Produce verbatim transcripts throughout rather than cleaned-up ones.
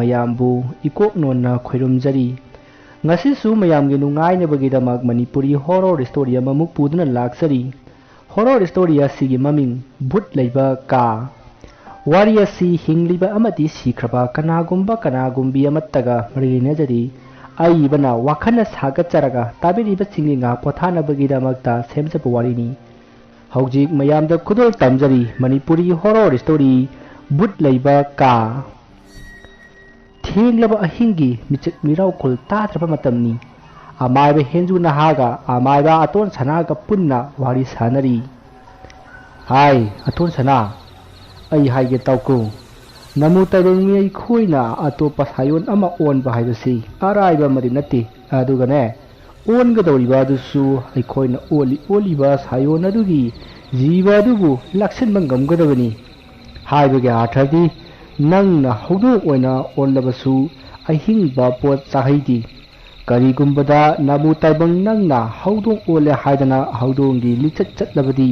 ꯃꯌꯥꯝꯕꯨ ꯏꯀꯣꯛ ꯅꯣꯟꯅ ꯈꯣꯏꯔꯨꯝꯖꯔꯤ꯫ ꯉꯁꯤꯁꯨ ꯃꯌꯥꯝꯒꯤ ꯅꯨꯡꯉꯥꯏꯅꯕꯒꯤꯗꯃꯛ ꯃꯅꯤꯄꯨꯔꯤ horror story ꯑꯃꯃꯨꯛ ꯄꯨꯗꯨꯅ ꯂꯥꯛꯆꯔꯤ꯫ Horror story ꯑꯁꯤꯒꯤ ꯃꯃꯤꯡ ꯚꯨꯠ ꯂꯩꯕ ꯀꯥ꯫ ꯋꯥꯔꯤ ꯑꯁꯤ ꯍꯤꯡꯂꯤꯕ ꯑꯃꯗꯤ ꯁꯤꯈ꯭ꯔꯕ ꯀꯅꯥꯒꯨꯝꯕ ꯀꯅꯥꯒꯨꯝꯕꯤ ꯑꯃꯠꯇꯒ ꯃꯔꯤ ꯂꯩꯅꯖꯗꯦ꯫ ꯑꯏꯕꯅ ꯋꯥꯈꯜꯅ ꯁꯥꯒꯠꯆꯔꯒ ꯇꯥꯕꯤꯔꯤꯕꯁꯤꯡꯒꯤ ꯉꯥꯏꯍꯥꯛ ꯄꯣꯊꯥꯅꯕꯒꯤꯗꯃꯛꯇ ꯁꯦꯝꯖꯕ ꯋꯥꯔꯤꯅꯤ꯫ ꯍꯧꯖꯤꯛ ꯃꯌꯥꯝꯗ ꯈꯨꯗꯣꯜ ꯇꯝꯖꯔꯤ ꯃꯅꯤꯄꯨꯔꯤ horror story ꯚꯨꯠ ꯂꯩꯕ ꯀꯥ꯫ ꯊꯦꯡꯂꯕ ꯑꯍꯤꯡꯒꯤ ꯃꯤꯆꯤꯛ ꯃꯤꯔꯥꯎꯈꯣꯜ ꯇꯥꯗ꯭ꯔꯕ ꯃꯇꯝꯅꯤ꯫ ꯑꯃꯥꯏꯕ ꯍꯦꯟꯖꯨ ꯅꯍꯥꯒ ꯑꯃꯥꯏꯕ ꯑꯇꯣꯟ ꯁꯅꯥꯒ ꯄꯨꯟꯅ ꯋꯥꯔꯤ ꯁꯥꯟꯅꯔꯤ꯫ "ꯍꯥꯏ, ꯑꯇꯣꯟ ꯁꯅꯥ, ꯑꯩ ꯍꯥꯏꯒꯦ ꯇꯥꯎꯀꯣ꯫ ꯅꯃꯨ ꯇꯥꯏꯕꯪ ꯃꯤ ꯑꯩꯈꯣꯏꯅ ꯑꯇꯣꯞꯄ ꯁꯥꯌꯣꯟ ꯑꯃ ꯑꯣꯟꯕ ꯍꯥꯏꯕꯁꯤ ꯑꯔꯥꯏꯕ ꯑꯃꯗꯤ ꯅꯠꯇꯦ꯫ ꯑꯗꯨꯒꯅꯦ, ꯑꯣꯟꯒꯗꯧꯔꯤꯕ ꯑꯗꯨꯁꯨ ꯑꯩꯈꯣꯏꯅ ꯑꯣꯜꯂꯤ ꯑꯣꯜꯂꯤꯕ ꯁꯥꯌꯣꯟ ꯑꯗꯨꯒꯤ ꯖꯤꯕ ꯑꯗꯨꯕꯨ ꯂꯥꯛꯁꯤꯟꯕ ꯉꯝꯒꯗꯕꯅꯤ꯫ ꯍꯥꯏꯕꯒꯤ ꯑꯥꯔꯊꯗꯤ, ꯅꯪꯅ ꯍꯧꯗꯣꯡ ꯑꯣꯏꯅ ꯑꯣꯜꯂꯕꯁꯨ ꯑꯍꯤꯡꯕ ꯄꯣꯠ ꯆꯥꯍꯩꯗꯦ꯫ ꯀꯔꯤꯒꯨꯝꯕꯗ ꯅꯃꯨ ꯇꯥꯏꯕꯪ ꯅꯪꯅ ꯍꯧꯗꯣꯡ ꯑꯣꯜꯂꯦ ꯍꯥꯏꯗꯅ ꯍꯧꯗꯣꯡꯒꯤ ꯂꯤꯆꯠ ꯆꯠꯂꯕꯗꯤ,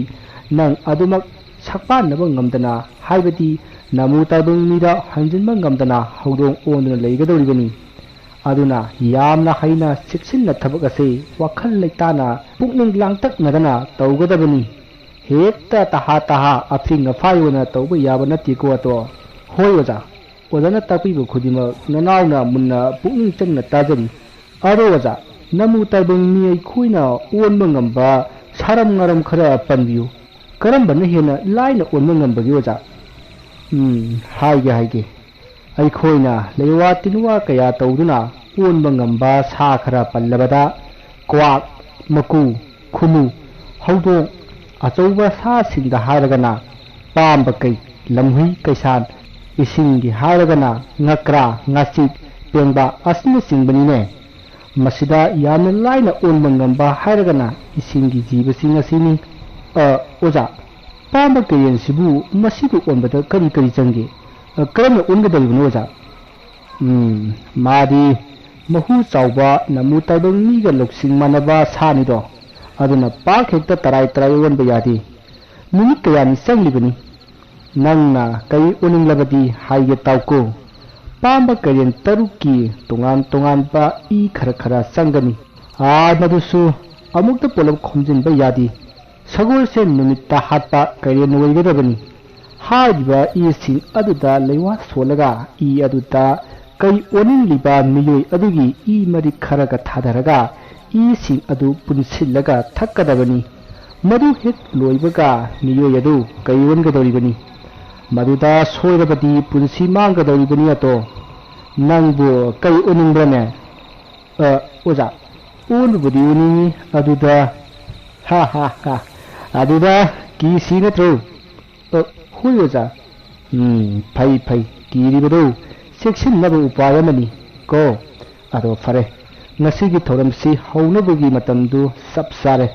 ꯅꯪ ꯑꯗꯨꯃꯛ ꯁꯛꯄꯥꯟꯅꯕ ꯉꯝꯗꯅ, ꯍꯥꯏꯕꯗꯤ ꯅꯃꯨ ꯇꯥꯏꯕꯪ ꯃꯤꯗ ꯍꯟꯖꯤꯟꯕ ꯉꯝꯗꯅ ꯍꯧꯗꯣꯡ ꯑꯣꯟꯗꯨꯅ ꯂꯩꯒꯗꯧꯔꯤꯕꯅꯤ꯫ ꯑꯗꯨꯅ ꯌꯥꯝꯅ ꯍꯩꯅ ꯆꯦꯛꯁꯤꯟꯅ ꯊꯕꯛ ꯑꯁꯤ ꯋꯥꯈꯜ ꯂꯩꯇꯥꯅ ꯄꯨꯛꯅꯤꯡ ꯂꯥꯡꯇꯛꯅꯗꯅ ꯇꯧꯒꯗꯕꯅꯤ꯫ ꯍꯦꯛꯇ ꯇꯍꯥ ꯇꯍꯥ ꯑꯐꯤꯡ ꯑꯐꯥꯏ ꯑꯣꯏꯅ ꯇꯧꯕ ꯌꯥꯕ ꯅꯠꯇꯦꯀꯣ ꯑꯇꯣ꯫ ꯍꯣꯏ ꯑꯣꯖꯥ, ꯑꯣꯖꯥꯅ ꯇꯥꯛꯄꯤꯕ ꯈꯨꯗꯤꯡꯃꯛ ꯅꯅꯥꯎꯅ ꯃꯨꯟꯅ ꯄꯨꯛꯅꯤꯡ ꯆꯪꯅ ꯇꯥꯖꯔꯤ꯫ ꯑꯗꯣ ꯑꯣꯖꯥ, ꯅꯃꯨ ꯇꯥꯏꯕꯪ ꯃꯤ ꯑꯩꯈꯣꯏꯅ ꯑꯣꯟꯕ ꯉꯝꯕ ꯁꯥꯔꯝ ꯉꯥꯔꯝ ꯈꯔ ꯄꯟꯕꯤꯌꯨ꯫ ꯀꯔꯝꯕꯅ ꯍꯦꯟꯅ ꯂꯥꯏꯅ ꯑꯣꯟꯕ ꯉꯝꯕꯒꯦ ꯑꯣꯖꯥ? ꯎꯝ, ꯍꯥꯏꯒꯦ, ꯍꯥꯏꯒꯦ꯫ ꯑꯩꯈꯣꯏꯅ ꯂꯩꯋꯥ ꯇꯤꯟꯋꯥ ꯀꯌꯥ ꯇꯧꯗꯨꯅ ꯑꯣꯟꯕ ꯉꯝꯕ ꯁꯥ ꯈꯔ ꯄꯜꯂꯕꯗ, ꯀ꯭ꯋꯥꯛ, ꯃꯀꯨ, ꯈꯨꯅꯨ, ꯍꯧꯗꯣꯡ, ꯑꯆꯧꯕ ꯁꯥꯁꯤꯡꯗ ꯍꯥꯏꯔꯒꯅ ꯄꯥꯝꯕ ꯀꯩ, ꯂꯝꯍꯨꯏ, ꯀꯩꯁꯥꯟ, ꯏꯁꯤꯡꯒꯤ ꯍꯥꯏꯔꯒꯅ ꯉꯀ꯭ꯔꯥ, ꯉꯥꯆꯤꯛ, ꯄꯦꯡꯕꯥ ꯑꯁꯤꯅꯆꯤꯡꯕꯅꯤꯅꯦ꯫ ꯃꯁꯤꯗ ꯌꯥꯝꯅ ꯂꯥꯏꯅ ꯑꯣꯟꯕ ꯉꯝꯕ ꯍꯥꯏꯔꯒꯅ ꯏꯁꯤꯡꯒꯤ ꯖꯤꯕꯁꯤꯡ ꯑꯁꯤꯅꯤ꯫ ꯑ, ꯑꯣꯖꯥ, ꯄꯥꯝꯕ ꯀꯩꯔꯦꯟꯁꯤꯕꯨ ꯃꯁꯤꯕꯨ ꯑꯣꯟꯕꯗ ꯀꯔꯤ ꯀꯔꯤ ꯆꯪꯒꯦ? ꯑ, ꯀꯔꯝꯅ ꯑꯣꯟꯒꯗꯧꯔꯤꯕꯅꯣ ꯑꯣꯖꯥ? ꯎꯝ, ꯃꯥꯗꯤ ꯃꯍꯨ ꯆꯥꯎꯕ ꯅꯃꯨ ꯇꯥꯏꯕꯪ ꯃꯤꯒ ꯂꯧꯁꯤꯡ ꯃꯥꯟꯅꯕ ꯁꯥꯅꯤꯗꯣ꯫ ꯑꯗꯨꯅ ꯄꯥꯛ ꯍꯦꯛꯇ ꯇꯔꯥꯏ ꯇꯔꯥꯏ ꯑꯣꯟꯕ ꯌꯥꯗꯦ꯫ ꯅꯨꯃꯤꯠ ꯀꯌꯥꯅꯤ ꯆꯪꯂꯤꯕꯅꯤ꯫ ꯅꯪꯅ ꯀꯔꯤ ꯑꯣꯟꯅꯤꯡꯂꯕꯗꯤ ꯍꯥꯏꯒꯦ ꯇꯥꯎꯀꯣ꯫ ꯑꯄꯥꯝꯕ ꯀꯩꯔꯦꯟ ꯇꯔꯨꯛꯀꯤ ꯇꯣꯉꯥꯟ ꯇꯣꯉꯥꯟꯕ ꯏ ꯈꯔ ꯈꯔ ꯆꯪꯒꯅꯤ꯫ ꯑꯥ, ꯃꯗꯨꯁꯨ ꯑꯃꯨꯛꯇ ꯄꯨꯂꯞ ꯈꯣꯝꯖꯤꯟꯕ ꯌꯥꯗꯦ꯫ ꯁꯒꯣꯜꯁꯦꯟ ꯅꯨꯃꯤꯠꯇ ꯍꯥꯠꯄ ꯀꯩꯔꯦꯟ ꯑꯣꯏꯒꯗꯕꯅꯤ꯫ ꯍꯥꯏꯔꯤꯕ ꯏꯁꯤꯡ ꯑꯗꯨꯗ ꯂꯩꯋꯥ ꯁꯣꯜꯂꯒ ꯏ ꯑꯗꯨꯗ ꯀꯩ ꯑꯣꯟꯅꯤꯡꯂꯤꯕ ꯃꯤꯑꯣꯏ ꯑꯗꯨꯒꯤ ꯏ ꯃꯔꯤꯛ ꯈꯔꯒ ꯊꯥꯗꯔꯒ ꯏꯁꯤꯡ ꯑꯗꯨ ꯄꯨꯟꯁꯤꯜꯂꯒ ꯊꯛꯀꯗꯕꯅꯤ꯫ ꯃꯗꯨ ꯍꯦꯛ ꯂꯣꯏꯕꯒ ꯃꯤꯑꯣꯏ ꯑꯗꯨ ꯀꯩ ꯑꯣꯟꯒꯗꯧꯔꯤꯕꯅꯤ꯫ ꯃꯗꯨꯗ ꯁꯣꯏꯔꯕꯗꯤ ꯄꯨꯟꯁꯤ ꯃꯥꯡꯒꯗꯧꯔꯤꯕꯅꯤ ꯑꯇꯣ꯫ ꯅꯪꯕꯨ ꯀꯩ ꯑꯣꯟꯅꯤꯡꯕ꯭ꯔꯅꯦ? ꯑ, ꯑꯣꯖꯥ, ꯑꯣꯟꯕꯕꯨꯗꯤ ꯑꯣꯟꯅꯤꯡꯉꯤ, ꯑꯗꯨꯗ, ꯍꯥ, ꯍꯥ, ꯍꯥ, ꯑꯗꯨꯗ ꯀꯤꯁꯤ ꯅꯠꯇ꯭ꯔꯣ? ꯑ, ꯍꯣꯏ ꯑꯣꯖꯥ꯫ ꯎꯝ, ꯐꯩ, ꯐꯩ, ꯀꯤꯔꯤꯕꯗꯨ ꯆꯦꯛꯁꯤꯟꯅꯕ ꯎꯄꯥꯏ ꯑꯃꯅꯤ ꯀꯣ꯫ ꯑꯗꯣ ꯐꯔꯦ, ꯉꯁꯤꯒꯤ ꯊꯧꯔꯝꯁꯤ ꯍꯧꯅꯕꯒꯤ ꯃꯇꯝꯗꯨ ꯆꯞ ꯆꯥꯔꯦ꯫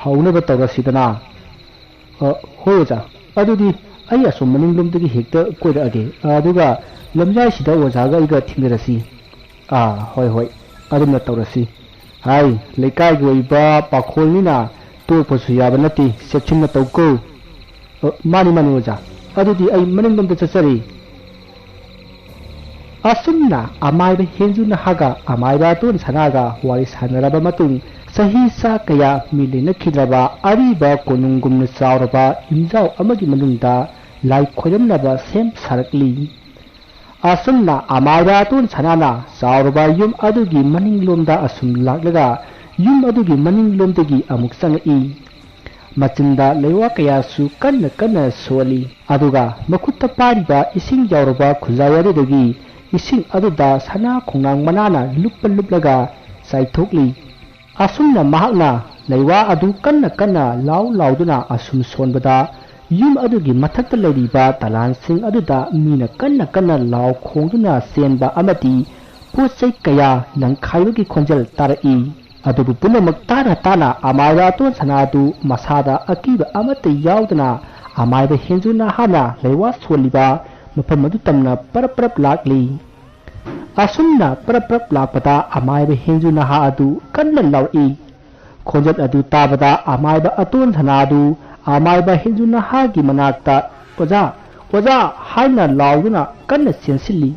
ꯍꯧꯅꯕ ꯇꯧꯔꯁꯤꯗꯅ꯫ ꯑ, ꯍꯣꯏ ꯑꯣꯖꯥ, ꯑꯗꯨꯗꯤ ꯑꯩ ꯑꯁꯣꯝ ꯃꯅꯤꯡꯂꯣꯝꯗꯒꯤ ꯍꯦꯛꯇ ꯀꯣꯏꯔꯛꯑꯒꯦ, ꯑꯗꯨꯒ ꯂꯝꯌꯥꯏꯁꯤꯗ ꯑꯣꯖꯥꯒ ꯑꯩꯒ ꯊꯦꯡꯅꯔꯁꯤ꯫ ꯑꯥ, ꯍꯣꯏ, ꯍꯣꯏ, ꯑꯗꯨꯝꯅ ꯇꯧꯔꯁꯤ꯫ ꯍꯥꯏ, ꯂꯩꯀꯥꯏꯒꯤ ꯑꯣꯏꯕ ꯄꯥꯈꯣꯜꯅꯤꯅ ꯇꯣꯛꯄꯁꯨ ꯌꯥꯕ ꯅꯠꯇꯦ, ꯆꯦꯛꯁꯤꯟꯅ ꯇꯧꯀꯣ꯫ ꯑ, ꯃꯥꯅꯤ, ꯃꯥꯅꯤ ꯑꯣꯖꯥ, ꯑꯗꯨꯗꯤ ꯑꯩ ꯃꯅꯤꯡꯂꯣꯝꯗ ꯆꯠꯆꯔꯤ꯫ ꯑꯁꯨꯝꯅ ꯑꯃꯥꯏꯕ ꯍꯦꯟꯖꯨ ꯅꯍꯥꯒ ꯑꯃꯥꯏꯕ ꯑꯇꯣꯟ ꯁꯅꯥꯒ ꯋꯥꯔꯤ ꯁꯥꯟꯅꯔꯕ ꯃꯇꯨꯡ, ꯆꯍꯤ ꯆꯥ ꯀꯌꯥ ꯃꯤ ꯂꯩꯅꯈꯤꯗ꯭ꯔꯕ ꯑꯔꯤꯕ ꯀꯣꯅꯨꯡꯒꯨꯝꯅ ꯆꯥꯎꯔꯕ ꯌꯨꯝꯖꯥꯎ ꯑꯃꯒꯤ ꯃꯅꯨꯡꯗ ꯂꯥꯏ ꯈꯣꯏꯔꯝꯅꯕ ꯁꯦꯝ ꯁꯥꯔꯛꯂꯤ꯫ ꯑꯁꯨꯝꯅ ꯑꯃꯥꯏꯕ ꯑꯇꯣꯟ ꯁꯅꯥꯅ ꯆꯥꯎꯔꯕ ꯌꯨꯝ ꯑꯗꯨꯒꯤ ꯃꯅꯤꯡꯂꯣꯝꯗ ꯑꯁꯨꯝ ꯂꯥꯛꯂꯒ ꯌꯨꯝ ꯑꯗꯨꯒꯤ ꯃꯅꯤꯡꯂꯣꯝꯗꯒꯤ ꯑꯃꯨꯛ ꯆꯪꯉꯛꯏ꯫ ꯃꯆꯤꯟꯗ ꯂꯩꯋꯥ ꯀꯌꯥꯁꯨ ꯀꯟꯅ ꯀꯟꯅ ꯁꯣꯜꯂꯤ꯫ ꯑꯗꯨꯒ ꯃꯈꯨꯠꯇ ꯄꯥꯏꯔꯤꯕ ꯏꯁꯤꯡ ꯌꯥꯎꯔꯕ ꯈꯨꯖꯥꯏ ꯑꯗꯨꯗꯒꯤ ꯏꯁꯤꯡ ꯑꯗꯨꯗ ꯁꯅꯥ ꯈꯣꯡꯅꯥꯡ ꯃꯅꯥꯅ ꯂꯨꯞꯄ ꯂꯨꯞꯂꯒ ꯆꯥꯏꯊꯣꯛꯂꯤ꯫ ꯑꯁꯨꯝꯅ ꯃꯍꯥꯛꯅ ꯂꯩꯋꯥ ꯑꯗꯨ ꯀꯟꯅ ꯀꯟꯅ ꯂꯥꯎ ꯂꯥꯎꯗꯨꯅ ꯑꯁꯨꯝ ꯁꯣꯟꯕꯗ, ꯌꯨꯝ ꯑꯗꯨꯒꯤ ꯃꯊꯛꯇ ꯂꯩꯔꯤꯕ ꯗꯂꯥꯟꯁꯤꯡ ꯑꯗꯨꯗ ꯃꯤꯅ ꯀꯟꯅ ꯀꯟꯅ ꯂꯥꯎ ꯈꯣꯡꯗꯨꯅ ꯆꯦꯟꯕ ꯑꯃꯗꯤ ꯄꯣꯠ ꯆꯩ ꯀꯌꯥ ꯂꯪꯈꯥꯏꯕꯒꯤ ꯈꯣꯟꯖꯦꯜ ꯇꯥꯔꯛꯏ꯫ ꯑꯗꯨꯕꯨ ꯄꯨꯝꯅꯃꯛ ꯇꯥꯅ ꯇꯥꯅ ꯑꯃꯥꯏꯕ ꯑꯇꯣꯟ ꯁꯅꯥ ꯑꯗꯨ ꯃꯁꯥꯗ ꯑꯀꯤꯕ ꯑꯃꯠꯇ ꯌꯥꯎꯗꯅ ꯑꯃꯥꯏꯕ ꯍꯦꯟꯖꯨ ꯅꯍꯥꯅ ꯂꯩꯋꯥ ꯁꯣꯜꯂꯤꯕ ꯃꯐꯝ ꯑꯗꯨ ꯇꯝꯅ ꯄꯔꯞ ꯄꯔꯞ ꯂꯥꯛꯂꯤ꯫ ꯑꯁꯨꯝꯅ ꯄꯔꯞ ꯄꯔꯞ ꯂꯥꯛꯄꯗ ꯑꯃꯥꯏꯕ ꯍꯦꯟꯖꯨ ꯅꯍꯥ ꯑꯗꯨ ꯀꯟꯅ ꯂꯥꯎꯔꯛꯏ꯫ ꯈꯣꯟꯖꯦꯜ ꯑꯗꯨ ꯇꯥꯕꯗ ꯑꯃꯥꯏꯕ ꯑꯇꯣꯟ ꯁꯅꯥ ꯑꯗꯨ ꯑꯃꯥꯏꯕ ꯍꯦꯟꯖꯨ ꯅꯍꯥꯒꯤ ꯃꯅꯥꯛꯇ "ꯑꯣꯖꯥ, ꯑꯣꯖꯥ" ꯍꯥꯏꯅ ꯂꯥꯎꯗꯨꯅ ꯀꯟꯅ ꯆꯦꯟꯁꯤꯜꯂꯤ꯫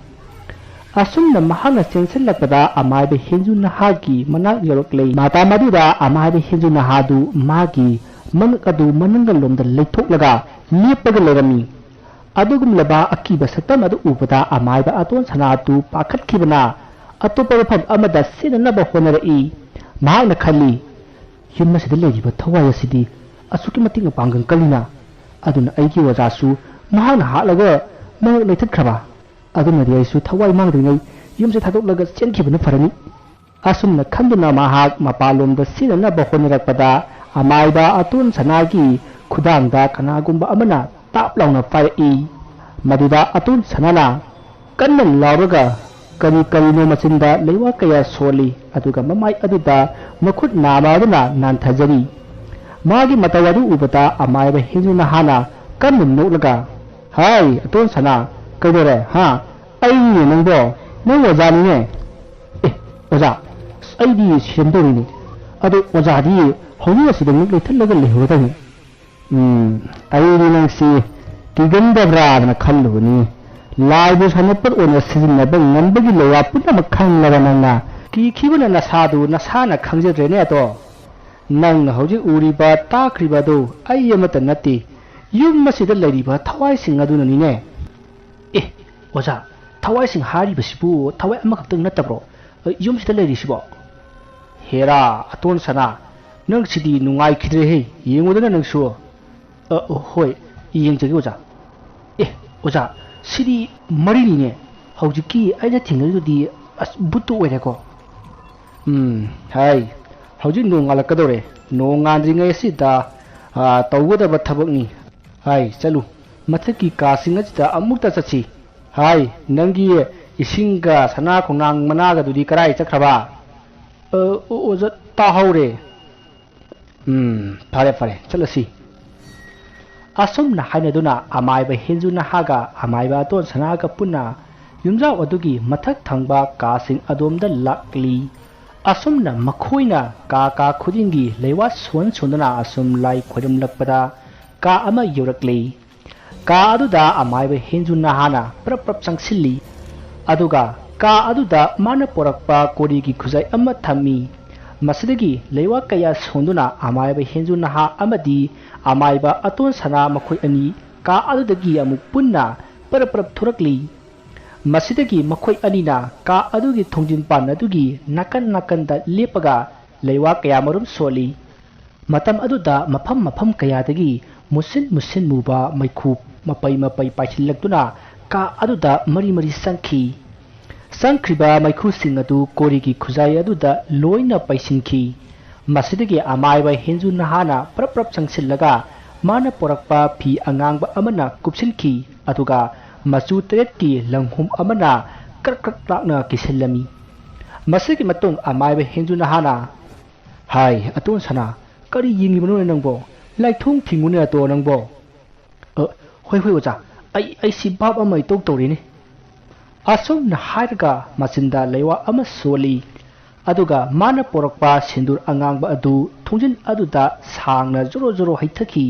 ꯑꯁꯨꯝꯅ ꯃꯍꯥꯛꯅ ꯆꯦꯟꯁꯤꯜꯂꯛꯄꯗ ꯑꯃꯥꯏꯕ ꯍꯦꯟꯖꯨ ꯅꯍꯥꯒꯤ ꯃꯅꯥꯛ ꯌꯧꯔꯛꯂꯦ꯫ ꯃꯇꯝ ꯑꯗꯨꯗ ꯑꯃꯥꯏꯕ ꯍꯦꯟꯖꯨ ꯅꯍꯥꯗꯨ ꯃꯥꯒꯤ ꯃꯉꯛ ꯑꯗꯨ ꯃꯅꯨꯡꯒ ꯂꯣꯝꯗ ꯂꯩꯊꯣꯛꯂꯒ ꯂꯦꯞꯄꯒ ꯂꯩꯔꯝꯃꯤ꯫ ꯑꯗꯨꯒꯨꯝꯂꯕ ꯑꯀꯤꯕ ꯁꯛꯇꯝ ꯑꯗꯨ ꯎꯕꯗ ꯑꯃꯥꯏꯕ ꯑꯇꯣꯟ ꯁꯅꯥꯗꯨ ꯄꯥꯈꯠꯈꯤꯕꯅ ꯑꯇꯣꯞꯄ ꯃꯐꯝ ꯑꯃꯗ ꯆꯦꯟꯅꯅꯕ ꯍꯣꯠꯅꯔꯛꯏ꯫ ꯃꯍꯥꯛꯅ ꯈꯜꯂꯤ, "ꯌꯨꯝ ꯑꯁꯤꯗ ꯂꯩꯔꯤꯕ ꯊꯋꯥꯏ ꯑꯁꯤꯗꯤ ꯑꯁꯨꯛꯀꯤ ꯃꯇꯤꯛ ꯃꯄꯥꯡꯒꯜ ꯀꯜꯂꯤꯅ, ꯑꯗꯨꯅ ꯑꯩꯒꯤ ꯑꯣꯖꯥꯁꯨ ꯃꯍꯥꯛꯅ ꯍꯥꯠꯂꯒ ꯃꯉꯛ ꯂꯩꯊꯠꯈ꯭ꯔꯕ꯫ ꯑꯗꯨꯅꯗꯤ ꯑꯩꯁꯨ ꯊꯋꯥꯏ ꯃꯥꯡꯗ꯭ꯔꯤꯉꯩ ꯌꯨꯝꯁꯦ ꯊꯥꯗꯣꯛꯂꯒ ꯆꯦꯟꯈꯤꯕꯅ ꯐꯔꯅꯤ"꯫ ꯑꯁꯨꯝꯅ ꯈꯟꯗꯨꯅ ꯃꯍꯥꯛ ꯃꯄꯥꯟꯂꯣꯝꯗ ꯆꯦꯟꯅꯅꯕ ꯍꯣꯠꯅꯔꯛꯄꯗ ꯑꯃꯥꯏꯕ ꯑꯇꯣꯟ ꯁꯅꯥꯒꯤ ꯈꯨꯗꯥꯡꯗ ꯀꯅꯥꯒꯨꯝꯕ ꯑꯃꯅ ꯇꯥꯞ ꯂꯥꯎꯅ ꯄꯥꯏꯔꯛꯏ꯫ ꯃꯗꯨꯗ ꯑꯇꯣꯟ ꯁꯅꯥꯅ ꯀꯟꯅ ꯂꯥꯎꯔꯒ ꯀꯔꯤ ꯀꯔꯤꯅꯣ ꯃꯆꯤꯟꯗ ꯂꯩꯋꯥ ꯀꯌꯥ ꯁꯣꯜꯂꯤ, ꯑꯗꯨꯒ ꯃꯃꯥꯏ ꯑꯗꯨꯗ ꯃꯈꯨꯠ ꯅꯥꯝꯃ ꯑꯗꯨꯅ ꯅꯥꯟꯊꯖꯔꯤ꯫ ꯃꯥꯒꯤ ꯃꯇꯧ ꯑꯗꯨ ꯎꯕꯗ ꯑꯃꯥꯏꯕ ꯍꯦꯟꯖꯨ ꯅꯍꯥꯅ ꯀꯟꯅ ꯅꯣꯛꯂꯒ, "ꯍꯥꯏ, ꯑꯇꯣꯟ ꯁꯅꯥ, ꯀꯩꯗꯧꯔꯦ, ꯍꯥ? ꯑꯩꯅꯦ ꯅꯪꯕꯣ, ꯅꯪ ꯑꯣꯖꯥꯅꯤꯅꯦ"꯫ "ꯑꯦ, ꯑꯣꯖꯥ, ꯑꯁ, ꯑꯩꯗꯤ ꯁꯤꯔꯝꯗꯧꯔꯤꯅꯤ꯫ ꯑꯗꯣ ꯑꯣꯖꯥꯗꯤ ꯍꯧꯖꯤꯛ ꯑꯁꯤꯗ ꯉꯛ ꯂꯩꯊꯠꯂꯒ ꯂꯩꯍꯧꯔꯗꯧꯅꯤ"꯫ "ꯎꯝ, ꯑꯩꯗꯤ ꯅꯪꯁꯤ ꯀꯤꯒꯟꯗꯕ꯭ꯔꯥꯗꯅ ꯈꯜꯂꯨꯕꯅꯤ꯫ ꯂꯥꯏꯕꯨ ꯁꯥꯟꯅꯄꯣꯠ ꯑꯣꯏꯅ ꯁꯤꯖꯤꯟꯅꯕ ꯉꯝꯕꯒꯤ ꯂꯩꯋꯥ ꯄꯨꯝꯅꯃꯛ ꯈꯪꯂꯕ ꯅꯪꯅ ꯀꯤꯈꯤꯕꯅ ꯅꯁꯥꯗꯨ ꯅꯁꯥꯅ ꯈꯪꯖꯗ꯭ꯔꯦꯅꯦ ꯑꯗꯣ꯫ ꯅꯪꯅ ꯍꯧꯖꯤꯛ ꯎꯔꯤꯕ, ꯇꯥꯈ꯭ꯔꯤꯕ ꯑꯗꯨ ꯑꯩ ꯑꯃꯠꯇ ꯅꯠꯇꯦ, ꯌꯨꯝ ꯑꯁꯤꯗ ꯂꯩꯔꯤꯕ ꯊꯋꯥꯏꯁꯤꯡ ꯑꯗꯨꯅꯅꯤꯅꯦ"꯫ "ꯑꯦ, ꯑꯣꯖꯥ, ꯊꯋꯥꯏꯁꯤꯡ ꯍꯥꯏꯔꯤꯕꯁꯤꯕꯨ ꯊꯋꯥꯏ ꯑꯃꯈꯛꯇꯪ ꯅꯠꯇꯕ꯭ꯔꯣ, ꯑ, ꯌꯨꯝꯁꯤꯗ ꯂꯩꯔꯤꯁꯤꯕꯣ?" "ꯍꯦꯔꯥ, ꯑꯇꯣꯟ ꯁꯅꯥ, ꯅꯪ ꯁꯤꯗꯤ ꯅꯨꯡꯉꯥꯏꯈꯤꯗ꯭ꯔꯦꯍꯦ, ꯌꯦꯡꯉꯨꯗꯅ ꯅꯪꯁꯨ"꯫ "ꯑ, ꯍꯣꯏ, ꯌꯦꯡꯖꯒꯦ ꯑꯣꯖꯥ"꯫ "ꯑꯦ, ꯑꯣꯖꯥ, ꯁꯤꯗꯤ ꯃꯔꯤꯅꯤꯅꯦ, ꯍꯧꯖꯤꯛꯀꯤ ꯑꯩꯅ ꯊꯦꯡꯅꯔꯤꯗꯨꯗꯤ, ꯑꯁ, ꯕꯨꯠꯇꯨ ꯑꯣꯏꯔꯦꯀꯣ"꯫ "ꯎꯝ, ꯍꯥꯏ, ꯍꯧꯖꯤꯛ ꯅꯣꯡꯉꯥꯜꯂꯛꯀꯗꯧꯔꯦ, ꯅꯣꯡꯉꯥꯟꯗ꯭ꯔꯤꯉꯩ ꯑꯁꯤꯗ, ꯑ, ꯇꯧꯒꯗꯕ ꯊꯕꯛꯅꯤ꯫ ꯍꯥꯏ, ꯆꯠꯂꯨ, ꯃꯊꯛꯀꯤ ꯀꯥꯁꯤꯡ ꯑꯁꯤꯗ ꯑꯃꯨꯛꯇ ꯆꯠꯁꯤ꯫ ꯍꯥꯏ, ꯅꯪꯒꯤ ꯏꯁꯤꯡꯒ ꯁꯅꯥ ꯈꯣꯡꯅꯥꯡ ꯃꯅꯥꯒꯗꯨꯗꯤ ꯀꯔꯥꯏ ꯆꯠꯈ꯭ꯔꯕ?" "ꯑ, ꯑꯣ-, ꯑꯣꯖꯥ, ꯇꯥꯍꯧꯔꯦ"꯫ "ꯎꯝ, ꯐꯔꯦ, ꯐꯔꯦ, ꯆꯠꯂꯁꯤ"꯫ ꯑꯁꯨꯝꯅ ꯍꯥꯏꯅꯗꯨꯅ ꯑꯃꯥꯏꯕ ꯍꯦꯟꯖꯨ ꯅꯍꯥꯒ ꯑꯃꯥꯏꯕ ꯑꯇꯣꯟ ꯁꯅꯥꯒ ꯄꯨꯟꯅ ꯌꯨꯝꯖꯥꯎ ꯑꯗꯨꯒꯤ ꯃꯊꯛ ꯊꯪꯕ ꯀꯥꯁꯤꯡ ꯑꯗꯣꯝꯗ ꯂꯥꯛꯂꯤ꯫ ꯑꯁꯨꯝꯅ ꯃꯈꯣꯏꯅ ꯀꯥ ꯀꯥ ꯈꯨꯗꯤꯡꯒꯤ ꯂꯩꯋꯥ ꯁꯣꯟ ꯁꯣꯟꯗꯨꯅ ꯑꯁꯨꯝ ꯂꯥꯏ ꯈꯣꯏꯔꯝꯂꯛꯄꯗ ꯀꯥ ꯑꯃ ꯌꯧꯔꯛꯂꯤ꯫ ꯀꯥ ꯑꯗꯨꯗ ꯑꯃꯥꯏꯕ ꯍꯦꯟꯖꯨ ꯅꯍꯥꯅ ꯄ꯭ꯔꯞ ꯄ꯭ꯔꯞ ꯆꯪꯁꯤꯜꯂꯤ꯫ ꯑꯗꯨꯒ ꯀꯥ ꯑꯗꯨꯗ ꯃꯥꯅ ꯄꯣꯔꯛꯄ ꯀꯣꯔꯤꯒꯤ ꯈꯨꯖꯥꯏ ꯑꯃ ꯊꯝꯃꯤ꯫ ꯃꯁꯤꯗꯒꯤ ꯂꯩꯋꯥ ꯀꯌꯥ ꯁꯣꯟꯗꯨꯅ ꯑꯃꯥꯏꯕ ꯍꯦꯟꯖꯨ ꯅꯍꯥ ꯑꯃꯗꯤ ꯑꯃꯥꯏꯕ ꯑꯇꯣꯟ ꯁꯅꯥ ꯃꯈꯣꯏ ꯑꯅꯤ ꯀꯥ ꯑꯗꯨꯗꯒꯤ ꯑꯃꯨꯛ ꯄꯨꯟꯅ ꯄꯔꯞ ꯄꯔꯞ ꯊꯣꯔꯛꯂꯤ꯫ ꯃꯁꯤꯗꯒꯤ ꯃꯈꯣꯏ ꯑꯅꯤꯅ ꯀꯥ ꯑꯗꯨꯒꯤ ꯊꯣꯡꯖꯤꯟ ꯄꯥꯟ ꯑꯗꯨꯒꯤ ꯅꯥꯀꯟ ꯅꯥꯀꯟꯗ ꯂꯦꯞꯄꯒ ꯂꯩꯋꯥ ꯀꯌꯥꯃꯔꯨꯝ ꯁꯣꯜꯂꯤ꯫ ꯃꯇꯝ ꯑꯗꯨꯗ ꯃꯐꯝ ꯃꯐꯝ ꯀꯌꯥꯗꯒꯤ ꯃꯨꯁꯤꯟ ꯃꯨꯁꯤꯟ ꯃꯨꯕ ꯃꯩꯈꯨ ꯃꯄꯩ ꯃꯄꯩ ꯄꯥꯏꯁꯤꯜꯂꯛꯇꯨꯅ ꯀꯥ ꯑꯗꯨꯗ ꯃꯔꯤ ꯃꯔꯤ ꯆꯪꯈꯤ꯫ ꯆꯪꯈ꯭ꯔꯤꯕ ꯃꯩꯈꯨꯁꯤꯡ ꯑꯗꯨ ꯀꯣꯔꯤꯒꯤ ꯈꯨꯖꯥꯏ ꯑꯗꯨꯗ ꯂꯣꯏꯅ ꯄꯩꯁꯤꯟꯈꯤ꯫ ꯃꯁꯤꯗꯒꯤ ꯑꯃꯥꯏꯕ ꯍꯦꯟꯖꯨ ꯅꯍꯥꯅ ꯄ꯭ꯔꯞ ꯄ꯭ꯔꯞ ꯆꯪꯁꯤꯜꯂꯒ ꯃꯥꯅ ꯄꯨꯔꯛꯄ ꯐꯤ ꯑꯉꯥꯡꯕ ꯑꯃꯅ ꯀꯨꯞꯁꯤꯟꯈꯤ, ꯑꯗꯨꯒ ꯃꯆꯨ ꯇꯔꯦꯠꯀꯤ ꯂꯪꯍꯨꯝ ꯑꯃꯅ ꯀ꯭ꯔꯛ ꯀ꯭ꯔꯛ ꯂꯥꯛꯅ ꯀꯤꯁꯤꯜꯂꯝꯃꯤ꯫ ꯃꯁꯤꯒꯤ ꯃꯇꯨꯡ ꯑꯃꯥꯏꯕ ꯍꯦꯟꯖꯨ ꯅꯍꯥꯅ, "ꯍꯥꯏ, ꯑꯇꯣꯟ ꯁꯅꯥ, ꯀꯔꯤ ꯌꯦꯡꯉꯤꯕꯅꯣꯅꯦ ꯅꯪꯕꯣ? ꯂꯥꯏꯊꯣꯡ ꯊꯤꯡꯉꯨꯅꯦ ꯑꯇꯣ ꯅꯪꯕꯣ!" "ꯑ, ꯍꯣꯏ, ꯍꯣꯏ, ꯑꯣꯖꯥ, ꯑꯩ, ꯑꯩꯁꯤ ꯚꯥꯞ ꯑꯃ ꯏꯇꯧ ꯇꯧꯔꯤꯅꯦ꯫" ꯑꯁꯨꯝꯅ ꯍꯥꯏꯔꯒ ꯃꯆꯤꯟꯗ ꯂꯩꯋꯥ ꯑꯃ ꯁꯣꯜꯂꯤ꯫ ꯑꯗꯨꯒ ꯃꯥꯅ ꯄꯣꯔꯛꯄ ꯁꯤꯟꯗꯨꯔ ꯑꯉꯥꯡꯕ ꯑꯗꯨ ꯊꯣꯡꯖꯤꯟ ꯑꯗꯨꯗ ꯁꯥꯡꯅ ꯖꯣꯔꯣ ꯖꯣꯔꯣ ꯍꯩꯊꯈꯤ꯫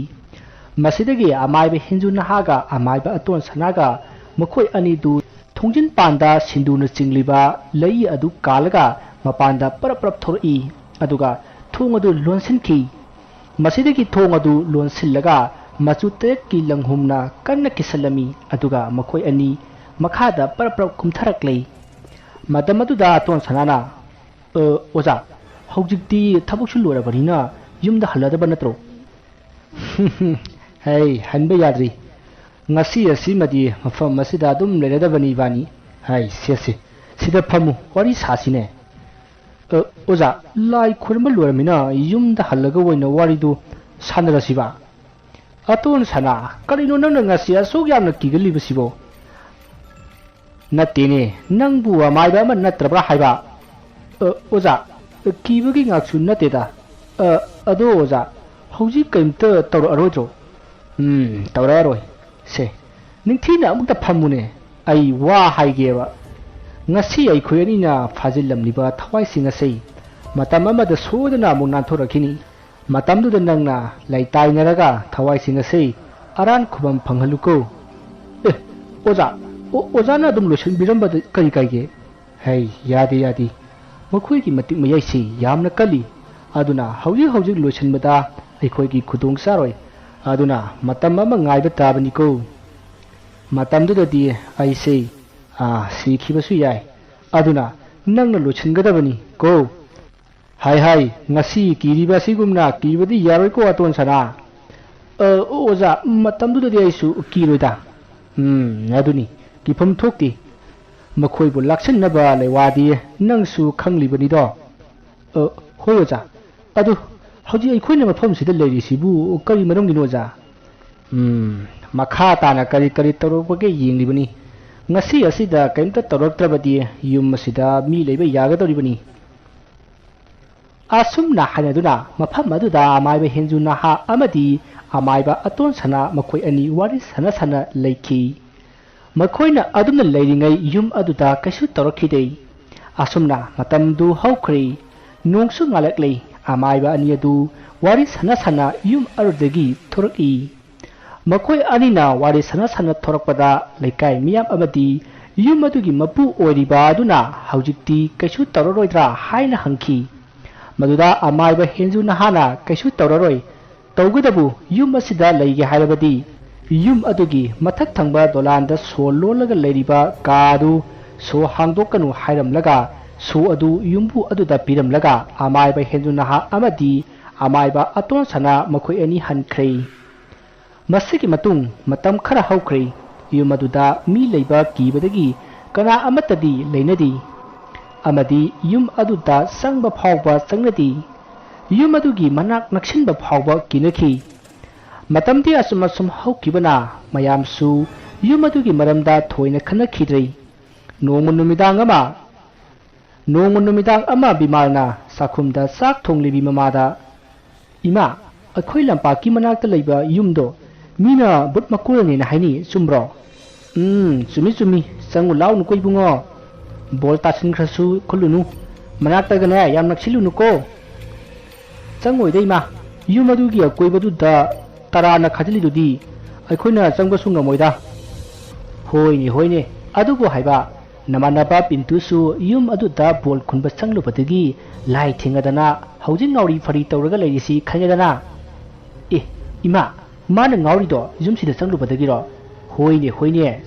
ꯃꯁꯤꯗꯒꯤ ꯑꯃꯥꯏꯕ ꯍꯦꯟꯖꯨ ꯅꯍꯥꯒ ꯑꯃꯥꯏꯕ ꯑꯇꯣꯟ ꯁꯅꯥꯒ ꯃꯈꯣꯏ ꯑꯅꯤꯗꯨ ꯊꯣꯡꯖꯤꯟ ꯄꯥꯟꯗ ꯁꯤꯟꯗꯨꯔꯅ ꯆꯤꯡꯂꯤꯕ ꯂꯩ ꯑꯗꯨ ꯀꯥꯜꯂꯒ ꯃꯄꯥꯟꯗ ꯄꯔꯞ ꯄꯔꯞ ꯊꯣꯔꯛꯏ꯫ ꯑꯗꯨꯒ ꯊꯣꯡ ꯑꯗꯨ ꯂꯣꯟꯁꯤꯟꯈꯤ꯫ ꯃꯁꯤꯗꯒꯤ ꯊꯣꯡ ꯑꯗꯨ ꯂꯣꯟꯁꯤꯜꯂꯒ ꯃꯆꯨ ꯇꯔꯦꯠꯀꯤ ꯂꯪꯍꯨꯝꯅ ꯀꯟꯅ ꯀꯤꯁꯜꯂꯝꯃꯤ꯫ ꯑꯗꯨꯒ ꯃꯈꯣꯏ ꯑꯅꯤ ꯃꯈꯥꯗ ꯄꯔꯞ ꯄꯔꯞ ꯀꯨꯝꯊꯔꯛꯂꯦ꯫ ꯃꯇꯝ ꯑꯗꯨꯗ ꯑꯇꯣꯟ ꯁꯅꯥꯅ, "ꯑ, ꯑꯣꯖꯥ, ꯍꯧꯖꯤꯛꯇꯤ ꯊꯕꯛꯁꯨ ꯂꯣꯏꯔꯕꯅꯤꯅ ꯌꯨꯝꯗ ꯍꯜꯂꯗꯕ ꯅꯠꯇ꯭ꯔꯣ?" "ꯍꯩ, ꯍꯟꯕ ꯌꯥꯗ꯭ꯔꯤ꯫ ꯉꯁꯤ ꯑꯁꯤꯃꯗꯤ ꯃꯐꯝ ꯑꯁꯤꯗ ꯑꯗꯨꯝ ꯂꯩꯔꯗꯕꯅꯤ ꯏꯕꯥꯅꯤ꯫ ꯍꯥꯏ, ꯁꯦ, ꯁꯦ, ꯁꯤꯗ ꯐꯝꯃꯨ, ꯋꯥꯔꯤ ꯁꯥꯁꯤꯅꯦ꯫" "ꯑ, ꯑꯣꯖꯥ, ꯂꯥꯏ ꯈꯣꯏꯔꯝꯕ ꯂꯣꯏꯔꯃꯤꯅ ꯌꯨꯝꯗ ꯍꯜꯂꯒ ꯑꯣꯏꯅ ꯋꯥꯔꯤꯗꯨ ꯁꯥꯟꯅꯔꯁꯤꯕ꯫" "ꯑꯇꯣꯟ ꯁꯅꯥ, ꯀꯔꯤꯅꯣ ꯅꯪꯅ ꯉꯁꯤ ꯑꯁꯨꯛ ꯌꯥꯝꯅ ꯀꯤꯒꯜꯂꯤꯕꯁꯤꯕꯣ?" "ꯅꯠꯇꯦꯅꯦ, ꯅꯪꯕꯨ ꯑꯃꯥꯏꯕ ꯑꯃ ꯅꯠꯇ꯭ꯔꯕ꯭ꯔꯥ ꯍꯥꯏꯕ?" "ꯑ, ꯑꯣꯖꯥ, ꯀꯤꯕꯒꯤ ꯉꯥꯛꯁꯨ ꯅꯠꯇꯦꯗ꯫ ꯑ, ꯑꯗꯣ ꯑꯣꯖꯥ, ꯍꯧꯖꯤꯛ ꯀꯔꯤꯝꯇ ꯇꯧꯔꯛꯑꯔꯣꯏꯗ꯭ꯔꯣ?" "ꯎꯝ, ꯇꯧꯔꯛꯑꯔꯣꯏ꯫ ꯁꯦ, ꯅꯤꯡꯊꯤꯅ ꯑꯃꯨꯛꯇ ꯐꯝꯃꯨꯅꯦ꯫ ꯑꯩ ꯋꯥ ꯍꯥꯏꯒꯦꯕ꯫ ꯉꯁꯤ ꯑꯩꯈꯣꯏ ꯑꯅꯤꯅ ꯐꯥꯖꯤꯜꯂꯝꯂꯤꯕ ꯊꯋꯥꯏꯁꯤꯡ ꯑꯁꯤ ꯃꯇꯝ ꯑꯃꯗ ꯁꯣꯏꯗꯅ ꯑꯃꯨꯛ ꯅꯥꯟꯊꯣꯔꯛꯈꯤꯅꯤ꯫ ꯃꯇꯝꯗꯨꯗ ꯅꯪꯅ ꯂꯩꯇꯥꯏꯅꯔꯒ ꯊꯋꯥꯏꯁꯤꯡ ꯑꯁꯤ ꯑꯔꯥꯟ ꯈꯨꯕꯝ ꯐꯪꯍꯜꯂꯨꯀꯣ꯫" "ꯑꯦ, ꯑꯣꯖꯥ, ꯑꯣ-, ꯑꯣꯖꯥꯅ ꯑꯗꯨꯝ ꯂꯣꯏꯁꯤꯟꯕꯤꯔꯝꯕꯗ ꯀꯔꯤ ꯀꯥꯏꯒꯦ?" ꯍꯩ, ꯌꯥꯗꯦ, ꯌꯥꯗꯦ꯫ ꯃꯈꯣꯏꯒꯤ ꯃꯇꯤꯛ ꯃꯌꯥꯏꯁꯤ ꯌꯥꯝꯅ ꯀꯜꯂꯤ꯫ ꯑꯗꯨꯅ ꯍꯧꯖꯤꯛ ꯍꯧꯖꯤꯛ ꯂꯣꯏꯁꯤꯟꯕꯗ ꯑꯩꯈꯣꯏꯒꯤ ꯈꯨꯗꯣꯡ ꯆꯥꯔꯣꯏ꯫ ꯑꯗꯨꯅ ꯃꯇꯝ ꯑꯃ ꯉꯥꯏꯕ ꯇꯥꯕꯅꯤꯀꯣ꯫ ꯃꯇꯝꯗꯨꯗꯗꯤ ꯑꯩꯁꯦ, ꯑꯥ, ꯁꯤꯈꯤꯕꯁꯨ ꯌꯥꯏ꯫ ꯑꯗꯨꯅ ꯅꯪꯅ ꯂꯣꯏꯁꯤꯟꯒꯗꯕꯅꯤ ꯀꯣ꯫ ꯍꯥꯏ ꯍꯥꯏ, ꯉꯁꯤ ꯀꯤꯔꯤꯕ ꯑꯁꯤꯒꯨꯝꯅ ꯀꯤꯕꯗꯤ ꯌꯥꯔꯣꯏꯀꯣ, ꯑꯇꯣꯟ ꯁꯅꯥ꯫ ꯑ, ꯑꯣꯖꯥ, ꯃꯇꯝꯗꯨꯗꯗꯤ ꯑꯩꯁꯨ ꯀꯤꯔꯣꯏꯗ꯫ ꯎꯝ, ꯑꯗꯨꯅꯤ, ꯀꯤꯐꯝ ꯊꯣꯛꯇꯦ꯫ ꯃꯈꯣꯏꯕꯨ ꯂꯥꯛꯁꯤꯟꯅꯕ ꯂꯩꯋꯥꯗꯤ ꯅꯪꯁꯨ ꯈꯪꯂꯤꯕꯅꯤꯗꯣ꯫ ꯑ, ꯍꯣꯏ ꯑꯣꯖꯥ꯫ ꯑꯗꯨ ꯍꯧꯖꯤꯛ ꯑꯩꯈꯣꯏꯅ ꯃꯐꯝꯁꯤꯗ ꯂꯩꯔꯤꯁꯤꯕꯨ ꯀꯔꯤ ꯃꯔꯝꯒꯤꯅꯣ ꯑꯣꯖꯥ? ꯎꯝ, ꯃꯈꯥ ꯇꯥꯅ ꯀꯔꯤ ꯀꯔꯤ ꯇꯧꯔꯛꯄꯒꯦ ꯌꯦꯡꯂꯤꯕꯅꯤ꯫ ꯉꯁꯤ ꯑꯁꯤꯗ ꯀꯔꯤꯝꯇ ꯇꯧꯔꯛꯇ꯭ꯔꯕꯗꯤ ꯌꯨꯝ ꯑꯁꯤꯗ ꯃꯤ ꯂꯩꯕ ꯌꯥꯒꯗꯧꯔꯤꯕꯅꯤ꯫ ꯑꯁꯨꯝꯅ ꯍꯥꯏꯅꯗꯨꯅ ꯃꯐꯝ ꯑꯗꯨꯗ ꯑꯃꯥꯏꯕ ꯍꯦꯟꯖꯨ ꯅꯍꯥ ꯑꯃꯗꯤ ꯑꯃꯥꯏꯕ ꯑꯇꯣꯟ ꯁꯅꯥ ꯃꯈꯣꯏ ꯑꯅꯤ ꯋꯥꯔꯤ ꯁꯥꯟꯅ ꯁꯥꯟꯅ ꯂꯩꯈꯤ꯫ ꯃꯈꯣꯏꯅ ꯑꯗꯨꯝꯅ ꯂꯩꯔꯤꯉꯩ ꯌꯨꯝ ꯑꯗꯨꯗ ꯀꯩꯁꯨ ꯇꯧꯔꯛꯈꯤꯗꯦ꯫ ꯑꯁꯨꯝꯅ ꯃꯇꯝꯗꯨ ꯍꯧꯈ꯭ꯔꯦ꯫ ꯅꯣꯡꯁꯨ ꯉꯥꯜꯂꯛꯂꯦ꯫ ꯑꯃꯥꯏꯕ ꯑꯅꯤ ꯑꯗꯨ ꯋꯥꯔꯤ ꯁꯥꯟꯅ ꯁꯥꯟꯅ ꯌꯨꯝ ꯑꯗꯨꯗꯒꯤ ꯊꯣꯔꯛꯏ꯫ ꯃꯈꯣꯏ ꯑꯅꯤꯅ ꯋꯥꯔꯤ ꯁꯥꯟꯅ ꯁꯥꯟꯅ ꯊꯣꯔꯛꯄꯗ ꯂꯩꯀꯥꯏ ꯃꯤꯌꯥꯝ ꯑꯃꯗꯤ ꯌꯨꯝ ꯑꯗꯨꯒꯤ ꯃꯄꯨ ꯑꯣꯏꯔꯤꯕ ꯑꯗꯨꯅ ꯍꯧꯖꯤꯛꯇꯤ ꯀꯩꯁꯨ ꯇꯧꯔꯔꯣꯏꯗ꯭ꯔꯥ ꯍꯥꯏꯅ ꯍꯪꯈꯤ꯫ ꯃꯗꯨꯗ ꯑꯃꯥꯏꯕ ꯍꯦꯟꯖꯨ ꯅꯍꯥꯅ ꯀꯩꯁꯨ ꯇꯧꯔꯔꯣꯏ, ꯇꯧꯒꯗꯕꯨ ꯌꯨꯝ ꯑꯁꯤꯗ ꯂꯩꯒꯦ ꯍꯥꯏꯔꯕꯗꯤ ꯌꯨꯝ ꯑꯗꯨꯒꯤ ꯃꯊꯛ ꯊꯪꯕ ꯗꯣꯂꯥꯟꯗ ꯁꯣ ꯂꯣꯜꯂꯒ ꯂꯩꯔꯤꯕ ꯀꯥ ꯑꯗꯨ ꯁꯣ ꯍꯥꯡꯗꯣꯛꯀꯅꯨ ꯍꯥꯏꯔꯝꯂꯒ ꯁꯣ ꯑꯗꯨ ꯌꯨꯝꯕꯨ ꯑꯗꯨꯗ ꯄꯤꯔꯝꯂꯒ ꯑꯃꯥꯏꯕ ꯍꯦꯟꯖꯨ ꯅꯍꯥ ꯑꯃꯗꯤ ꯑꯃꯥꯏꯕ ꯑꯇꯣꯟ ꯁꯅꯥ ꯃꯈꯣꯏ ꯑꯅꯤ ꯍꯟꯈ꯭ꯔꯦ꯫ ꯃꯁꯤꯒꯤ ꯃꯇꯨꯡ ꯃꯇꯝ ꯈꯔ ꯍꯧꯈ꯭ꯔꯦ꯫ ꯌꯨꯝ ꯑꯗꯨꯗ ꯃꯤ ꯂꯩꯕ ꯀꯤꯕꯗꯒꯤ ꯀꯅꯥ ꯑꯃꯠꯇꯗꯤ ꯂꯩꯅꯗꯦ ꯑꯃꯗꯤ ꯌꯨꯝ ꯑꯗꯨꯗ ꯆꯪꯕ ꯐꯥꯎꯕ ꯆꯪꯅꯗꯦ꯫ ꯌꯨꯝ ꯑꯗꯨꯒꯤ ꯃꯅꯥꯛ ꯅꯛꯁꯤꯟꯕ ꯐꯥꯎꯕ ꯀꯤꯅꯈꯤ꯫ ꯃꯇꯝꯗꯤ ꯑꯁꯨꯝ ꯑꯁꯨꯝ ꯍꯧꯈꯤꯕꯅ ꯃꯌꯥꯝꯁꯨ ꯌꯨꯝ ꯑꯗꯨꯒꯤ ꯃꯔꯝꯗ ꯊꯣꯏꯅ ꯈꯟꯅꯈꯤꯗ꯭ꯔꯦ꯫ ꯅꯣꯡꯃ ꯅꯨꯃꯤꯗꯥꯡ ꯑꯃ ꯅꯣꯡꯃ ꯅꯨꯃꯤꯗꯥꯡ ꯑꯃ ꯕꯤꯃꯥꯜꯅ ꯆꯥꯛꯈꯨꯝꯗ ꯆꯥꯛ ꯊꯣꯡꯂꯤꯕꯤ ꯃꯃꯥꯗ, "ꯏꯃꯥ, ꯑꯩꯈꯣꯏ ꯂꯝꯄꯥꯛꯀꯤ ꯃꯅꯥꯛꯇ ꯂꯩꯕ ꯌꯨꯝꯗꯣ ꯃꯤꯅ ꯚꯨꯠ ꯃꯀꯣꯜꯅꯦꯅ ꯍꯥꯏꯅꯩ, ꯆꯨꯝꯕ꯭ꯔꯣ?" "ꯎꯝ, ꯆꯨꯝꯃꯤ ꯆꯨꯝꯃꯤ, ꯆꯪꯉꯨ ꯂꯥꯎꯅꯨꯀꯣ ꯏꯕꯨꯡꯉꯣ꯫ ꯕꯣꯜ ꯇꯥꯁꯤꯟꯈ꯭ꯔꯁꯨ ꯈꯨꯜꯂꯨꯅꯨ, ꯃꯅꯥꯛꯇꯒꯅꯦ ꯌꯥꯝ ꯅꯛꯁꯤꯜꯂꯨꯅꯨꯀꯣ꯫" "ꯆꯪꯉꯣꯏꯗ ꯏꯃꯥ, ꯌꯨꯝ ꯑꯗꯨꯒꯤ ꯑꯀꯣꯏꯕꯗꯨꯗ ꯇꯔꯥꯅ ꯈꯥꯖꯤꯜꯂꯤꯗꯨꯗꯤ, ꯑꯩꯈꯣꯏꯅ ꯆꯪꯕꯁꯨ ꯉꯝꯃꯣꯏꯗ꯫" "ꯍꯣꯏꯅꯦ ꯍꯣꯏꯅꯦ, ꯑꯗꯨꯕꯨ ꯍꯥꯏꯕ, ꯅꯃꯥꯟꯅꯕ ꯄꯤꯟꯇꯨꯁꯨ ꯌꯨꯝ ꯑꯗꯨꯗ ꯕꯣꯜ ꯈꯨꯟꯕ ꯆꯪꯂꯨꯕꯗꯒꯤ ꯂꯥꯏ ꯊꯦꯡꯉꯗꯅ ꯍꯧꯖꯤꯛ ꯉꯥꯎꯔꯤ ꯐꯔꯤ ꯇꯧꯔꯒ ꯂꯩꯔꯤꯁꯤ ꯈꯪꯉꯦꯗꯅ꯫ ꯑꯦ, ꯏꯃꯥ, ꯃꯥꯅ ꯉꯥꯎꯔꯤꯗꯣ ꯌꯨꯝꯁꯤꯗ ꯆꯪꯂꯨꯕꯗꯒꯤꯔꯣ? ꯍꯣꯏꯅꯦ, ꯍꯣꯏꯅꯦ,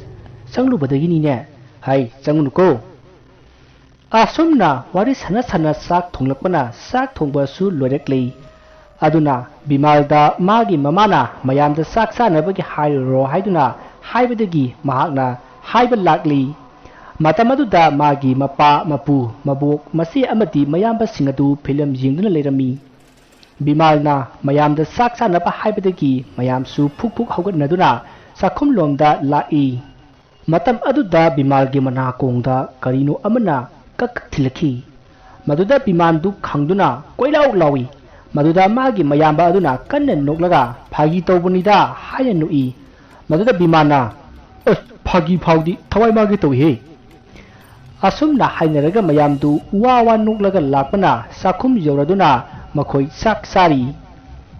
ꯆꯪꯂꯨꯕꯗꯒꯤꯅꯤꯅꯦ꯫ ꯍꯥꯏ, ꯆꯪꯉꯨꯅꯨꯀꯣ꯫ ꯑꯁꯨꯝꯅ ꯋꯥꯔꯤ ꯁꯥꯟꯅ ꯁꯥꯟꯅ ꯆꯥꯛ ꯊꯣꯡꯂꯛꯄꯅ ꯆꯥꯛ ꯊꯣꯡꯕꯁꯨ ꯂꯣꯏꯔꯛꯂꯤ꯫ ꯑꯗꯨꯅ ꯕꯤꯃꯥꯜꯗ ꯃꯥꯒꯤ ꯃꯃꯥꯅ ꯃꯌꯥꯝꯗ ꯆꯥꯛ ꯆꯥꯅꯕꯒꯤ ꯍꯥꯏꯔꯨꯔꯣ ꯍꯥꯏꯗꯨꯅ ꯍꯥꯏꯕꯗꯒꯤ ꯃꯍꯥꯛꯅ ꯍꯥꯏꯕ ꯂꯥꯛꯂꯤ꯫ ꯃꯇꯝ ꯑꯗꯨꯗ ꯃꯥꯒꯤ ꯃꯄꯥ, ꯃꯄꯨ, ꯃꯕꯣꯛ, ꯃꯆꯦ ꯑꯃꯗꯤ ꯃꯌꯥꯝꯕꯁꯤꯡ ꯑꯗꯨ ꯐꯤꯂꯝ ꯌꯦꯡꯗꯨꯅ ꯂꯩꯔꯝꯃꯤ꯫ ꯕꯤꯃꯥꯜꯅ ꯃꯌꯥꯝꯗ ꯆꯥꯛ ꯆꯥꯅꯕ ꯍꯥꯏꯕꯗꯒꯤ ꯃꯌꯥꯝꯁꯨ ꯐꯨꯛ ꯐꯨꯛ ꯍꯧꯒꯠꯅꯗꯨꯅ ꯆꯥꯛꯈꯨꯝꯂꯣꯝꯗ ꯂꯥꯛꯏ꯫ ꯃꯇꯝ ꯑꯗꯨꯗ ꯕꯤꯃꯥꯜꯒꯤ ꯃꯅꯥꯀꯣꯡꯗ ꯀꯔꯤꯅꯣ ꯑꯃꯅ ꯀꯛ ꯀꯛ ꯊꯤꯜꯂꯛꯈꯤ꯫ ꯃꯗꯨꯗ ꯕꯤꯃꯥꯜꯗꯨ ꯈꯪꯗꯨꯅ ꯀꯣꯏꯂꯥꯎ ꯂꯥꯎꯏ꯫ ꯃꯗꯨꯗ ꯃꯥꯒꯤ ꯃꯌꯥꯝꯕ ꯑꯗꯨꯅ ꯀꯟꯅ ꯅꯣꯛꯂꯒ "ꯐꯥꯒꯤ ꯇꯧꯕꯅꯤꯗ" ꯍꯥꯏꯅ ꯅꯣꯛꯏ꯫ ꯃꯗꯨꯗ ꯕꯤꯃꯥꯜꯅ, "ꯑꯁ, ꯐꯥꯒꯤ ꯐꯥꯎꯗꯤ ꯊꯋꯥꯏ ꯃꯥꯒꯦ ꯇꯧꯏꯍꯦ!" ꯑꯁꯨꯝꯅ ꯍꯥꯏꯅꯔꯒ ꯃꯌꯥꯝꯗꯨ ꯋꯥ ꯋꯥ ꯅꯣꯛꯂꯒ ꯂꯥꯛꯄꯅ ꯆꯥꯛꯈꯨꯝ ꯌꯧꯔꯗꯨꯅ ꯃꯈꯣꯏ ꯆꯥꯛ ꯆꯥꯔꯤ꯫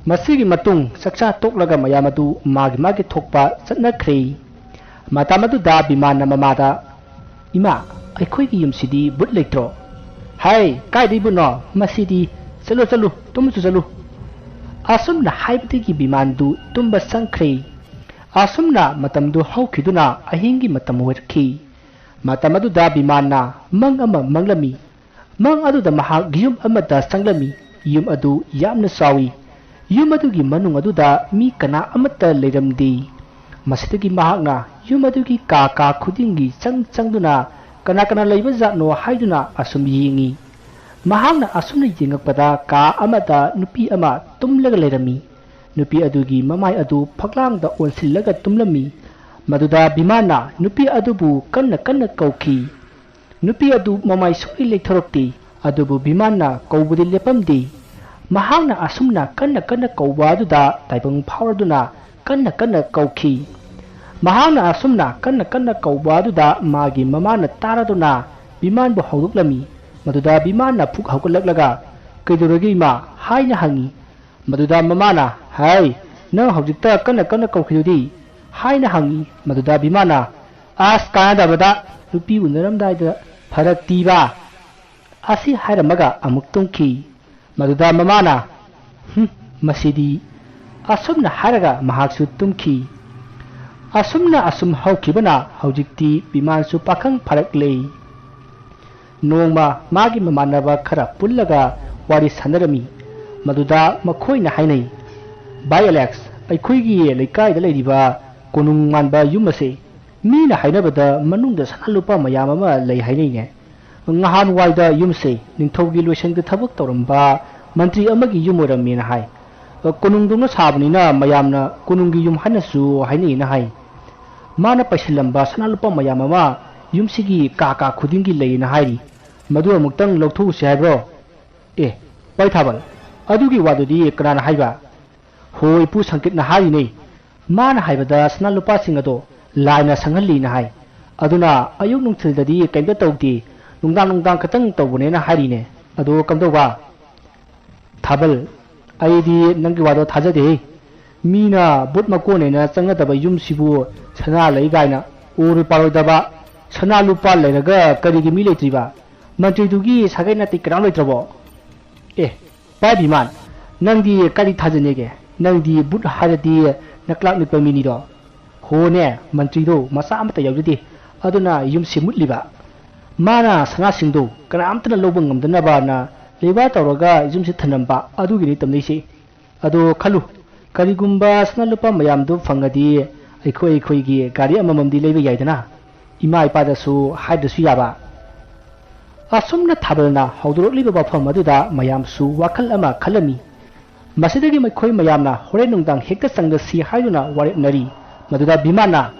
ꯃꯁꯤꯒꯤ ꯃꯇꯨꯡ ꯆꯥꯛꯆꯥ ꯇꯣꯛꯂꯒ ꯃꯌꯥꯝ ꯑꯗꯨ ꯃꯥꯒꯤ ꯃꯥꯒꯤ ꯊꯣꯛꯄ ꯆꯠꯅꯈ꯭ꯔꯦ꯫ ꯃꯇꯝ ꯑꯗꯨꯗ ꯕꯤꯃꯥꯟꯅ ꯃꯃꯥꯗ, "ꯏꯃꯥ, ꯑꯩꯈꯣꯏꯒꯤ ꯌꯨꯝꯁꯤꯗꯤ ꯕꯨꯠ ꯂꯩꯇ꯭ꯔꯣ?" "ꯍꯥꯏ, ꯀꯥꯏꯗꯩ ꯕꯨꯠꯅꯣ? ꯃꯁꯤꯗꯤ ꯆꯠꯂꯨ, ꯆꯠꯂꯨ, ꯇꯨꯝꯃꯁꯨ ꯆꯠꯂꯨ"꯫ ꯑꯁꯨꯝꯅ ꯍꯥꯏꯕꯗꯒꯤ ꯕꯤꯃꯥꯟꯗꯨ ꯇꯨꯝꯕ ꯆꯪꯈ꯭ꯔꯦ꯫ ꯑꯁꯨꯝꯅ ꯃꯇꯝꯗꯨ ꯍꯧꯈꯤꯗꯨꯅ ꯑꯍꯤꯡꯒꯤ ꯃꯇꯝ ꯑꯣꯏꯔꯛꯈꯤ꯫ ꯃꯇꯝ ꯑꯗꯨꯗ ꯕꯤꯃꯥꯟꯅ ꯃꯪ ꯑꯃ ꯃꯪꯂꯝꯃꯤ꯫ ꯃꯪ ꯑꯗꯨꯗ ꯃꯍꯥꯛ ꯌꯨꯝ ꯑꯃꯗ ꯆꯪꯂꯝꯃꯤ꯫ ꯌꯨꯝ ꯑꯗꯨ ꯌꯥꯝꯅ ꯆꯥꯎꯏ꯫ ꯌꯨꯝ ꯑꯗꯨꯒꯤ ꯃꯅꯨꯡ ꯑꯗꯨꯗ ꯃꯤ ꯀꯅꯥ ꯑꯃꯠꯇ ꯂꯩꯔꯝꯗꯦ꯫ ꯃꯁꯤꯗꯒꯤ ꯃꯍꯥꯛꯅ ꯌꯨꯝ ꯑꯗꯨꯒꯤ ꯀꯥ ꯀꯥ ꯈꯨꯗꯤꯡꯒꯤ ꯆꯪ ꯆꯪꯗꯨꯅ ꯀꯅꯥ ꯀꯅꯥ ꯂꯩꯕ ꯖꯥꯠꯅꯣ ꯍꯥꯏꯗꯨꯅ ꯑꯁꯨꯝ ꯌꯦꯡꯉꯤ꯫ ꯃꯍꯥꯛꯅ ꯑꯁꯨꯝꯅ ꯌꯦꯡꯉꯛꯄꯗ ꯀꯥ ꯑꯃꯗ ꯅꯨꯄꯤ ꯑꯃ ꯇꯨꯝꯂꯒ ꯂꯩꯔꯝꯃꯤ꯫ ꯅꯨꯄꯤ ꯑꯗꯨꯒꯤ ꯃꯃꯥꯏ ꯑꯗꯨ ꯐꯛꯂꯥꯡꯗ ꯑꯣꯟꯁꯤꯜꯂꯒ ꯇꯨꯝꯂꯝꯃꯤ꯫ ꯃꯗꯨꯗ ꯕꯤꯃꯥꯟꯅ ꯅꯨꯄꯤ ꯑꯗꯨꯕꯨ ꯀꯟꯅ ꯀꯟꯅ ꯀꯧꯈꯤ꯫ ꯅꯨꯄꯤ ꯑꯗꯨ ꯃꯃꯥꯏ ꯁꯨꯡꯂꯩ ꯂꯩꯊꯣꯔꯛꯇꯦ꯫ ꯑꯗꯨꯕꯨ ꯕꯤꯃꯥꯟꯅ ꯀꯧꯕꯗꯤ ꯂꯦꯞꯄꯝꯗꯦ꯫ ꯃꯍꯥꯛꯅ ꯑꯁꯨꯝꯅ ꯀꯟꯅ ꯀꯟꯅ ꯀꯧꯕ ꯑꯗꯨꯗ ꯇꯥꯏꯕꯪ ꯐꯥꯎꯔꯗꯨꯅ ꯀꯟꯅ ꯀꯟꯅ ꯀꯧꯈꯤ꯫ ꯃꯍꯥꯛꯅ ꯑꯁꯨꯝꯅ ꯀꯟꯅ ꯀꯟꯅ ꯀꯧꯕ ꯑꯗꯨꯗ ꯃꯥꯒꯤ ꯃꯃꯥꯅ ꯇꯥꯔꯗꯨꯅ ꯕꯤꯃꯥꯟꯕꯨ ꯍꯧꯗꯣꯛꯂꯝꯃꯤ꯫ ꯃꯗꯨꯗ ꯕꯤꯃꯥꯟꯅ ꯐꯨꯛ ꯍꯧꯒꯠꯂꯛꯂꯒ, "ꯀꯩꯗꯧꯔꯒꯦ ꯏꯃꯥ?" ꯍꯥꯏꯅ ꯍꯪꯉꯤ꯫ ꯃꯗꯨꯗ ꯃꯃꯥꯅ, "ꯍꯥꯏ, ꯅꯪ ꯍꯧꯖꯤꯛꯇ ꯀꯟꯅ ꯀꯟꯅ ꯀꯧꯈꯤꯗꯨꯗꯤ?" ꯍꯥꯏꯅ ꯍꯪꯉꯤ꯫ ꯃꯗꯨꯗ ꯕꯤꯃꯥꯟꯅ, "ꯑꯁ, ꯀꯥꯟꯅꯗꯕꯗ, ꯅꯨꯄꯤ ꯎꯅꯔꯝꯗꯥꯏꯗ ꯐꯔꯛ ꯇꯤꯕ ꯑꯁꯤ ꯍꯥꯏꯔꯝꯃꯒ ꯑꯃꯨꯛ ꯇꯨꯝꯈꯤ꯫ ꯃꯗꯨꯗ ꯃꯃꯥꯅ, "ꯍꯨꯝ, ꯃꯁꯤꯗꯤ"꯫ ꯑꯁꯨꯝꯅ ꯍꯥꯏꯔꯒ ꯃꯍꯥꯛꯁꯨ ꯇꯨꯝꯈꯤ꯫ ꯑꯁꯨꯝꯅ ꯑꯁꯨꯝ ꯍꯧꯈꯤꯕꯅ ꯍꯧꯖꯤꯛꯇꯤ ꯕꯤꯃꯥꯟꯁꯨ ꯄꯥꯈꯪ ꯐꯔꯛꯂꯦ꯫ ꯅꯣꯡꯃ ꯃꯥꯒꯤ ꯃꯃꯥꯟꯅꯕ ꯈꯔ ꯄꯨꯜꯂꯒ ꯋꯥꯔꯤ ꯁꯥꯟꯅꯔꯝꯃꯤ꯫ ꯃꯗꯨꯗ ꯃꯈꯣꯏꯅ ꯍꯥꯏꯅꯩ, "ꯚꯥꯏ ꯑꯦꯂꯦꯛꯁ, ꯑꯩꯈꯣꯏꯒꯤ ꯂꯩꯀꯥꯏꯗ ꯂꯩꯔꯤꯕ ꯀꯣꯅꯨꯡ ꯃꯥꯟꯕ ꯌꯨꯝ ꯑꯁꯦ ꯃꯤꯅ ꯍꯥꯏꯅꯕꯗ ꯃꯅꯨꯡꯗ ꯁꯅꯥ ꯂꯨꯄꯥ ꯃꯌꯥꯝ ꯑꯃ ꯂꯩ ꯍꯥꯏꯅꯩꯅꯦ꯫ ꯉꯍꯥꯟꯋꯥꯏꯗ ꯌꯨꯝꯁꯦ ꯅꯤꯡꯊꯧꯒꯤ ꯂꯣꯏꯁꯪꯗ ꯊꯕꯛ ꯇꯧꯔꯝꯕ ꯃꯟꯇ꯭ꯔꯤ ꯑꯃꯒꯤ ꯌꯨꯝ ꯑꯣꯏꯔꯝꯃꯦꯅ ꯍꯥꯏ꯫ ꯀꯣꯅꯨꯡꯗꯧꯅ ꯁꯥꯕꯅꯤꯅ ꯃꯌꯥꯝꯅ ꯀꯣꯅꯨꯡꯒꯤ ꯌꯨꯝ ꯍꯥꯏꯅꯁꯨ ꯍꯥꯏꯅꯩꯅ ꯍꯥꯏ꯫ ꯃꯥꯅ ꯄꯩꯁꯤꯜꯂꯝꯕ ꯁꯅꯥ ꯂꯨꯄꯥ ꯃꯌꯥꯝ ꯑꯃ ꯌꯨꯝꯁꯤꯒꯤ ꯀꯥ ꯀꯥ ꯈꯨꯗꯤꯡꯒꯤ ꯂꯩꯌꯦꯅ ꯍꯥꯏꯔꯤ꯫ ꯃꯗꯨ ꯑꯃꯨꯛꯇꯪ ꯂꯧꯊꯣꯛꯎꯁꯤ ꯍꯥꯏꯕ꯭ꯔꯣ?" "ꯑꯦ, ꯚꯥꯏ ꯊꯥꯕꯜ, ꯑꯗꯨꯒꯤ ꯋꯥꯗꯨꯗꯤ ꯀꯅꯥꯅ ꯍꯥꯏꯕ?" "ꯍꯣ, ꯏꯄꯨ ꯁꯪꯀꯤꯠꯅ ꯍꯥꯏꯔꯤꯅꯦ꯫ ꯃꯥꯅ ꯍꯥꯏꯕꯗ ꯁꯅꯥ ꯂꯨꯄꯥꯁꯤꯡ ꯑꯗꯣ ꯂꯥꯏꯅ ꯁꯪꯍꯜꯂꯤꯅ ꯍꯥꯏ꯫ ꯑꯗꯨꯅ ꯑꯌꯨꯛ ꯅꯨꯡꯊꯤꯜꯗꯗꯤ ꯀꯩꯝꯇ ꯇꯧꯗꯦ, ꯅꯨꯡꯗꯥꯡ ꯅꯨꯡꯗꯥꯡ ꯈꯛꯇꯪ ꯇꯧꯕꯅꯦꯅ ꯍꯥꯏꯔꯤꯅꯦ꯫ ꯑꯗꯣ ꯀꯝꯗꯧꯕ?" "ꯊꯥꯕꯜ, ꯑꯩꯗꯤ ꯅꯪꯒꯤ ꯋꯥꯗꯣ ꯊꯥꯖꯗꯦꯍꯦ꯫ ꯃꯤꯅ ꯚꯨꯠ ꯃꯀꯣꯟꯅꯦꯅ ꯆꯪꯅꯗꯕ ꯌꯨꯝꯁꯤꯕꯨ ꯁꯅꯥ ꯂꯩ ꯀꯥꯏꯅ ꯑꯣꯏꯔꯣꯏ ꯄꯥꯔꯣꯏꯗꯕ꯫ ꯁꯅꯥ ꯂꯨꯄꯥ ꯂꯩꯔꯒ ꯀꯔꯤꯒꯤ ꯃꯤ ꯂꯩꯇ꯭ꯔꯤꯕ? ꯃꯟꯇ꯭ꯔꯤꯗꯨꯒꯤ ꯁꯥꯒꯩ ꯅꯥꯇꯩ ꯀꯅꯥꯝ ꯂꯩꯇ꯭ꯔꯕꯣ?" "ꯑꯦ, ꯚꯥꯏ ꯕꯤꯃꯥꯟ, ꯅꯪꯗꯤ ꯀꯔꯤ ꯊꯥꯖꯅꯦꯒꯦ? ꯅꯪꯗꯤ ꯚꯨꯠ ꯍꯥꯏꯔꯗꯤ ꯅꯀ꯭ꯂꯥꯛ ꯅꯤꯛꯄ ꯃꯤꯅꯤꯗꯣ꯫ ꯍꯣꯅꯦ, ꯃꯟꯇ꯭ꯔꯤꯗꯣ ꯃꯆꯥ ꯑꯃꯠꯇ ꯌꯥꯎꯖꯗꯦ, ꯑꯗꯨꯅ ꯌꯨꯝꯁꯤ ꯃꯨꯠꯂꯤꯕ꯫ ꯃꯥꯅ ꯁꯅꯥꯁꯤꯡꯗꯣ ꯀꯅꯥꯝꯇꯅ ꯂꯧꯕ ꯉꯝꯗꯅꯕꯅ ꯂꯩꯕꯥꯛ ꯇꯧꯔꯒ ꯌꯨꯝꯁꯤ ꯊꯅꯝꯕ, ꯑꯗꯨꯒꯤꯅꯤ ꯇꯝꯅꯩꯁꯤ꯫ ꯑꯗꯣ ꯈꯜꯂꯨ, ꯀꯔꯤꯒꯨꯝꯕ ꯁꯅꯥ ꯂꯨꯄꯥ ꯃꯌꯥꯝꯗꯨ ꯐꯪꯉꯗꯤ ꯑꯩꯈꯣꯏ ꯑꯩꯈꯣꯏꯒꯤ ꯒꯥꯔꯤ ꯑꯃꯃꯝꯗꯤ ꯂꯩꯕ ꯌꯥꯏꯗꯅ, ꯏꯃꯥ ꯏꯄꯥꯗꯁꯨ ꯍꯥꯏꯗ꯭ꯔꯁꯨ ꯌꯥꯕ꯫" ꯑꯁꯨꯝꯅ ꯊꯥꯕꯜꯅ ꯍꯧꯗꯣꯔꯛꯂꯤꯕ ꯋꯥꯐꯝ ꯑꯗꯨꯗ ꯃꯌꯥꯝꯁꯨ ꯋꯥꯈꯜ ꯑꯃ ꯈꯜꯂꯝꯃꯤ꯫ ꯃꯁꯤꯗꯒꯤ ꯃꯈꯣꯏ ꯃꯌꯥꯝꯅ ꯍꯣꯔꯦꯟ ꯅꯨꯡꯗꯥꯡ ꯍꯦꯛꯇ ꯆꯪꯗꯁꯤ ꯍꯥꯏꯗꯨꯅ ꯋꯥꯔꯦꯞꯅꯔꯤ꯫ ꯃꯗꯨꯗ ꯕꯤꯃꯥꯟꯅ,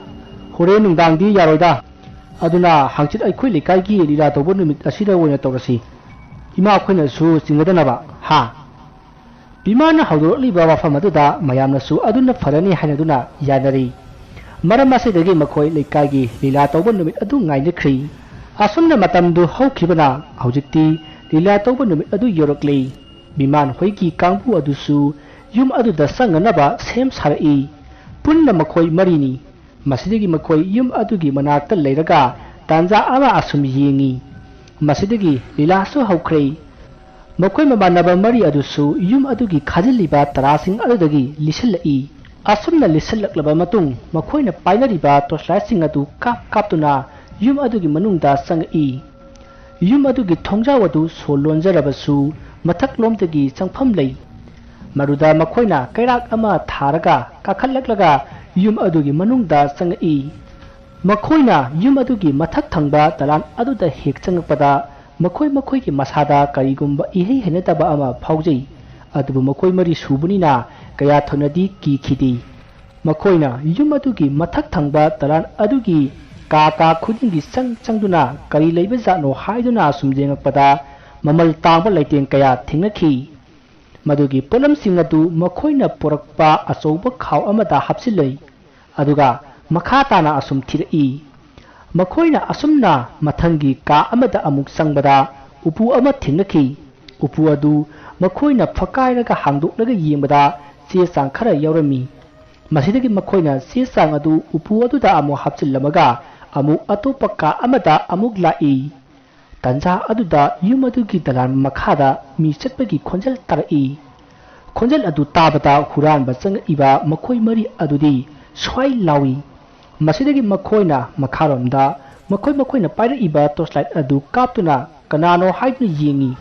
"ꯍꯣꯔꯦꯟ ꯅꯨꯡꯗꯥꯡꯗꯤ ꯌꯥꯔꯣꯏꯗ, ꯑꯗꯨꯅ ꯍꯪꯆꯤꯠ ꯑꯩꯈꯣꯏ ꯂꯩꯀꯥꯏꯒꯤ ꯂꯤꯂꯥ ꯇꯧꯕ ꯅꯨꯃꯤꯠ ꯑꯁꯤꯗ ꯑꯣꯏꯅ ꯇꯧꯔꯁꯤ, ꯏꯃꯥꯈꯣꯏꯅꯁꯨ ꯆꯤꯡꯅꯗꯅꯕ, ꯍꯥ?" ꯕꯤꯃꯥꯟꯅ ꯍꯧꯗꯣꯔꯛꯂꯤꯕ ꯋꯥꯐꯝ ꯑꯗꯨꯗ ꯃꯌꯥꯝꯅꯁꯨ ꯑꯗꯨꯅ ꯐꯔꯅꯤ ꯍꯥꯏꯅꯗꯨꯅ ꯌꯥꯅꯔꯤ꯫ ꯃꯔꯝ ꯑꯁꯤꯗꯒꯤ ꯃꯈꯣꯏ ꯂꯩꯀꯥꯏꯒꯤ ꯂꯤꯂꯥ ꯇꯧꯕ ꯅꯨꯃꯤꯠ ꯑꯗꯨ ꯉꯥꯏꯅꯈ꯭ꯔꯤ꯫ ꯑꯁꯨꯝꯅ ꯃꯇꯝꯗꯨ ꯍꯧꯈꯤꯕꯅ ꯍꯧꯖꯤꯛꯇꯤ ꯂꯤꯂꯥ ꯇꯧꯕ ꯅꯨꯃꯤꯠ ꯑꯗꯨ ꯌꯧꯔꯛꯂꯦ꯫ ꯕꯤꯃꯥꯟ ꯍꯣꯏꯒꯤ ꯀꯥꯡꯕꯨ ꯑꯗꯨꯁꯨ ꯌꯨꯝ ꯑꯗꯨꯗ ꯆꯪꯅꯅꯕ ꯁꯦꯝ ꯁꯥꯔꯛꯏ꯫ ꯄꯨꯟꯅ ꯃꯈꯣꯏ ꯃꯔꯤꯅꯤ꯫ ꯃꯁꯤꯗꯒꯤ ꯃꯈꯣꯏ ꯌꯨꯝ ꯑꯗꯨꯒꯤ ꯃꯅꯥꯛꯇ ꯂꯩꯔꯒ ꯇꯥꯟꯖꯥ ꯑꯃ ꯑꯁꯨꯝ ꯌꯦꯡꯉꯤ꯫ ꯃꯁꯤꯗꯒꯤ ꯂꯤꯂꯥꯁꯨ ꯍꯧꯈ꯭ꯔꯦ꯫ ꯃꯈꯣꯏ ꯃꯃꯥꯟꯅꯕ ꯃꯔꯤ ꯑꯗꯨꯁꯨ ꯌꯨꯝ ꯑꯗꯨꯒꯤ ꯈꯥꯖꯤꯜꯂꯤꯕ ꯇꯔꯥꯁꯤꯡ ꯑꯗꯨꯗꯒꯤ ꯂꯤꯁꯤꯜꯂꯛꯏ꯫ ꯑꯁꯨꯝꯅ ꯂꯤꯁꯤꯜꯂꯛꯂꯕ ꯃꯇꯨꯡ, ꯃꯈꯣꯏꯅ ꯄꯥꯏꯅꯔꯤꯕ ꯇꯣꯔꯆꯂꯥꯏꯠꯁꯤꯡ ꯑꯗꯨ ꯀꯥꯞ ꯀꯥꯞꯇꯨꯅ ꯌꯨꯝ ꯑꯗꯨꯒꯤ ꯃꯅꯨꯡꯗ ꯆꯪꯉꯛꯏ꯫ ꯌꯨꯝ ꯑꯗꯨꯒꯤ ꯊꯣꯡꯖꯥꯎ ꯑꯗꯨ ꯁꯣ ꯂꯣꯟꯖꯔꯕꯁꯨ, ꯃꯊꯛꯂꯣꯝꯗꯒꯤ ꯆꯪꯐꯝ ꯂꯩ꯫ ꯃꯗꯨꯗ ꯃꯈꯣꯏꯅ ꯀꯩꯔꯥꯛ ꯑꯃ ꯊꯥꯔꯒ ꯀꯥꯈꯠꯂꯛꯂꯒ ꯌꯨꯝ ꯑꯗꯨꯒꯤ ꯃꯅꯨꯡꯗ ꯆꯪꯉꯛꯏ꯫ ꯃꯈꯣꯏꯅ ꯌꯨꯝ ꯑꯗꯨꯒꯤ ꯃꯊꯛ ꯊꯪꯕ ꯗꯂꯥꯟ ꯑꯗꯨꯗ ꯍꯦꯛ ꯆꯪꯉꯛꯄꯗ, ꯃꯈꯣꯏ ꯃꯈꯣꯏꯒꯤ ꯃꯁꯥꯗ ꯀꯔꯤꯒꯨꯝꯕ ꯏꯍꯩ ꯍꯩꯅꯗꯕ ꯑꯃ ꯐꯥꯎꯖꯩ꯫ ꯑꯗꯨꯕꯨ ꯃꯈꯣꯏ ꯃꯔꯤ ꯁꯨꯕꯅꯤꯅ ꯀꯌꯥ ꯊꯣꯏꯅꯗꯤ ꯀꯤꯈꯤꯗꯦ꯫ ꯃꯈꯣꯏꯅ ꯌꯨꯝ ꯑꯗꯨꯒꯤ ꯃꯊꯛ ꯊꯪꯕ ꯗꯂꯥꯟ ꯑꯗꯨꯒꯤ ꯀꯥ ꯀꯥ ꯈꯨꯗꯤꯡꯒꯤ ꯆꯪ ꯆꯪꯗꯨꯅ ꯀꯔꯤ ꯂꯩꯕꯖꯥꯠꯅꯣ ꯍꯥꯏꯗꯨꯅ ꯁꯨꯝ ꯌꯦꯡꯉꯛꯄꯗ, ꯃꯃꯜ ꯇꯥꯡꯕ ꯂꯩꯇꯦꯡ ꯀꯌꯥ ꯊꯦꯡꯅꯈꯤ꯫ ꯃꯗꯨꯒꯤ ꯄꯣꯠꯂꯝꯁꯤꯡ ꯑꯗꯨ ꯃꯈꯣꯏꯅ ꯄꯨꯔꯛꯄ ꯑꯆꯧꯕ ꯈꯥꯎ ꯑꯃꯗ ꯍꯥꯞꯆꯤꯜꯂꯤ꯫ ꯑꯗꯨꯒ ꯃꯈꯥ ꯇꯥꯅ ꯑꯁꯨꯝ ꯊꯤꯔꯛꯏ꯫ ꯃꯈꯣꯏꯅ ꯑꯁꯨꯝꯅ ꯃꯊꯪꯒꯤ ꯀꯥ ꯑꯃꯗ ꯑꯃꯨꯛ ꯆꯪꯕꯗ, ꯎꯄꯨ ꯑꯃ ꯊꯦꯡꯅꯈꯤ꯫ ꯎꯄꯨ ꯑꯗꯨ ꯃꯈꯣꯏꯅ ꯐꯛꯀꯥꯏꯔꯒ ꯍꯥꯡꯗꯣꯛꯂꯒ ꯌꯦꯡꯕꯗ, ꯆꯦ ꯆꯥꯡ ꯈꯔ ꯌꯥꯎꯔꯝꯃꯤ꯫ ꯃꯁꯤꯗꯒꯤ ꯃꯈꯣꯏꯅ ꯆꯦ ꯆꯥꯡ ꯑꯗꯨ ꯎꯄꯨ ꯑꯗꯨꯗ ꯑꯃꯨꯛ ꯍꯥꯞꯆꯤꯜꯂꯝꯃꯒ, ꯑꯃꯨꯛ ꯑꯇꯣꯞꯄ ꯀꯥ ꯑꯃꯗ ꯑꯃꯨꯛ ꯂꯥꯛꯏ꯫ ꯇꯥꯟꯖꯥ ꯑꯗꯨꯗ ꯌꯨꯝ ꯑꯗꯨꯒꯤ ꯗꯂꯥꯟ ꯃꯈꯥꯗ ꯃꯤ ꯆꯠꯄꯒꯤ ꯈꯣꯟꯖꯦꯜ ꯇꯥꯔꯛꯏ꯫ ꯈꯣꯟꯖꯦꯜ ꯑꯗꯨ ꯇꯥꯕꯗ ꯍꯨꯔꯥꯟꯕ ꯆꯪꯉꯛꯏꯕ ꯃꯈꯣꯏ ꯃꯔꯤ ꯑꯗꯨꯗꯤ ꯁ꯭ꯋꯥꯏ ꯂꯥꯎꯏ꯫ ꯃꯁꯤꯗꯒꯤ ꯃꯈꯣꯏꯅ ꯃꯈꯥꯔꯣꯝꯗ ꯃꯈꯣꯏ ꯃꯈꯣꯏꯅ ꯄꯥꯏꯔꯛꯏꯕ ꯇꯣꯔꯆꯂꯥꯏꯠ ꯑꯗꯨ ꯀꯥꯞꯇꯨꯅ ꯀꯅꯥꯅꯣ ꯍꯥꯏꯗꯨꯅ ꯌꯦꯡꯉꯤ꯫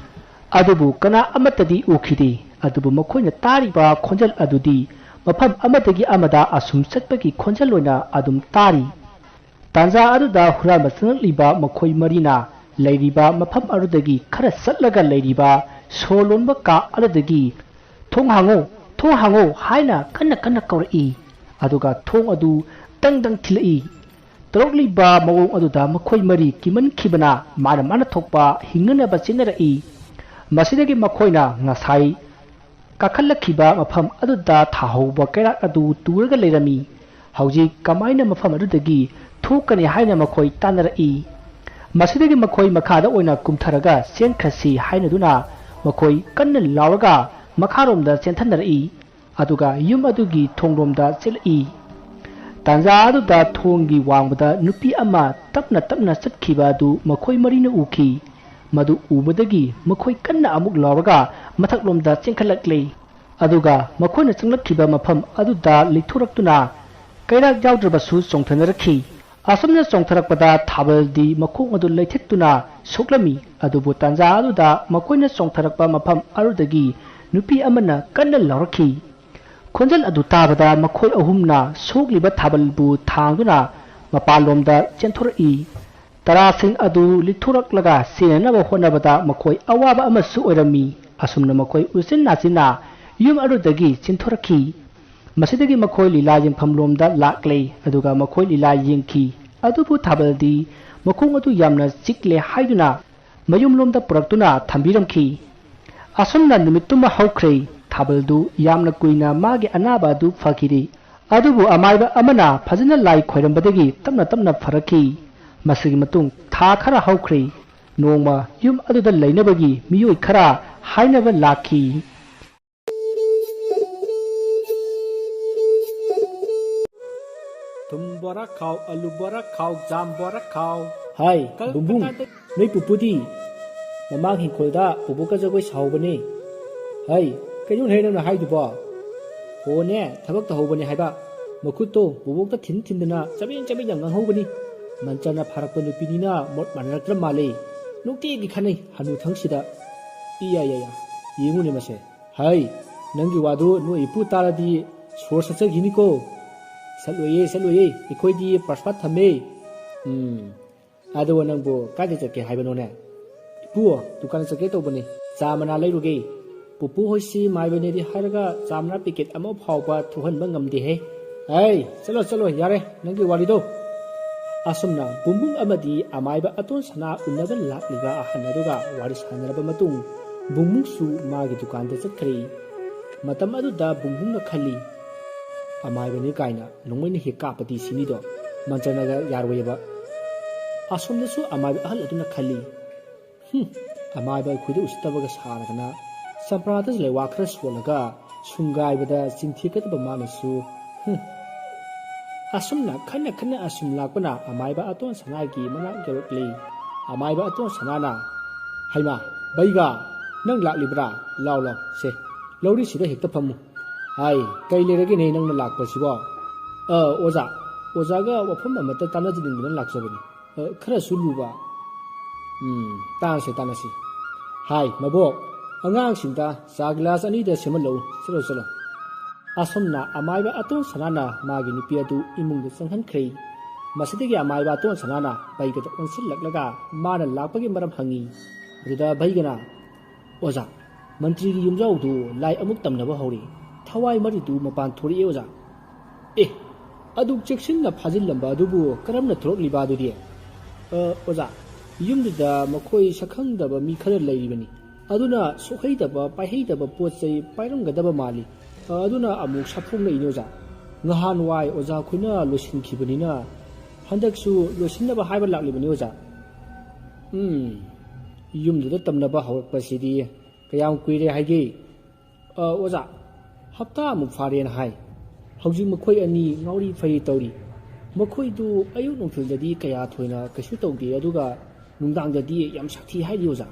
ꯑꯗꯨꯕꯨ ꯀꯅꯥ ꯑꯃꯠꯇꯗꯤ ꯎꯈꯤꯗꯦ꯫ ꯑꯗꯨꯕꯨ ꯃꯈꯣꯏꯅ ꯇꯥꯔꯤꯕ ꯈꯣꯟꯖꯦꯜ ꯑꯗꯨꯗꯤ ꯃꯐꯝ ꯑꯃꯗꯒꯤ ꯑꯃꯗ ꯑꯁꯨꯝ ꯆꯠꯄꯒꯤ ꯈꯣꯟꯖꯦꯜ ꯑꯣꯏꯅ ꯑꯗꯨꯝ ꯇꯥꯔꯤ꯫ ꯇꯥꯟꯖꯥ ꯑꯗꯨꯗ ꯍꯨꯔꯥꯟꯕ ꯆꯪꯂꯛꯂꯤꯕ ꯃꯈꯣꯏ ꯃꯔꯤꯅ ꯂꯩꯔꯤꯕ ꯃꯐꯝ ꯑꯗꯨꯗꯒꯤ ꯈꯔ ꯆꯠꯂꯒ ꯂꯩꯔꯤꯕ ꯁꯣ ꯂꯣꯟꯕ ꯀꯥ ꯑꯗꯨꯗꯒꯤ "ꯊꯣꯡ ꯍꯥꯡꯉꯨ, ꯊꯣꯡ ꯍꯥꯡꯉꯨ" ꯍꯥꯏꯅ ꯀꯟꯅ ꯀꯟꯅ ꯀꯧꯔꯛꯏ꯫ ꯑꯗꯨꯒ ꯊꯣꯡ ꯑꯗꯨ ꯗꯪ ꯗꯪ ꯊꯤꯜꯂꯛꯏ꯫ ꯇꯧꯔꯛꯂꯤꯕ ꯃꯑꯣꯡ ꯑꯗꯨꯗ ꯃꯈꯣꯏ ꯃꯔꯤ ꯀꯤꯃꯟꯈꯤꯕꯅ ꯃꯥꯅ ꯃꯥꯅ ꯊꯣꯛꯄ ꯍꯤꯡꯅꯅꯕ ꯆꯦꯟꯅꯔꯛꯏ꯫ ꯃꯁꯤꯗꯒꯤ ꯃꯈꯣꯏꯅ ꯉꯁꯥꯏ ꯀꯥꯈꯠꯂꯛꯈꯤꯕ ꯃꯐꯝ ꯑꯗꯨꯗ ꯊꯥꯍꯧꯕ ꯀꯩꯔꯥꯛ ꯑꯗꯨ ꯇꯨꯔꯒ ꯂꯩꯔꯝꯃꯤ꯫ ꯍꯧꯖꯤꯛ ꯀꯃꯥꯏꯅ ꯃꯐꯝ ꯑꯗꯨꯗꯒꯤ ꯊꯣꯛꯀꯅꯤ ꯍꯥꯏꯅ ꯃꯈꯣꯏ ꯇꯥꯟꯅꯔꯛꯏ꯫ ꯃꯁꯤꯗꯒꯤ ꯃꯈꯣꯏ ꯃꯈꯥꯗ ꯑꯣꯏꯅ ꯀꯨꯝꯊꯔꯒ ꯆꯦꯟꯈ꯭ꯔꯁꯤ ꯍꯥꯏꯅꯗꯨꯅ ꯃꯈꯣꯏ ꯀꯟꯅ ꯂꯥꯎꯔꯒ ꯃꯈꯥꯔꯣꯝꯗ ꯆꯦꯟꯊꯅꯔꯛꯏ꯫ ꯑꯗꯨꯒ ꯌꯨꯝ ꯑꯗꯨꯒꯤ ꯊꯣꯡꯂꯣꯝꯗ ꯆꯦꯜꯂꯛꯏ꯫ ꯇꯥꯟꯖꯥ ꯑꯗꯨꯗ ꯊꯣꯡꯒꯤ ꯋꯥꯡꯃꯗ ꯅꯨꯄꯤ ꯑꯃ ꯇꯞꯅ ꯇꯞꯅ ꯆꯠꯈꯤꯕ ꯑꯗꯨ ꯃꯈꯣꯏ ꯃꯔꯤꯅ ꯎꯈꯤ꯫ ꯃꯗꯨ ꯎꯕꯗꯒꯤ ꯃꯈꯣꯏ ꯀꯟꯅ ꯑꯃꯨꯛ ꯂꯥꯎꯔꯒ ꯃꯊꯛꯂꯣꯝꯗ ꯆꯦꯟꯈꯠꯂꯛꯂꯦ꯫ ꯑꯗꯨꯒ ꯃꯈꯣꯏꯅ ꯆꯪꯂꯛꯈꯤꯕ ꯃꯐꯝ ꯑꯗꯨꯗ ꯂꯩꯊꯣꯔꯛꯇꯨꯅ ꯀꯩꯔꯥꯛ ꯌꯥꯎꯗ꯭ꯔꯕꯁꯨ ꯆꯣꯡꯊꯅꯔꯛꯈꯤ꯫ ꯑꯁꯨꯝꯅ ꯆꯣꯡꯊꯔꯛꯄꯗ ꯊꯥꯕꯜꯗꯤ ꯃꯈꯣꯡ ꯑꯗꯨ ꯂꯩꯊꯦꯛꯇꯨꯅ ꯁꯣꯛꯂꯝꯃꯤ꯫ ꯑꯗꯨꯕꯨ ꯇꯥꯟꯖꯥ ꯑꯗꯨꯗ ꯃꯈꯣꯏꯅ ꯆꯣꯡꯊꯔꯛꯄ ꯃꯐꯝ ꯑꯗꯨꯗꯒꯤ ꯅꯨꯄꯤ ꯑꯃꯅ ꯀꯟꯅ ꯂꯥꯎꯔꯛꯈꯤ꯫ ꯈꯣꯟꯖꯦꯜ ꯑꯗꯨ ꯇꯥꯕꯗ ꯃꯈꯣꯏ ꯑꯍꯨꯝꯅ ꯁꯣꯛꯂꯤꯕ ꯊꯥꯕꯜꯕꯨ ꯊꯥꯡꯗꯨꯅ ꯃꯄꯥꯟꯂꯣꯝꯗ ꯆꯦꯟꯊꯣꯔꯛꯏ꯫ ꯇꯔꯥꯁꯤꯡ ꯑꯗꯨ ꯂꯤꯠꯊꯣꯔꯛꯂꯒ ꯆꯦꯟꯅꯅꯕ ꯍꯣꯠꯅꯕꯗ ꯃꯈꯣꯏ ꯑꯋꯥꯕ ꯑꯃꯁꯨ ꯑꯣꯏꯔꯝꯃꯤ꯫ ꯑꯁꯨꯝꯅ ꯃꯈꯣꯏ ꯎꯆꯤꯟ ꯅꯥꯆꯤꯟꯅ ꯌꯨꯝ ꯑꯗꯨꯗꯒꯤ ꯆꯦꯟꯊꯣꯔꯛꯈꯤ꯫ ꯃꯁꯤꯗꯒꯤ ꯃꯈꯣꯏ ꯂꯤꯂꯥ ꯌꯦꯡꯐꯝꯂꯣꯝꯗ ꯂꯥꯛꯂꯦ, ꯑꯗꯨꯒ ꯃꯈꯣꯏ ꯂꯤꯂꯥ ꯌꯦꯡꯈꯤ꯫ ꯑꯗꯨꯕꯨ ꯊꯥꯕꯜꯗꯤ ꯃꯈꯣꯡ ꯑꯗꯨ ꯌꯥꯝꯅ ꯆꯤꯛꯂꯦ ꯍꯥꯏꯗꯨꯅ ꯃꯌꯨꯝꯂꯣꯝꯗ ꯄꯨꯔꯛꯇꯨꯅ ꯊꯝꯕꯤꯔꯝꯈꯤ꯫ ꯑꯁꯨꯝꯅ ꯅꯨꯃꯤꯠꯇꯨꯃ ꯍꯧꯈ꯭ꯔꯦ꯫ ꯊꯥꯕꯜꯗꯨ ꯌꯥꯝꯅ ꯀꯨꯏꯅ ꯃꯥꯒꯤ ꯑꯅꯥꯕ ꯑꯗꯨ ꯐꯈꯤꯗꯦ꯫ ꯑꯗꯨꯕꯨ ꯑꯃꯥꯏꯕ ꯑꯃꯅ ꯐꯖꯅ ꯂꯥꯏ ꯈꯣꯏꯔꯝꯕꯗꯒꯤ ꯇꯞꯅ ꯇꯞꯅ ꯐꯔꯛꯈꯤ꯫ ꯃꯁꯤꯒꯤ ꯃꯇꯨꯡ ꯊꯥ ꯈꯔ ꯍꯧꯈ꯭ꯔꯦ꯫ ꯅꯣꯡꯃ ꯌꯨꯝ ꯑꯗꯨꯗ ꯂꯩꯅꯕꯒꯤ ꯃꯤꯑꯣꯏ ꯈꯔ ꯍꯥꯏꯅꯕ ꯂꯥꯛꯈꯤ꯫ ꯊꯨꯝ ꯕꯣꯔꯥ ꯈꯥꯎ, ꯑꯂꯨ ꯕꯣꯔꯥ ꯈꯥꯎ, ꯖꯥꯝ ꯕꯣꯔꯥ ꯈꯥꯎ꯫ ꯍꯥꯏ, ꯀꯜ-, ꯕꯨꯡꯕꯨꯡ, ꯀꯗꯥꯏꯗ? ꯅꯣꯏ ꯄꯨꯄꯨꯗꯤ ꯃꯃꯥꯡ ꯍꯤꯡꯈꯣꯜꯗ ꯕꯨꯕꯣꯛꯀ ꯖꯒꯣꯏ ꯁꯥꯍꯧꯕꯅꯦ꯫ ꯍꯥꯏ, ꯀꯩꯅꯣꯅꯦꯍꯦ ꯅꯪꯅ ꯍꯥꯏꯗꯨꯕꯣ? ꯍꯣꯅꯦ, ꯊꯕꯛ ꯇꯧꯍꯧꯕꯅꯦ ꯍꯥꯏꯕ꯫ ꯃꯈꯨꯠꯇꯣ ꯕꯨꯕꯣꯛꯇ ꯊꯤꯟ ꯊꯤꯟꯗꯅ ꯆꯕꯦꯡ ꯆꯕꯦꯡ ꯌꯥꯝ ꯉꯥꯡꯍꯧꯕꯅꯤ꯫ ꯃꯟꯆꯅ ꯐꯥꯔꯛꯄ ꯅꯨꯄꯤꯅꯤꯅ ꯃꯣꯠ ꯃꯥꯟꯅꯔꯛꯇ꯭ꯔ ꯃꯥꯜꯂꯦ꯫ ꯅꯨꯡꯇꯤꯒꯤ ꯈꯠꯅꯩ ꯍꯅꯨꯊꯪꯁꯤꯗ꯫ ꯏꯌꯥ, ꯌꯥ, ꯌꯥ, ꯌꯦꯡꯉꯨꯅꯦ ꯃꯁꯦ꯫ ꯍꯩ, ꯅꯪꯒꯤ ꯋꯥꯗꯨ ꯅꯣꯏ ꯏꯄꯨ ꯇꯥꯔꯗꯤ ꯁꯣꯔ ꯁꯠꯆꯈꯤꯅꯤꯀꯣ꯫ ꯁꯠꯂꯣꯏꯌꯦ, ꯁꯠꯂꯣꯏꯌꯦ, ꯑꯩꯈꯣꯏꯗꯤ ꯄ꯭ꯔꯁꯥꯗ ꯊꯝꯃꯦ꯫ ꯎꯝ, ꯑꯗꯨꯒ ꯅꯪꯕꯨ ꯀꯥꯏꯗ ꯆꯠꯀꯦ ꯍꯥꯏꯕꯅꯣꯅꯦ? ꯏꯄꯨ, ꯗꯨꯀꯥꯟꯗ ꯆꯠꯀꯦ ꯇꯧꯕꯅꯤ, ꯆꯥ ꯃꯅꯥ ꯂꯩꯔꯨꯒꯦ꯫ ꯄꯨꯄꯨ ꯍꯣꯏꯁꯤ ꯃꯥꯏꯕꯅꯦꯗꯤ ꯍꯥꯏꯔꯒ ꯆꯥ ꯃꯅꯥ ꯄꯦꯀꯦꯠ ꯑꯃ ꯐꯥꯎꯕ ꯊꯣꯛꯍꯟꯕ ꯉꯝꯗꯦꯍꯦ꯫ ꯍꯩ, ꯆꯠꯂꯣ, ꯆꯠꯂꯣ, ꯌꯥꯔꯦ ꯅꯪꯒꯤ ꯋꯥꯔꯤꯗꯣ꯫ ꯑꯁꯨꯝꯅ ꯕꯨꯡꯕꯨꯡ ꯑꯃꯗꯤ ꯑꯃꯥꯏꯕ ꯑꯇꯣꯟ ꯁꯅꯥ ꯎꯅꯕ ꯂꯥꯛꯂꯤꯕ ꯑꯍꯟ ꯑꯗꯨꯒ ꯋꯥꯔꯤ ꯁꯥꯟꯅꯔꯕ ꯃꯇꯨꯡ, ꯕꯨꯡꯕꯨꯡꯁꯨ ꯃꯥꯒꯤ ꯗꯨꯀꯥꯟꯗ ꯆꯠꯈ꯭ꯔꯦ꯫ ꯃꯇꯝ ꯑꯗꯨꯗ ꯕꯨꯡꯕꯨꯡꯅ ꯈꯜꯂꯤ, "ꯑꯃꯥꯏꯕꯅꯤ ꯀꯥꯏꯅ ꯅꯣꯡꯃꯩꯅ ꯍꯦꯛ ꯀꯥꯞꯄꯗꯤ ꯁꯤꯅꯤꯗꯣ, ꯃꯟꯆꯅꯒ ꯌꯥꯔꯣꯏꯌꯦꯕ"꯫ ꯑꯁꯣꯝꯗꯁꯨ ꯑꯃꯥꯏꯕ ꯑꯍꯜ ꯑꯗꯨꯅ ꯈꯜꯂꯤ, "ꯍꯨꯝ, ꯑꯃꯥꯏꯕ ꯑꯩꯈꯣꯏꯗ ꯎꯁꯤꯠꯇꯕꯒ ꯁꯥꯔꯗꯅ, ꯆꯝꯄ꯭ꯔꯥꯗ ꯂꯩꯋꯥ ꯈꯔ ꯁꯣꯜꯂꯒ ꯁꯨꯡꯒꯥꯏꯕꯗ ꯆꯤꯟꯊꯤꯒꯗꯕ ꯃꯥꯅꯁꯨ, ꯍꯨꯝ"꯫ ꯑꯁꯨꯝꯅ ꯈꯟꯅ ꯈꯟꯅ ꯑꯁꯨꯝ ꯂꯥꯛꯄꯅ ꯑꯃꯥꯏꯕ ꯑꯇꯣꯟ ꯁꯅꯥꯒꯤ ꯃꯅꯥꯛ ꯌꯧꯔꯛꯂꯤ꯫ ꯑꯃꯥꯏꯕ ꯑꯇꯣꯟ ꯁꯅꯥꯅ, "ꯍꯩꯃꯥ, ꯕꯩꯒ, ꯅꯪ ꯂꯥꯛꯂꯤꯕ꯭ꯔꯥ? ꯂꯥꯎ, ꯂꯥꯎ, ꯁꯦ, ꯂꯧꯔꯤꯁꯤꯗ ꯍꯦꯛꯇ ꯐꯝꯃꯨ꯫ ꯍꯥꯏ, ꯀꯩ ꯂꯩꯔꯒꯦꯅꯦ ꯅꯪꯅ ꯂꯥꯛꯄꯁꯤꯕꯣ?" "ꯑ, ꯑꯣꯖꯥ, ꯑꯣꯖꯥꯒ ꯋꯥꯐꯝ ꯑꯃꯇ ꯇꯥꯟꯅꯖꯅꯤꯡꯗꯅ ꯂꯥꯛꯆꯕꯅꯤ꯫ ꯑ, ꯈꯔꯁꯨ ꯂꯨꯕ꯫" "ꯎꯝ, ꯇꯥꯟꯅꯁꯤ, ꯇꯥꯟꯅꯁꯤ꯫ ꯍꯥꯏ, ꯃꯕꯣꯛ, ꯑꯉꯥꯡꯁꯤꯡꯗ ꯆꯥ ꯒꯤꯂꯥꯁ ꯑꯅꯤꯗ ꯁꯦꯝꯍꯜꯂꯛꯎ꯫ ꯆꯠꯂꯣ, ꯆꯠꯂꯣ꯫" ꯑꯁꯨꯝꯅ ꯑꯃꯥꯏꯕ ꯑꯇꯣꯟ ꯁꯅꯥꯅ ꯃꯥꯒꯤ ꯅꯨꯄꯤ ꯑꯗꯨ ꯏꯃꯨꯡꯗ ꯆꯪꯍꯟꯈ꯭ꯔꯦ꯫ ꯃꯁꯤꯗꯒꯤ ꯑꯃꯥꯏꯕ ꯑꯇꯣꯟ ꯁꯅꯥꯅ ꯕꯩꯒꯗ ꯑꯣꯟꯁꯤꯜꯂꯛꯂꯒ ꯃꯥꯅ ꯂꯥꯛꯄꯒꯤ ꯃꯔꯝ ꯍꯪꯉꯤ꯫ ꯑꯗꯨꯗ ꯕꯩꯒꯅ, "ꯑꯣꯖꯥ, ꯃꯟꯇ꯭ꯔꯤꯒꯤ ꯌꯨꯝꯖꯥꯎꯗꯨ ꯂꯥꯏ ꯑꯃꯨꯛ ꯇꯝꯅꯕ ꯍꯧꯔꯦ꯫ ꯊꯋꯥꯏ ꯃꯔꯤꯗꯨ ꯃꯄꯥꯟ ꯊꯣꯔꯛꯑꯦ ꯑꯣꯖꯥ꯫" "ꯑꯦ, ꯑꯗꯨꯛ ꯆꯦꯛꯁꯤꯟꯅ ꯐꯥꯖꯤꯜꯂꯝꯕ ꯑꯗꯨꯕꯨ ꯀꯔꯝꯅ ꯊꯣꯔꯛꯂꯤꯕ ꯑꯗꯨꯗꯤ?" "ꯑ, ꯑꯣꯖꯥ, ꯌꯨꯝꯗꯨꯗ ꯃꯈꯣꯏ ꯁꯛꯈꯪꯗꯕ ꯃꯤ ꯈꯔ ꯂꯩꯔꯤꯕꯅꯤ꯫ ꯑꯗꯨꯅ ꯁꯣꯛꯍꯩꯗꯕ, ꯄꯥꯏꯍꯩꯗꯕ ꯄꯣꯠ ꯆꯩ ꯄꯥꯏꯔꯝꯒꯗꯕ ꯃꯥꯜꯂꯤ꯫ ꯑ, ꯑꯗꯨꯅ ꯑꯃꯨꯛ ꯁꯥꯐꯣꯡꯂꯛꯏꯅꯦ ꯑꯣꯖꯥ꯫ ꯅꯍꯥꯟꯋꯥꯏ ꯑꯣꯖꯥ ꯈꯣꯏꯅ ꯂꯣꯏꯁꯤꯟꯈꯤꯕꯅꯤꯅ ꯍꯟꯗꯛꯁꯨ ꯂꯣꯏꯁꯤꯟꯅꯕ ꯍꯥꯏꯕ ꯂꯥꯛꯂꯤꯕꯅꯤ ꯑꯣꯖꯥ꯫" "ꯎꯝ, ꯌꯨꯝꯗꯨꯗ ꯇꯝꯅꯕ ꯍꯧꯔꯛꯄꯁꯤꯗꯤ ꯀꯌꯥꯝ ꯀꯨꯏꯔꯦ ꯍꯥꯏꯒꯦ?" "ꯑ, ꯑꯣꯖꯥ, ꯍꯞꯇꯥꯃꯨꯛ ꯐꯥꯔꯦꯅ ꯍꯥꯏ꯫ ꯍꯧꯖꯤꯛ ꯃꯈꯣꯏ ꯑꯅꯤ ꯉꯥꯎꯔꯤ ꯐꯩꯔꯤ ꯇꯧꯔꯤ꯫ ꯃꯈꯣꯏꯗꯨ ꯑꯌꯨꯛ ꯅꯨꯡꯊꯤꯜꯗꯗꯤ ꯀꯌꯥ ꯊꯣꯏꯅ ꯀꯩꯁꯨ ꯇꯧꯗꯦ, ꯑꯗꯨꯒ ꯅꯨꯡꯗꯥꯡꯗꯗꯤ ꯌꯥꯝ ꯁꯥꯊꯤ ꯍꯥꯏꯔꯤ ꯑꯣꯖꯥ꯫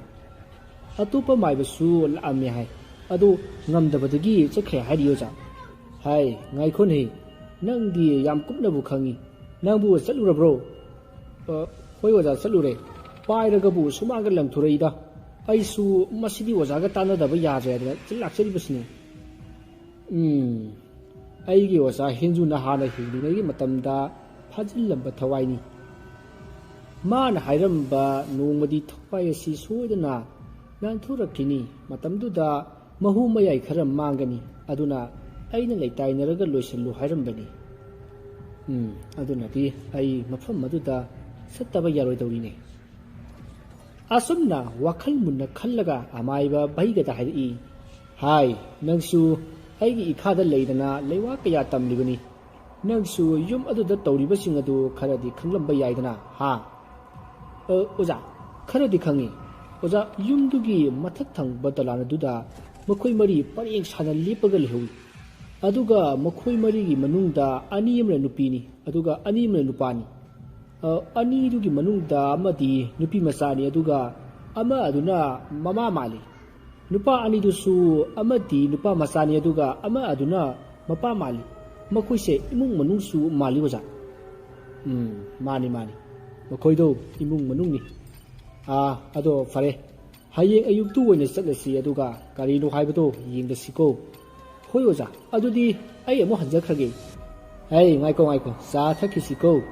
ꯑꯇꯣꯞꯄ ꯃꯥꯏꯕꯁꯨ ꯂꯥꯛꯑꯝꯃꯦ ꯍꯥꯏ, ꯑꯗꯨ ꯉꯝꯗꯕꯗꯒꯤ ꯆꯠꯈ꯭ꯔꯦ ꯍꯥꯏꯔꯤ ꯑꯣꯖꯥ꯫" "ꯍꯥꯏ, ꯉꯥꯏꯈꯣꯅꯦ, ꯅꯪꯗꯤ ꯌꯥꯝ ꯀꯨꯞꯅꯕꯨ ꯈꯪꯉꯤ꯫ ꯅꯪꯕꯨ ꯆꯠꯂꯨꯔꯕ꯭ꯔꯣ?" "ꯑ, ꯍꯣꯏ ꯑꯣꯖꯥ, ꯆꯠꯂꯨꯔꯦ꯫ ꯄꯥꯏꯔꯒꯕꯨ ꯁꯨꯃꯥꯡꯗ ꯂꯪꯊꯣꯔꯛꯏꯗ꯫ ꯑꯩꯁꯨ ꯃꯁꯤꯗꯤ ꯑꯣꯖꯥꯒ ꯇꯥꯟꯅꯗꯕ ꯌꯥꯗ꯭ꯔꯦ ꯍꯥꯏꯗꯅ ꯂꯥꯛꯆꯔꯤꯕꯁꯤꯅꯤ꯫" ꯎꯝ, ꯑꯩꯒꯤ ꯑꯣꯖꯥ ꯍꯦꯟꯖꯨꯅ ꯍꯥꯟꯅ ꯍꯤꯡꯂꯤꯉꯩꯒꯤ ꯃꯇꯝꯗ ꯐꯥꯖꯤꯜꯂꯝꯕ ꯊꯋꯥꯏꯅꯤ꯫ ꯃꯥꯅ ꯍꯥꯏꯔꯝꯕ ꯅꯣꯡꯃꯗꯤ ꯊꯋꯥꯏ ꯑꯁꯤ ꯁꯣꯏꯗꯅ ꯅꯥꯟꯊꯣꯔꯛꯈꯤꯅꯤ꯫ ꯃꯇꯝꯗꯨꯗ ꯃꯍꯨ ꯃꯌꯥꯏ ꯈꯔ ꯃꯥꯡꯒꯅꯤ꯫ ꯑꯗꯨꯅ ꯑꯩꯅ ꯂꯩꯇꯥꯏꯅꯔꯒ ꯂꯣꯏꯁꯤꯜꯂꯨ ꯍꯥꯏꯔꯝꯕꯅꯤ꯫ ꯎꯝ, ꯑꯗꯨꯅꯗꯤ ꯑꯩ ꯃꯐꯝ ꯑꯗꯨꯗ ꯆꯠꯇꯕ ꯌꯥꯔꯣꯏꯗꯧꯔꯤꯅꯦ꯫ ꯑꯁꯨꯝꯅ ꯋꯥꯈꯜ ꯃꯨꯟꯅ ꯈꯜꯂꯒ ꯑꯃꯥꯏꯕ ꯚꯩꯒꯗ ꯍꯥꯏꯔꯛꯏ, "ꯍꯥꯏ, ꯅꯪꯁꯨ ꯑꯩꯒꯤ ꯏꯈꯥꯗ ꯂꯩꯗꯅ ꯂꯩꯋꯥ ꯀꯌꯥ ꯇꯝꯂꯤꯕꯅꯤ꯫ ꯅꯪꯁꯨ ꯌꯨꯝ ꯑꯗꯨꯗ ꯇꯧꯔꯤꯕꯁꯤꯡ ꯑꯗꯨ ꯈꯔꯗꯤ ꯈꯪꯂꯝꯕ ꯌꯥꯏꯗꯅ, ꯍꯥ?" "ꯑ, ꯑꯣꯖꯥ, ꯈꯔꯗꯤ ꯈꯪꯉꯤ꯫ ꯑꯣꯖꯥ, ꯌꯨꯝꯗꯨꯒꯤ ꯃꯊꯛ ꯊꯪꯕ ꯗꯂꯥꯟ ꯑꯗꯨꯗ ꯃꯈꯣꯏ ꯃꯔꯤ ꯄꯔꯦꯡ ꯁꯥꯅ ꯂꯦꯞꯄꯒ ꯂꯩꯍꯧꯏ꯫" ꯑꯗꯨꯒ ꯃꯈꯣꯏ ꯃꯔꯤꯒꯤ ꯃꯅꯨꯡꯗ ꯑꯅꯤ ꯑꯃꯅ ꯅꯨꯄꯤꯅꯤ, ꯑꯗꯨꯒ ꯑꯅꯤ ꯑꯃꯅ ꯅꯨꯄꯥꯅꯤ꯫ ꯑ, ꯑꯅꯤꯗꯨꯒꯤ ꯃꯅꯨꯡꯗ ꯑꯃꯗꯤ ꯅꯨꯄꯤ ꯃꯆꯥꯅꯤ, ꯑꯗꯨꯒ ꯑꯃ ꯑꯗꯨꯅ ꯃꯃꯥ ꯃꯥꯜꯂꯤ꯫ ꯅꯨꯄꯥ ꯑꯅꯤꯗꯨꯁꯨ ꯑꯃꯗꯤ ꯅꯨꯄꯥ ꯃꯆꯥꯅꯤ, ꯑꯗꯨꯒ ꯑꯃ ꯑꯗꯨꯅ ꯃꯄꯥ ꯃꯥꯜꯂꯤ꯫ ꯃꯈꯣꯏꯁꯦ ꯏꯃꯨꯡ ꯃꯅꯨꯡꯁꯨ ꯃꯥꯜꯂꯤ, ꯑꯣꯖꯥ꯫ ꯎꯝ, ꯃꯥꯅꯤ, ꯃꯥꯅꯤ꯫ ꯃꯈꯣꯏꯗꯣ ꯏꯃꯨꯡ ꯃꯅꯨꯡꯅꯤ꯫ ꯑꯥ, ꯑꯗꯣ ꯐꯔꯦ꯫ ꯍꯌꯦꯡ ꯑꯌꯨꯛꯇꯨ ꯑꯣꯏꯅ ꯆꯠꯂꯁꯤ, ꯑꯗꯨꯒ ꯀꯔꯤꯅꯣ ꯍꯥꯏꯕꯗꯣ ꯌꯦꯡꯂꯁꯤꯀꯣ꯫ ꯍꯣꯏ ꯑꯣꯖꯥ, ꯑꯗꯨꯗꯤ ꯑꯩ ꯑꯃꯨꯛ ꯍꯟꯖꯈ꯭ꯔꯒꯦ꯫ ꯍꯩ, ꯉꯥꯏꯈꯣ, ꯉꯥꯏꯈꯣ, ꯆꯥ ꯊꯛꯈꯤꯁꯤꯀꯣ꯫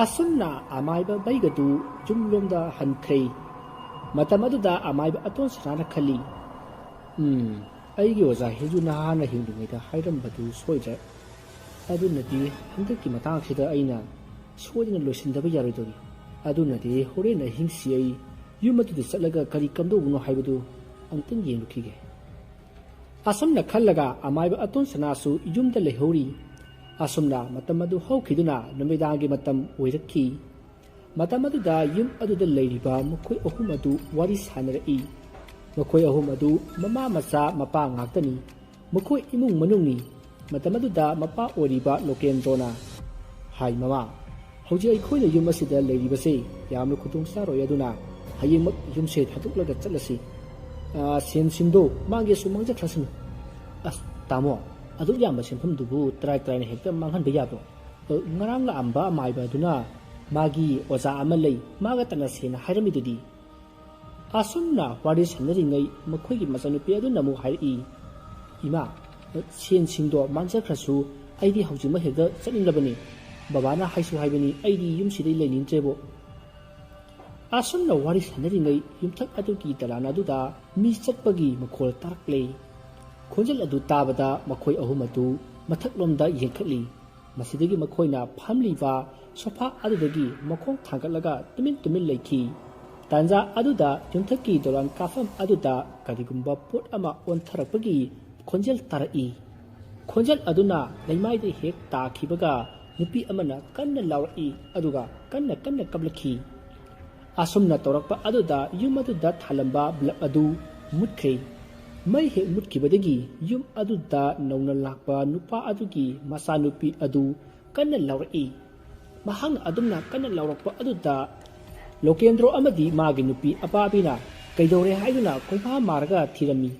ꯑꯁꯨꯝꯅ ꯑꯃꯥꯏꯕ ꯕꯩꯒꯗꯨ ꯌꯨꯝꯂꯣꯝꯗ ꯍꯟꯈ꯭ꯔꯦ꯫ ꯃꯇꯝ ꯑꯗꯨꯗ ꯑꯃꯥꯏꯕ ꯑꯇꯣꯟ ꯁꯅꯥꯅ ꯈꯜꯂꯤ, "ꯎꯝ, ꯑꯩꯒꯤ ꯑꯣꯖꯥ ꯍꯤꯟꯗꯨ ꯅꯍꯥꯅ ꯍꯤꯡꯂꯤꯉꯩꯗ ꯍꯥꯏꯔꯝꯕꯗꯨ ꯁꯣꯏꯗ꯭ꯔꯦ꯫ ꯑꯗꯨꯅꯗꯤ ꯍꯟꯗꯛꯀꯤ ꯃꯇꯥꯡꯁꯤꯗ ꯑꯩꯅ ꯁꯣꯏꯗꯅ ꯂꯣꯏꯁꯤꯟꯗꯕ ꯌꯥꯔꯣꯏꯗꯧꯔꯤ꯫ ꯑꯗꯨꯅꯗꯤ ꯍꯣꯔꯦꯟ ꯑꯍꯤꯡꯁꯤ ꯑꯩ ꯌꯨꯝ ꯑꯗꯨꯗ ꯆꯠꯂꯒ ꯀꯔꯤ ꯀꯝꯗꯧꯕꯅꯣ ꯍꯥꯏꯕꯗꯨ ꯑꯃꯨꯛꯇꯪ ꯌꯦꯡꯂꯨꯈꯤꯒꯦ"꯫ ꯑꯁꯨꯝꯅ ꯈꯜꯂꯒ ꯑꯃꯥꯏꯕ ꯑꯇꯣꯟ ꯁꯅꯥꯁꯨ ꯌꯨꯝꯗ ꯂꯩꯍꯧꯔꯤ꯫ ꯑꯁꯨꯝꯅ ꯃꯇꯝ ꯑꯗꯨ ꯍꯧꯈꯤꯗꯨꯅ ꯅꯨꯃꯤꯗꯥꯡꯒꯤ ꯃꯇꯝ ꯑꯣꯏꯔꯛꯈꯤ꯫ ꯃꯇꯝ ꯑꯗꯨꯗ ꯌꯨꯝ ꯑꯗꯨꯗ ꯂꯩꯔꯤꯕ ꯃꯈꯣꯏ ꯑꯍꯨꯝ ꯑꯗꯨ ꯋꯥꯔꯤ ꯁꯥꯟꯅꯔꯛꯏ꯫ ꯃꯈꯣꯏ ꯑꯍꯨꯝ ꯑꯗꯨ ꯃꯃꯥ ꯃꯆꯥ ꯃꯄꯥ ꯉꯥꯛꯇꯅꯤ꯫ ꯃꯈꯣꯏ ꯏꯃꯨꯡ ꯃꯅꯨꯡꯅꯤ꯫ ꯃꯇꯝ ꯑꯗꯨꯗ ꯃꯄꯥ ꯑꯣꯏꯔꯤꯕ ꯂꯣꯀꯦꯟꯗ꯭ꯔꯣꯅ, "ꯍꯥꯏ ꯃꯃꯥ, ꯍꯧꯖꯤꯛ ꯑꯩꯈꯣꯏꯅ ꯌꯨꯝ ꯑꯁꯤꯗ ꯂꯩꯔꯤꯕꯁꯦ ꯌꯥꯝꯅ ꯈꯨꯗꯣꯡ ꯆꯥꯔꯣꯏ, ꯑꯗꯨꯅ ꯍꯌꯦꯡꯃꯛ ꯌꯨꯝꯁꯦ ꯊꯥꯗꯣꯛꯂꯒ ꯆꯠꯂꯁꯤ꯫ ꯑ, ꯁꯦꯟꯁꯤꯡꯗꯣ ꯃꯥꯡꯒꯦꯁꯨ ꯃꯥꯡꯖꯈ꯭ꯔꯁꯅꯨ"꯫ "ꯑꯁ ꯇꯥꯃꯣ, ꯑꯗꯨꯛ ꯌꯥꯝꯕ ꯁꯦꯟꯐꯝꯗꯨꯕꯨ ꯇꯔꯥꯏ ꯇꯔꯥꯏꯅ ꯍꯦꯛꯇ ꯃꯥꯡꯍꯟꯕ ꯌꯥꯕ꯭ꯔꯣ? ꯑ, ꯉꯔꯥꯡ ꯂꯥꯛꯑꯝꯕ ꯑꯃꯥꯏꯕ ꯑꯗꯨꯅ ꯃꯥꯒꯤ ꯑꯣꯖꯥ ꯑꯃ ꯂꯩ, ꯃꯥꯒ ꯇꯅꯁꯦꯅ ꯍꯥꯏꯔꯝꯃꯤꯗꯨꯗꯤ"꯫ ꯑꯁꯨꯝꯅ ꯋꯥꯔꯤ ꯁꯥꯟꯅꯔꯤꯉꯩ ꯃꯈꯣꯏꯒꯤ ꯃꯆꯥꯅꯨꯄꯤ ꯑꯗꯨꯅ ꯑꯃꯨꯛ ꯍꯥꯏꯔꯛꯏ, "ꯏꯃꯥ, ꯁꯦꯟꯁꯤꯡꯗꯣ ꯃꯥꯡꯖꯈ꯭ꯔꯁꯨ ꯑꯩꯗꯤ ꯍꯧꯖꯤꯛꯃꯛ ꯍꯦꯛꯇ ꯆꯠꯅꯤꯡꯂꯕꯅꯤ꯫ ꯕꯕꯥꯅ ꯍꯥꯏꯁꯨ ꯍꯥꯏꯕꯅꯤ, ꯑꯩꯗꯤ ꯌꯨꯝꯁꯤꯗꯩ ꯂꯩꯅꯤꯡꯗ꯭ꯔꯦꯕꯣ"꯫ ꯑꯁꯨꯝꯅ ꯋꯥꯔꯤ ꯁꯥꯟꯅꯔꯤꯉꯩ ꯌꯨꯝꯊꯛ ꯑꯗꯨꯒꯤ ꯗꯂꯥꯟ ꯑꯗꯨꯗ ꯃꯤ ꯆꯠꯄꯒꯤ ꯃꯈꯣꯜ ꯇꯥꯔꯛꯂꯦ꯫ ꯈꯣꯟꯖꯦꯜ ꯑꯗꯨ ꯇꯥꯕꯗ ꯃꯈꯣꯏ ꯑꯍꯨꯝ ꯑꯗꯨ ꯃꯊꯛꯂꯣꯝꯗ ꯌꯦꯡꯈꯠꯂꯤ꯫ ꯃꯁꯤꯗꯒꯤ ꯃꯈꯣꯏꯅ ꯐꯝꯂꯤꯕ ꯁꯣꯐꯥ ꯑꯗꯨꯗꯒꯤ ꯃꯈꯣꯡ ꯊꯥꯡꯒꯠꯂꯒ ꯇꯨꯃꯤꯟ ꯇꯨꯃꯤꯟ ꯂꯩꯈꯤ꯫ ꯇꯥꯟꯖꯥ ꯑꯗꯨꯗ ꯌꯨꯝꯊꯛꯀꯤ ꯗꯣꯂꯥꯟ ꯀꯥꯐꯝ ꯑꯗꯨꯗ ꯀꯔꯤꯒꯨꯝꯕ ꯄꯣꯠ ꯑꯃ ꯑꯣꯟꯊꯔꯛꯄꯒꯤ ꯈꯣꯟꯖꯦꯜ ꯇꯥꯔꯛꯏ꯫ ꯈꯣꯟꯖꯦꯜ ꯑꯗꯨꯅ ꯂꯩꯃꯥꯏꯗ ꯍꯦꯛ ꯇꯥꯈꯤꯕꯒ ꯅꯨꯄꯤ ꯑꯃꯅ ꯀꯟꯅ ꯂꯥꯎꯔꯛꯏ, ꯑꯗꯨꯒ ꯀꯟꯅ ꯀꯟꯅ ꯀꯞꯂꯛꯈꯤ꯫ ꯑꯁꯨꯝꯅ ꯇꯧꯔꯛꯄ ꯑꯗꯨꯗ ꯌꯨꯝ ꯑꯗꯨꯗ ꯊꯥꯜꯂꯝꯕ ꯕꯜꯕ ꯑꯗꯨ ꯃꯨꯠꯈ꯭ꯔꯦ꯫ ꯃꯩ ꯍꯦꯛ ꯃꯨꯠꯈꯤꯕꯗꯒꯤ ꯌꯨꯝ ꯑꯗꯨꯗ ꯅꯧꯅ ꯂꯥꯛꯄ ꯅꯨꯄꯥ ꯑꯗꯨꯒꯤ ꯃꯆꯥꯅꯨꯄꯤ ꯑꯗꯨ ꯀꯟꯅ ꯂꯥꯎꯔꯛꯏ꯫ ꯃꯍꯥꯛꯅ ꯑꯗꯨꯝꯅ ꯀꯟꯅ ꯂꯥꯎꯔꯛꯄ ꯑꯗꯨꯗ ꯂꯣꯀꯦꯟꯗ꯭ꯔꯣ ꯑꯃꯗꯤ ꯃꯥꯒꯤ ꯅꯨꯄꯤ ꯑꯄꯥꯕꯤꯅ ꯀꯩꯗꯧꯔꯦ ꯍꯥꯏꯗꯨꯅ ꯀꯣꯏꯐꯥ ꯃꯥꯔꯒ ꯊꯤꯔꯝꯃꯤ꯫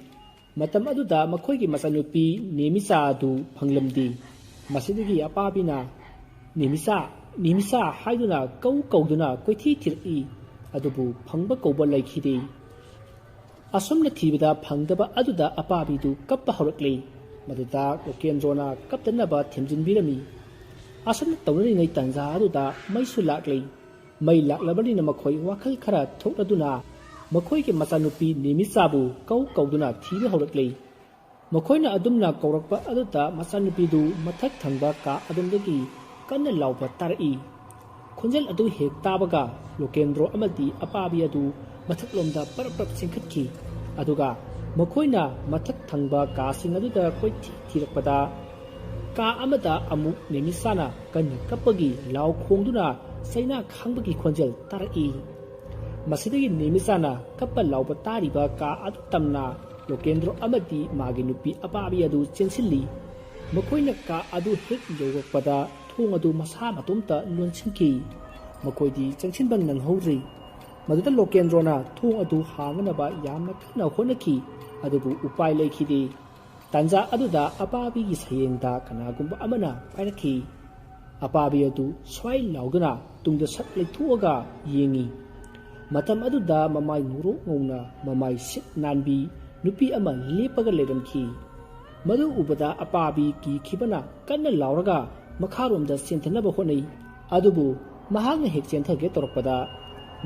ꯃꯇꯝ ꯑꯗꯨꯗ ꯃꯈꯣꯏꯒꯤ ꯃꯆꯥꯅꯨꯄꯤ ꯅꯦꯃꯤꯆꯥ ꯑꯗꯨ ꯐꯪꯂꯝꯗꯦ꯫ ꯃꯁꯤꯗꯒꯤ ꯑꯄꯥꯕꯤꯅ "ꯅꯦꯃꯤꯆꯥ, ꯅꯦꯃꯤꯆꯥ" ꯍꯥꯏꯗꯨꯅ ꯀꯧ ꯀꯧꯗꯨꯅ ꯀꯣꯏꯊꯤ ꯊꯤꯔꯛꯏ, ꯑꯗꯨꯕꯨ ꯐꯪꯕ ꯀꯧꯕ ꯂꯩꯈꯤꯗꯦ꯫ ꯑꯁꯨꯝꯅ ꯊꯤꯕꯗ ꯐꯪꯗꯕ ꯑꯗꯨꯗ ꯑꯄꯥꯕꯤꯗꯨ ꯀꯞꯄ ꯍꯧꯔꯛꯂꯦ꯫ ꯃꯗꯨꯗ ꯂꯣꯀꯦꯟꯗ꯭ꯔꯣꯅ ꯀꯞꯇꯅꯕ ꯊꯦꯝꯖꯤꯟꯕꯤꯔꯝꯃꯤ꯫ ꯑꯁꯨꯝꯅ ꯇꯧꯅꯔꯤꯉꯩ ꯇꯥꯟꯖꯥ ꯑꯗꯨꯗ ꯃꯩꯁꯨ ꯂꯥꯛꯂꯦ꯫ ꯃꯩ ꯂꯥꯛꯂꯕꯅꯤꯅ ꯃꯈꯣꯏ ꯋꯥꯈꯜ ꯈꯔ ꯊꯣꯛꯂꯗꯨꯅ ꯃꯈꯣꯏꯒꯤ ꯃꯆꯥꯅꯨꯄꯤ ꯅꯦꯃꯤꯆꯥꯕꯨ ꯀꯧ ꯀꯧꯗꯨꯅ ꯊꯤꯕ ꯍꯧꯔꯛꯂꯦ꯫ ꯃꯈꯣꯏꯅ ꯑꯗꯨꯝꯅ ꯀꯧꯔꯛꯄ ꯑꯗꯨꯗ ꯃꯆꯥꯅꯨꯄꯤꯗꯨ ꯃꯊꯛ ꯊꯪꯕ ꯀꯥ ꯑꯗꯣꯝꯗꯒꯤ ꯀꯟꯅ ꯂꯥꯎꯕ ꯇꯥꯔꯛꯏ꯫ ꯈꯣꯟꯖꯦꯜ ꯑꯗꯨ ꯍꯦꯛ ꯇꯥꯕꯒ ꯂꯣꯀꯦꯟꯗ꯭ꯔꯣ ꯑꯃꯗꯤ ꯑꯄꯥꯕꯤ ꯑꯗꯨ ꯃꯊꯛꯂꯣꯝꯗ ꯄꯔꯞ ꯄꯔꯞ ꯆꯦꯟꯈꯠꯈꯤ꯫ ꯑꯗꯨꯒ ꯃꯈꯣꯏꯅ ꯃꯊꯛ ꯊꯪꯕ ꯀꯥꯁꯤꯡ ꯑꯗꯨꯗ ꯀꯣꯏꯊꯤ ꯊꯤꯔꯛꯄꯗ ꯀꯥ ꯑꯃꯗ ꯑꯃꯨꯛ ꯅꯦꯃꯤꯆꯥꯅ ꯀꯟꯅ ꯀꯞꯄꯒꯤ ꯂꯥꯎ ꯈꯣꯡꯗꯨꯅ ꯆꯩꯅꯥ ꯈꯥꯡꯕꯒꯤ ꯈꯣꯟꯖꯦꯜ ꯇꯥꯔꯛꯏ꯫ ꯃꯁꯤꯗꯒꯤ ꯅꯦꯃꯤꯆꯥꯅ ꯀꯞꯄ ꯂꯥꯎꯕ ꯇꯥꯔꯤꯕ ꯀꯥ ꯑꯗꯨ ꯇꯝꯅ ꯂꯣꯀꯦꯟꯗ꯭ꯔꯣ ꯑꯃꯗꯤ ꯃꯥꯒꯤ ꯅꯨꯄꯤ ꯑꯄꯥꯕꯤ ꯑꯗꯨ ꯆꯦꯟꯁꯤꯜꯂꯤ꯫ ꯃꯈꯣꯏꯅ ꯀꯥ ꯑꯗꯨ ꯍꯦꯛ ꯌꯧꯔꯛꯄꯗ ꯊꯣꯡ ꯑꯗꯨ ꯃꯁꯥ ꯃꯇꯣꯝꯇ ꯂꯣꯟꯁꯤꯟꯈꯤ꯫ ꯃꯈꯣꯏꯗꯤ ꯆꯪꯁꯤꯟꯕ ꯅꯪꯍꯧꯗ꯭ꯔꯤ꯫ ꯃꯗꯨꯗ ꯂꯣꯀꯦꯟꯗ꯭ꯔꯣꯅ ꯊꯣꯡ ꯑꯗꯨ ꯍꯥꯡꯅꯅꯕ ꯌꯥꯝꯅ ꯀꯟꯅ ꯍꯣꯠꯅꯈꯤ, ꯑꯗꯨꯕꯨ ꯎꯄꯥꯏ ꯂꯩꯈꯤꯗꯦ꯫ ꯇꯥꯟꯖꯥ ꯑꯗꯨꯗ ꯑꯄꯥꯕꯤꯒꯤ ꯁꯌꯦꯡꯗ ꯀꯅꯥꯒꯨꯝꯕ ꯑꯃꯅ ꯄꯥꯏꯔꯛꯈꯤ꯫ ꯑꯄꯥꯕꯤ ꯑꯗꯨ ꯁ꯭ꯋꯥꯏ ꯂꯥꯎꯗꯨꯅ ꯇꯨꯡꯗ ꯁꯠ ꯂꯩꯊꯣꯛꯑꯒ ꯌꯦꯡꯉꯤ꯫ ꯃꯇꯝ ꯑꯗꯨꯗ ꯃꯃꯥꯏ ꯉꯧꯔꯣꯛ ꯉꯧꯅ, ꯃꯃꯥꯏ ꯁꯤꯠ ꯅꯥꯟꯕꯤ ꯅꯨꯄꯤ ꯑꯃ ꯂꯦꯞꯄꯒ ꯂꯩꯔꯝꯈꯤ꯫ ꯃꯗꯨ ꯎꯕꯗ ꯑꯄꯥꯕꯤ ꯀꯤꯈꯤꯕꯅ ꯀꯟꯅ ꯂꯥꯎꯔꯒ ꯃꯈꯥꯔꯣꯝꯗ ꯆꯦꯟꯊꯅꯕ ꯍꯣꯠꯅꯩ꯫ ꯑꯗꯨꯕꯨ ꯃꯍꯥꯛꯅ ꯍꯦꯛ ꯆꯦꯟꯊꯒꯦ ꯇꯧꯔꯛꯄꯗ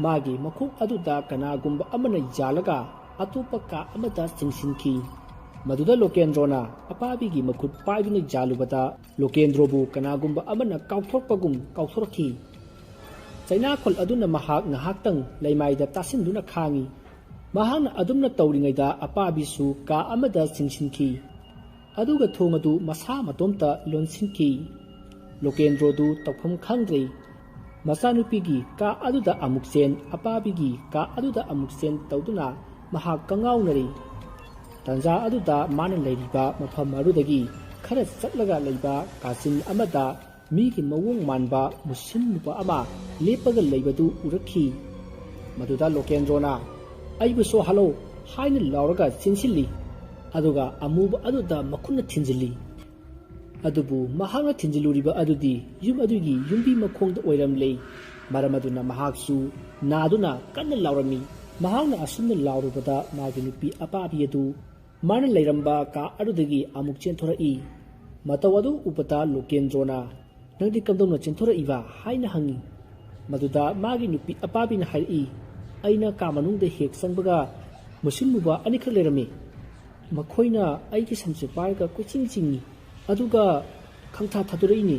ꯃꯥꯒꯤ ꯃꯈꯣꯡ ꯑꯗꯨꯗ ꯀꯅꯥꯒꯨꯝꯕ ꯑꯃꯅ ꯌꯥꯜꯂꯒ ꯑꯇꯣꯞꯄ ꯀꯥ ꯑꯃꯗ ꯆꯤꯡꯁꯤꯟꯈꯤ꯫ ꯃꯗꯨꯗ ꯂꯣꯀꯦꯟꯗ꯭ꯔꯣꯅ ꯑꯄꯥꯕꯤꯒꯤ ꯃꯈꯨꯠ ꯄꯥꯏꯗꯨꯅ ꯌꯥꯜꯂꯨꯕꯗ ꯂꯣꯀꯦꯟꯗ꯭ꯔꯣꯕꯨ ꯀꯅꯥꯒꯨꯝꯕ ꯑꯃꯅ ꯀꯥꯎꯊꯣꯔꯛꯄꯒꯨꯝ ꯀꯥꯎꯊꯣꯔꯛꯈꯤ꯫ ꯆꯩꯅꯥꯈꯣꯜ ꯑꯗꯨꯅ ꯃꯍꯥꯛ ꯉꯥꯏꯍꯥꯛꯇꯪ ꯂꯩꯃꯥꯏꯗ ꯇꯥꯁꯤꯟꯗꯨꯅ ꯈꯥꯡꯉꯤ꯫ ꯃꯍꯥꯛꯅ ꯑꯗꯨꯝꯅ ꯇꯧꯔꯤꯉꯩꯗ ꯑꯄꯥꯕꯤꯁꯨ ꯀꯥ ꯑꯃꯗ ꯆꯤꯡꯁꯤꯟꯈꯤ꯫ ꯑꯗꯨꯒ ꯊꯣꯡ ꯑꯗꯨ ꯃꯁꯥ ꯃꯇꯣꯝꯇ ꯂꯣꯟꯁꯤꯟꯈꯤ꯫ ꯂꯣꯀꯦꯟꯗ꯭ꯔꯣꯗꯨ ꯇꯧꯐꯝ ꯈꯪꯗ꯭ꯔꯦ꯫ ꯃꯆꯥꯅꯨꯄꯤꯒꯤ ꯀꯥ ꯑꯗꯨꯗ ꯑꯃꯨꯛ ꯆꯦꯟ, ꯑꯄꯥꯕꯤꯒꯤ ꯀꯥ ꯑꯗꯨꯗ ꯑꯃꯨꯛ ꯆꯦꯟ ꯇꯧꯗꯨꯅ ꯃꯍꯥꯛ ꯀꯉꯥꯎꯅꯔꯤ꯫ ꯇꯥꯟꯖꯥ ꯑꯗꯨꯗ ꯃꯥꯅ ꯂꯩꯔꯤꯕ ꯃꯐꯝ ꯑꯗꯨꯗꯒꯤ ꯈꯔ ꯆꯠꯂꯒ ꯂꯩꯕ ꯀꯥꯆꯤꯟ ꯑꯃꯗ ꯃꯤꯒꯤ ꯃꯑꯣꯡ ꯃꯥꯟꯕ ꯃꯨꯁꯤꯟ ꯅꯨꯄꯥ ꯑꯃ ꯂꯦꯞꯄꯒ ꯂꯩꯕꯗꯨ ꯎꯔꯛꯈꯤ꯫ ꯃꯗꯨꯗ ꯂꯣꯀꯦꯟꯗ꯭ꯔꯣꯅ, "ꯑꯩꯕꯨ ꯁꯣꯛꯍꯜꯂꯣ" ꯍꯥꯏꯅ ꯂꯥꯎꯔꯒ ꯆꯦꯟꯁꯤꯜꯂꯤ꯫ ꯑꯗꯨꯒ ꯑꯃꯨꯕ ꯑꯗꯨꯗ ꯃꯈꯨꯠꯅ ꯊꯤꯟꯖꯤꯜꯂꯤ꯫ ꯑꯗꯨꯕꯨ ꯃꯍꯥꯛꯅ ꯊꯤꯟꯖꯤꯜꯂꯨꯔꯤꯕ ꯑꯗꯨꯗꯤ ꯌꯨꯝ ꯑꯗꯨꯒꯤ ꯌꯨꯝꯕꯤ ꯃꯈꯣꯡꯗ ꯑꯣꯏꯔꯝꯂꯦ꯫ ꯃꯔꯝ ꯑꯗꯨꯅ ꯃꯍꯥꯛꯁꯨ ꯅꯥꯗꯨꯅ ꯀꯟꯅ ꯂꯥꯎꯔꯝꯃꯤ꯫ ꯃꯍꯥꯛꯅ ꯑꯁꯨꯝꯅ ꯂꯥꯎꯔꯨꯕꯗ ꯃꯥꯒꯤ ꯅꯨꯄꯤ ꯑꯄꯥꯕꯤ ꯑꯗꯨ ꯃꯥꯅ ꯂꯩꯔꯝꯕ ꯀꯥ ꯑꯗꯨꯗꯒꯤ ꯑꯃꯨꯛ ꯆꯦꯟꯊꯣꯔꯛꯏ꯫ ꯃꯇꯧ ꯑꯗꯨ ꯎꯕꯗ ꯂꯣꯀꯦꯟꯗ꯭ꯔꯣꯅ, "ꯅꯪꯗꯤ ꯀꯝꯗꯧꯅ ꯆꯦꯟꯊꯣꯔꯛꯏꯕ?" ꯍꯥꯏꯅ ꯍꯪꯉꯤ꯫ ꯃꯗꯨꯗ ꯃꯥꯒꯤ ꯅꯨꯄꯤ ꯑꯄꯥꯕꯤꯅ ꯍꯥꯏꯔꯛꯏ, "ꯑꯩꯅ ꯀꯥ ꯃꯅꯨꯡꯗ ꯍꯦꯛ ꯆꯪꯕꯒ ꯃꯨꯁꯤꯟꯃꯨꯕ ꯑꯅꯤꯈꯛ ꯂꯩꯔꯝꯃꯤ꯫ ꯃꯈꯣꯏꯅ ꯑꯩꯒꯤ ꯁꯝꯁꯦ ꯄꯥꯏꯔꯒ ꯀꯣꯏꯆꯤꯡ ꯆꯤꯡꯏ, ꯑꯗꯨꯒ ꯈꯪꯊꯥ ꯊꯥꯗꯣꯔꯛꯏꯅꯤ꯫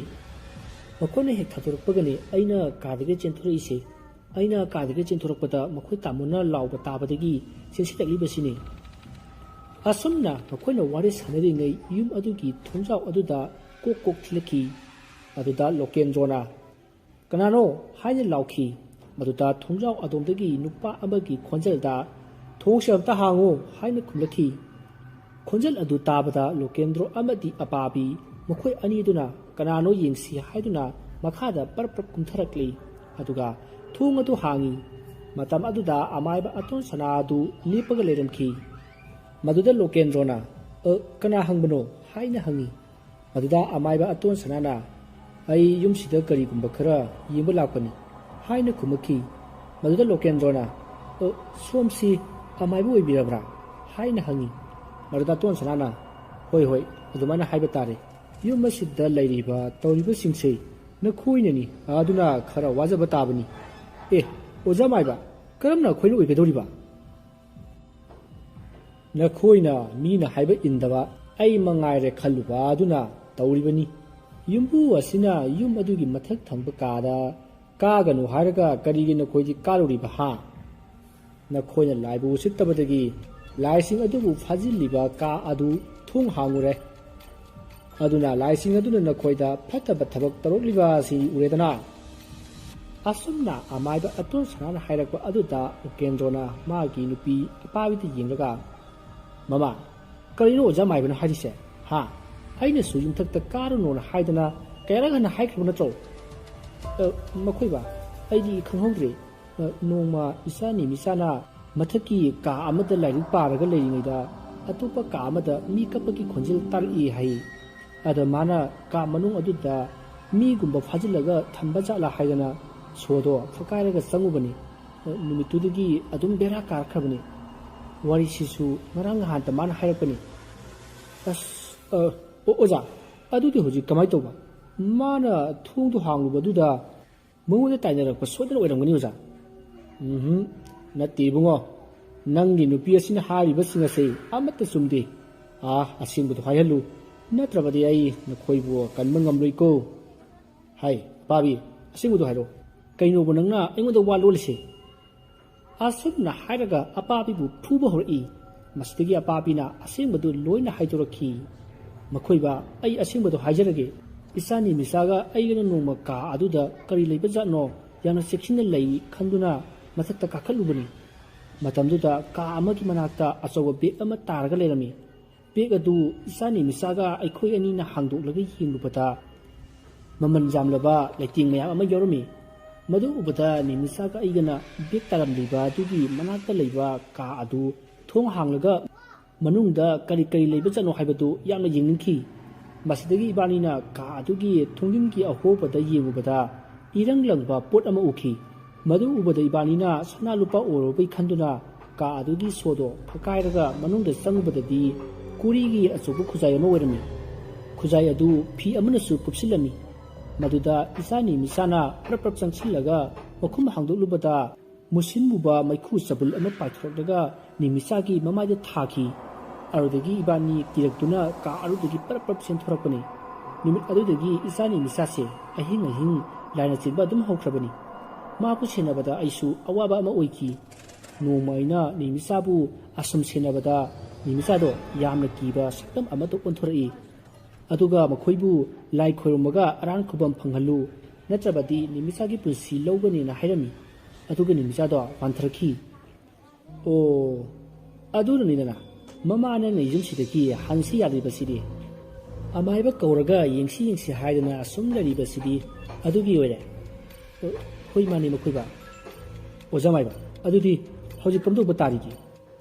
ꯃꯈꯣꯏꯅ ꯍꯦꯛ ꯊꯥꯗꯣꯔꯛꯄꯒꯅꯤ ꯑꯩꯅ ꯀꯥꯗꯒꯤ ꯆꯦꯟꯊꯣꯔꯛꯏꯁꯦ꯫ ꯑꯩꯅ ꯀꯥꯗꯒꯤ ꯆꯦꯟꯊꯣꯔꯛꯄꯗ ꯃꯈꯣꯏ ꯇꯥꯃꯣꯅ ꯂꯥꯎꯕ ꯇꯥꯕꯗꯒꯤ ꯆꯦꯟꯁꯤꯜꯂꯛꯂꯤꯕꯁꯤꯅꯤ꯫" ꯑꯁꯨꯝꯅ ꯃꯈꯣꯏꯅ ꯋꯥꯔꯤ ꯁꯥꯟꯅꯔꯤꯉꯩ ꯌꯨꯝ ꯑꯗꯨꯒꯤ ꯊꯣꯡꯖꯥꯎ ꯑꯗꯨꯗ ꯀꯣꯛ ꯀꯣꯛ ꯊꯤꯜꯂꯛꯈꯤ꯫ ꯑꯗꯨꯗ ꯂꯣꯀꯦꯟꯗ꯭ꯔꯣꯅ, "ꯀꯅꯥꯅꯣ?" ꯍꯥꯏꯅ ꯂꯥꯎꯈꯤ꯫ ꯃꯗꯨꯗ ꯊꯣꯡꯖꯥꯎ ꯑꯗꯣꯝꯗꯒꯤ ꯅꯨꯄꯥ ꯑꯃꯒꯤ ꯈꯣꯟꯖꯦꯜꯗ, "ꯊꯣꯡꯁꯦ ꯑꯝꯇ ꯍꯥꯡꯉꯨ" ꯍꯥꯏꯅ ꯈꯨꯝꯂꯛꯈꯤ꯫ ꯈꯣꯟꯖꯦꯜ ꯑꯗꯨ ꯇꯥꯕꯗ ꯂꯣꯀꯦꯟꯗ꯭ꯔꯣ ꯑꯃꯗꯤ ꯑꯄꯥꯕꯤ ꯃꯈꯣꯏ ꯑꯅꯤꯗꯨꯅ ꯀꯅꯥꯅꯣ ꯌꯦꯡꯁꯤ ꯍꯥꯏꯗꯨꯅ ꯃꯈꯥꯗ ꯄꯔꯞ ꯄꯔꯞ ꯀꯨꯝꯊꯔꯛꯂꯤ꯫ ꯑꯗꯨꯒ ꯊꯣꯡ ꯑꯗꯨ ꯍꯥꯡꯉꯤ꯫ ꯃꯇꯝ ꯑꯗꯨꯗ ꯑꯃꯥꯏꯕ ꯑꯇꯣꯟ ꯁꯅꯥ ꯑꯗꯨ ꯂꯦꯞꯄꯒ ꯂꯩꯔꯝꯈꯤ꯫ ꯃꯗꯨꯗ ꯂꯣꯀꯦꯟꯗ꯭ꯔꯣꯅ, "ꯑ, ꯀꯅꯥ ꯍꯪꯕꯅꯣ?" ꯍꯥꯏꯅ ꯍꯪꯉꯤ꯫ ꯃꯗꯨꯗ ꯑꯃꯥꯏꯕ ꯑꯇꯣꯟ ꯁꯅꯥꯅ, "ꯑꯩ ꯌꯨꯝꯁꯤꯗ ꯀꯔꯤꯒꯨꯝꯕ ꯈꯔ ꯌꯦꯡꯕ ꯂꯥꯛꯄꯅꯤ" ꯍꯥꯏꯅ ꯈꯨꯝꯃꯛꯈꯤ꯫ ꯃꯗꯨꯗ ꯂꯣꯀꯦꯟꯗ꯭ꯔꯣꯅ, "ꯑ, ꯁꯣꯝꯁꯤ ꯑꯃꯥꯏꯕ ꯑꯣꯏꯕꯤꯔꯕ꯭ꯔꯥ?" ꯍꯥꯏꯅ ꯍꯪꯉꯤ꯫ ꯃꯗꯨꯗ ꯑꯇꯣꯟ ꯁꯅꯥꯅ, "ꯍꯣꯏ, ꯍꯣꯏ, ꯑꯗꯨꯃꯥꯏꯅ ꯍꯥꯏꯕ ꯇꯥꯔꯦ꯫ ꯌꯨꯝ ꯑꯁꯤꯗ ꯂꯩꯔꯤꯕ ꯇꯧꯔꯤꯕꯁꯤꯡꯁꯦ ꯅꯈꯣꯏꯅꯅꯤ, ꯑꯗꯨꯅ ꯈꯔ ꯋꯥꯖꯕ ꯇꯥꯕꯅꯤ꯫ ꯑꯦ, ꯑꯣꯖꯥ ꯃꯥꯏꯕ, ꯀꯔꯝꯅ ꯑꯩꯈꯣꯏꯅ ꯑꯣꯏꯒꯗꯧꯔꯤꯕ? ꯅꯈꯣꯏꯅ ꯃꯤꯅ ꯍꯥꯏꯕ ꯏꯟꯗꯕ ꯑꯩ ꯃꯉꯥꯏꯔꯦ ꯈꯜꯂꯨꯕ ꯑꯗꯨꯅ ꯇꯧꯔꯤꯕꯅꯤ꯫ ꯌꯨꯝꯕꯨ ꯑꯁꯤꯅ ꯌꯨꯝ ꯑꯗꯨꯒꯤ ꯃꯊꯛ ꯊꯪꯕ ꯀꯥꯗ ꯀꯥꯒꯅꯨ ꯍꯥꯏꯔꯒ ꯀꯔꯤꯒꯤ ꯅꯈꯣꯏꯗꯤ ꯀꯥꯔꯨꯔꯤꯕ ꯍꯥ? ꯅꯈꯣꯏꯅ ꯂꯥꯏꯕꯨ ꯎꯁꯤꯠꯇꯕꯗꯒꯤ ꯂꯥꯏꯁꯤꯡ ꯑꯗꯨꯕꯨ ꯐꯥꯖꯤꯜꯂꯤꯕ ꯀꯥ ꯑꯗꯨ ꯊꯣꯡ ꯍꯥꯡꯉꯨꯔꯦ꯫ ꯑꯗꯨꯅ ꯂꯥꯏꯁꯤꯡ ꯑꯗꯨꯅ ꯅꯈꯣꯏꯗ ꯐꯠꯇꯕ ꯊꯕꯛ ꯇꯧꯔꯛꯂꯤꯕ ꯑꯁꯤ ꯎꯔꯦꯗꯅ꯫" ꯑꯁꯨꯝꯅ ꯑꯃꯥꯏꯕ ꯑꯇꯣꯟ ꯁꯅꯥꯅ ꯍꯥꯏꯔꯛꯄ ꯑꯗꯨꯗ ꯂꯣꯀꯦꯟꯗ꯭ꯔꯣꯅ ꯃꯥꯒꯤ ꯅꯨꯄꯤ ꯑꯄꯥꯕꯤꯗ ꯌꯦꯡꯂꯒ, ꯃꯃꯥ, ꯀꯔꯤꯅꯣ ꯑꯣꯖꯥ ꯃꯥꯏꯕꯅ ꯍꯥꯏꯔꯤꯁꯦ? ꯍꯥ? ꯑꯩꯅꯁꯨ ꯌꯨꯝꯊꯛꯇ ꯀꯥꯔꯨꯅꯣꯅ ꯍꯥꯏꯗꯅ ꯀꯌꯥꯔꯛ ꯍꯟꯅ ꯍꯥꯏꯈ꯭ꯔꯕ ꯅꯠꯇ꯭ꯔꯣ? ꯑ, ꯃꯈꯣꯏꯕ, ꯑꯩꯗꯤ ꯈꯪꯍꯧꯗ꯭ꯔꯦ꯫ ꯑ, ꯅꯣꯡꯃ ꯏꯆꯥ ꯅꯤꯃꯤꯆꯥꯅ ꯃꯊꯛꯀꯤ ꯀꯥ ꯑꯃꯗ ꯂꯥꯏꯔꯤꯛ ꯄꯥꯔꯒ ꯂꯩꯔꯤꯉꯩꯗ ꯑꯇꯣꯞꯄ ꯀꯥ ꯑꯃꯗ ꯃꯤ ꯀꯞꯄꯒꯤ ꯈꯣꯟꯖꯦꯜ ꯇꯥꯔꯛꯏ ꯍꯥꯏ꯫ ꯑꯗ ꯃꯥꯅ ꯀꯥ ꯃꯅꯨꯡ ꯑꯗꯨꯗ ꯃꯤꯒꯨꯝꯕ ꯐꯥꯖꯤꯜꯂꯒ ꯊꯝꯕ ꯖꯥꯠꯂꯥ ꯍꯥꯏꯗꯅ ꯁꯣꯗꯣ ꯐꯛꯀꯥꯏꯔꯒ ꯆꯪꯉꯨꯕꯅꯤ꯫ ꯑ, ꯅꯨꯃꯤꯠꯇꯨꯗꯒꯤ ꯑꯗꯨꯝ ꯕꯦꯔꯥ ꯀꯥꯔꯛꯈ꯭ꯔꯕꯅꯤ꯫ ꯋꯥꯔꯤꯁꯤꯁꯨ ꯉꯔꯥꯡ ꯅꯍꯥꯟꯇ ꯃꯥꯅ ꯍꯥꯏꯔꯛꯄꯅꯤ꯫ ꯑꯁ, ꯑ, ꯑꯣ, ꯑꯣꯖꯥ, ꯑꯗꯨꯗꯤ ꯍꯧꯖꯤꯛ ꯀꯃꯥꯏꯅ ꯇꯧꯕ? ꯃꯥꯅ ꯊꯣꯡꯗꯣ ꯍꯥꯡꯂꯨꯕꯗꯨꯗ ꯃꯉꯣꯟꯗ ꯇꯥꯏꯅꯔꯛꯄ ꯁꯣꯏꯗꯅ ꯑꯣꯏꯔꯝꯒꯅꯤ, ꯑꯣꯖꯥ꯫ ꯎꯝꯍꯨꯝ, ꯅꯠꯇꯦ ꯏꯕꯨꯡꯉꯣ, ꯅꯪꯒꯤ ꯅꯨꯄꯤ ꯑꯁꯤꯅ ꯍꯥꯏꯔꯤꯕꯁꯤꯡ ꯑꯁꯤ ꯑꯃꯠꯇ ꯆꯨꯝꯗꯦ꯫ ꯑꯥ, ꯑꯁꯦꯡꯕꯗꯨ ꯍꯥꯏꯍꯜꯂꯨ, ꯅꯠꯇ꯭ꯔꯕꯗꯤ ꯑꯩ ꯅꯈꯣꯏꯕꯨ ꯀꯟꯕ ꯉꯝꯂꯣꯏꯀꯣ꯫ ꯍꯥꯏ, ꯑꯄꯥꯕꯤ, ꯑꯁꯦꯡꯕꯗꯨ ꯍꯥꯏꯔꯣ꯫ ꯀꯩꯅꯣꯕ ꯅꯪꯅ ꯑꯩꯉꯣꯟꯗ ꯋꯥ ꯂꯣꯜꯂꯤꯁꯦ? ꯑꯁꯨꯝꯅ ꯍꯥꯏꯔꯒ ꯑꯄꯥꯕꯤꯕꯨ ꯐꯨꯕ ꯍꯧꯔꯛꯏ꯫ ꯃꯁꯤꯗꯒꯤ ꯑꯄꯥꯕꯤꯅ ꯑꯁꯦꯡꯕꯗꯨ ꯂꯣꯏꯅ ꯍꯥꯏꯗꯣꯔꯛꯈꯤ꯫ ꯃꯈꯣꯏꯕ, ꯑꯩ ꯑꯁꯦꯡꯕꯗꯨ ꯍꯥꯏꯖꯔꯒꯦ꯫ ꯏꯆꯥ ꯅꯤꯃꯤꯆꯥꯒ ꯑꯩꯒꯅ ꯅꯣꯡꯃ ꯀꯥ ꯑꯗꯨꯗ ꯀꯔꯤ ꯂꯩꯕꯖꯥꯠꯅꯣ ꯌꯥꯝꯅ ꯆꯦꯛꯁꯤꯟꯅ ꯂꯩ ꯈꯟꯗꯨꯅ ꯃꯊꯛꯇ ꯀꯥꯈꯠꯂꯨꯕꯅꯤ꯫ ꯃꯇꯝꯗꯨꯗ ꯀꯥ ꯑꯃꯒꯤ ꯃꯅꯥꯛꯇ ꯑꯆꯧꯕ ꯕꯦꯒ ꯑꯃ ꯇꯥꯔꯒ ꯂꯩꯔꯝꯃꯤ꯫ ꯕꯦꯒ ꯑꯗꯨ ꯏꯆꯥ ꯅꯤꯃꯤꯆꯥꯒ ꯑꯩꯈꯣꯏ ꯑꯅꯤꯅ ꯍꯥꯡꯗꯣꯛꯂꯒ ꯌꯦꯡꯂꯨꯕꯗ ꯃꯃꯜ ꯌꯥꯝꯂꯕ ꯂꯩꯇꯦꯡ ꯃꯌꯥꯝ ꯑꯃ ꯌꯥꯎꯔꯝꯃꯤ꯫ ꯃꯗꯨ ꯎꯕꯗ ꯅꯤꯃꯤꯆꯥꯒ ꯑꯩꯒꯅ ꯕꯦꯒ ꯇꯥꯔꯝꯂꯤꯕ ꯑꯗꯨꯒꯤ ꯃꯅꯥꯛꯇ ꯂꯩꯕ ꯀꯥ ꯑꯗꯨ ꯊꯣꯡ ꯍꯥꯡꯂꯒ ꯃꯅꯨꯡꯗ ꯀꯔꯤ ꯀꯔꯤ ꯂꯩꯕꯖꯥꯠꯅꯣ ꯍꯥꯏꯕꯗꯨ ꯌꯥꯝꯅ ꯌꯦꯡꯅꯤꯡꯈꯤ꯫ ꯃꯁꯤꯗꯒꯤ ꯏꯕꯥꯅꯤꯅ ꯀꯥ ꯑꯗꯨꯒꯤ ꯊꯣꯡꯖꯤꯟꯒꯤ ꯑꯍꯣꯕꯗ ꯌꯦꯡꯂꯨꯕꯗ ꯏꯔꯪ ꯂꯪꯕ ꯄꯣꯠ ꯑꯃ ꯎꯈꯤ꯫ ꯃꯗꯨ ꯎꯕꯗ ꯏꯕꯥꯅꯤꯅ ꯁꯅꯥ ꯂꯨꯄꯥ ꯑꯣꯏꯔꯕꯩ ꯈꯟꯗꯨꯅ ꯀꯥ ꯑꯗꯨꯒꯤ ꯁꯣꯗꯣ ꯐꯛꯀꯥꯏꯔꯒ ꯃꯅꯨꯡꯗ ꯆꯪꯉꯨꯕꯗꯗꯤ ꯀꯣꯔꯤꯒꯤ ꯑꯆꯧꯕ ꯈꯨꯖꯥꯏ ꯑꯃ ꯑꯣꯏꯔꯝꯃꯤ꯫ ꯈꯨꯖꯥꯏ ꯑꯗꯨ ꯐꯤ ꯑꯃꯅꯁꯨ ꯀꯨꯞꯁꯤꯜꯂꯝꯃꯤ꯫ ꯃꯗꯨꯗ ꯏꯆꯥ ꯅꯤꯃꯤꯆꯥꯅ ꯄ꯭ꯔꯞ ꯄ꯭ꯔꯞ ꯆꯪꯁꯤꯜꯂꯒ ꯃꯈꯨꯝ ꯍꯥꯡꯗꯣꯛꯂꯨꯕꯗ ꯃꯨꯁꯤꯟ ꯃꯨꯕ ꯃꯩꯈꯨ ꯆꯕꯨꯜ ꯑꯃ ꯄꯥꯏꯊꯣꯔꯛꯂꯒ ꯅꯤꯃꯤꯆꯥꯒꯤ ꯃꯃꯥꯏꯗ ꯊꯥꯈꯤ꯫ ꯑꯗꯨꯗꯒꯤ ꯏꯕꯥꯅꯤ ꯀꯤꯔꯛꯇꯨꯅ ꯀꯥ ꯑꯗꯨꯗꯒꯤ ꯄꯔꯞ ꯄꯔꯞ ꯆꯦꯟꯊꯣꯔꯛꯄꯅꯤ꯫ ꯅꯨꯃꯤꯠ ꯑꯗꯨꯗꯒꯤ ꯏꯆꯥ ꯅꯤꯃꯤꯆꯥꯁꯦ ꯑꯍꯤꯡ ꯑꯍꯤꯡ ꯂꯥꯏꯅ ꯆꯦꯟꯕ ꯑꯗꯨꯝ ꯍꯧꯈ꯭ꯔꯕꯅꯤ꯫ ꯃꯥꯕꯨ ꯁꯦꯟꯅꯕꯗ ꯑꯩꯁꯨ ꯑꯋꯥꯕ ꯑꯃ ꯑꯣꯏꯈꯤ꯫ ꯅꯣꯡꯃ ꯑꯩꯅ ꯅꯤꯃꯤꯆꯥꯕꯨ ꯑꯁꯨꯝ ꯁꯦꯟꯅꯕꯗ ꯅꯤꯃꯤꯆꯥꯗꯣ ꯌꯥꯝꯅ ꯀꯤꯕ ꯁꯛꯇꯝ ꯑꯃꯗ ꯑꯣꯟꯊꯣꯔꯛꯏ꯫ ꯑꯗꯨꯒ ꯃꯈꯣꯏꯕꯨ ꯂꯥꯏ ꯈꯣꯏꯔꯝꯃꯒ ꯑꯔꯥꯟ ꯈꯨꯕꯝ ꯐꯪꯍꯜꯂꯨ, ꯅꯠꯇ꯭ꯔꯕꯗꯤ ꯅꯤꯃꯤꯆꯥꯒꯤ ꯄꯨꯟꯁꯤ ꯂꯧꯒꯅꯤꯅ ꯍꯥꯏꯔꯝꯃꯤ꯫ ꯑꯗꯨꯒ ꯅꯤꯃꯤꯆꯥꯗꯣ ꯋꯥꯟꯊꯔꯛꯈꯤ꯫ ꯑꯣ, ꯑꯗꯨꯅꯅꯤꯗꯅ꯫ ꯃꯃꯥ ꯅꯪꯅ ꯌꯨꯝꯁꯤꯗꯒꯤ ꯍꯟꯁꯤ ꯌꯥꯗ꯭ꯔꯤꯕꯁꯤꯗꯤ? ꯑꯃꯥꯏꯕ ꯀꯧꯔꯒ ꯌꯦꯡꯁꯤ ꯌꯦꯡꯁꯤ ꯍꯥꯏꯗꯅ ꯑꯁꯨꯝ ꯂꯩꯔꯤꯕꯁꯤꯗꯤ ꯑꯗꯨꯒꯤ ꯑꯣꯏꯔꯦ꯫ ꯑ, ꯍꯣꯏ, ꯃꯥꯅꯤ, ꯃꯈꯣꯏꯕ꯫ ꯑꯣꯖꯥ ꯃꯥꯏꯕ, ꯑꯗꯨꯗꯤ ꯍꯧꯖꯤꯛ ꯀꯝꯗꯧꯕ ꯇꯥꯔꯤꯒꯦ?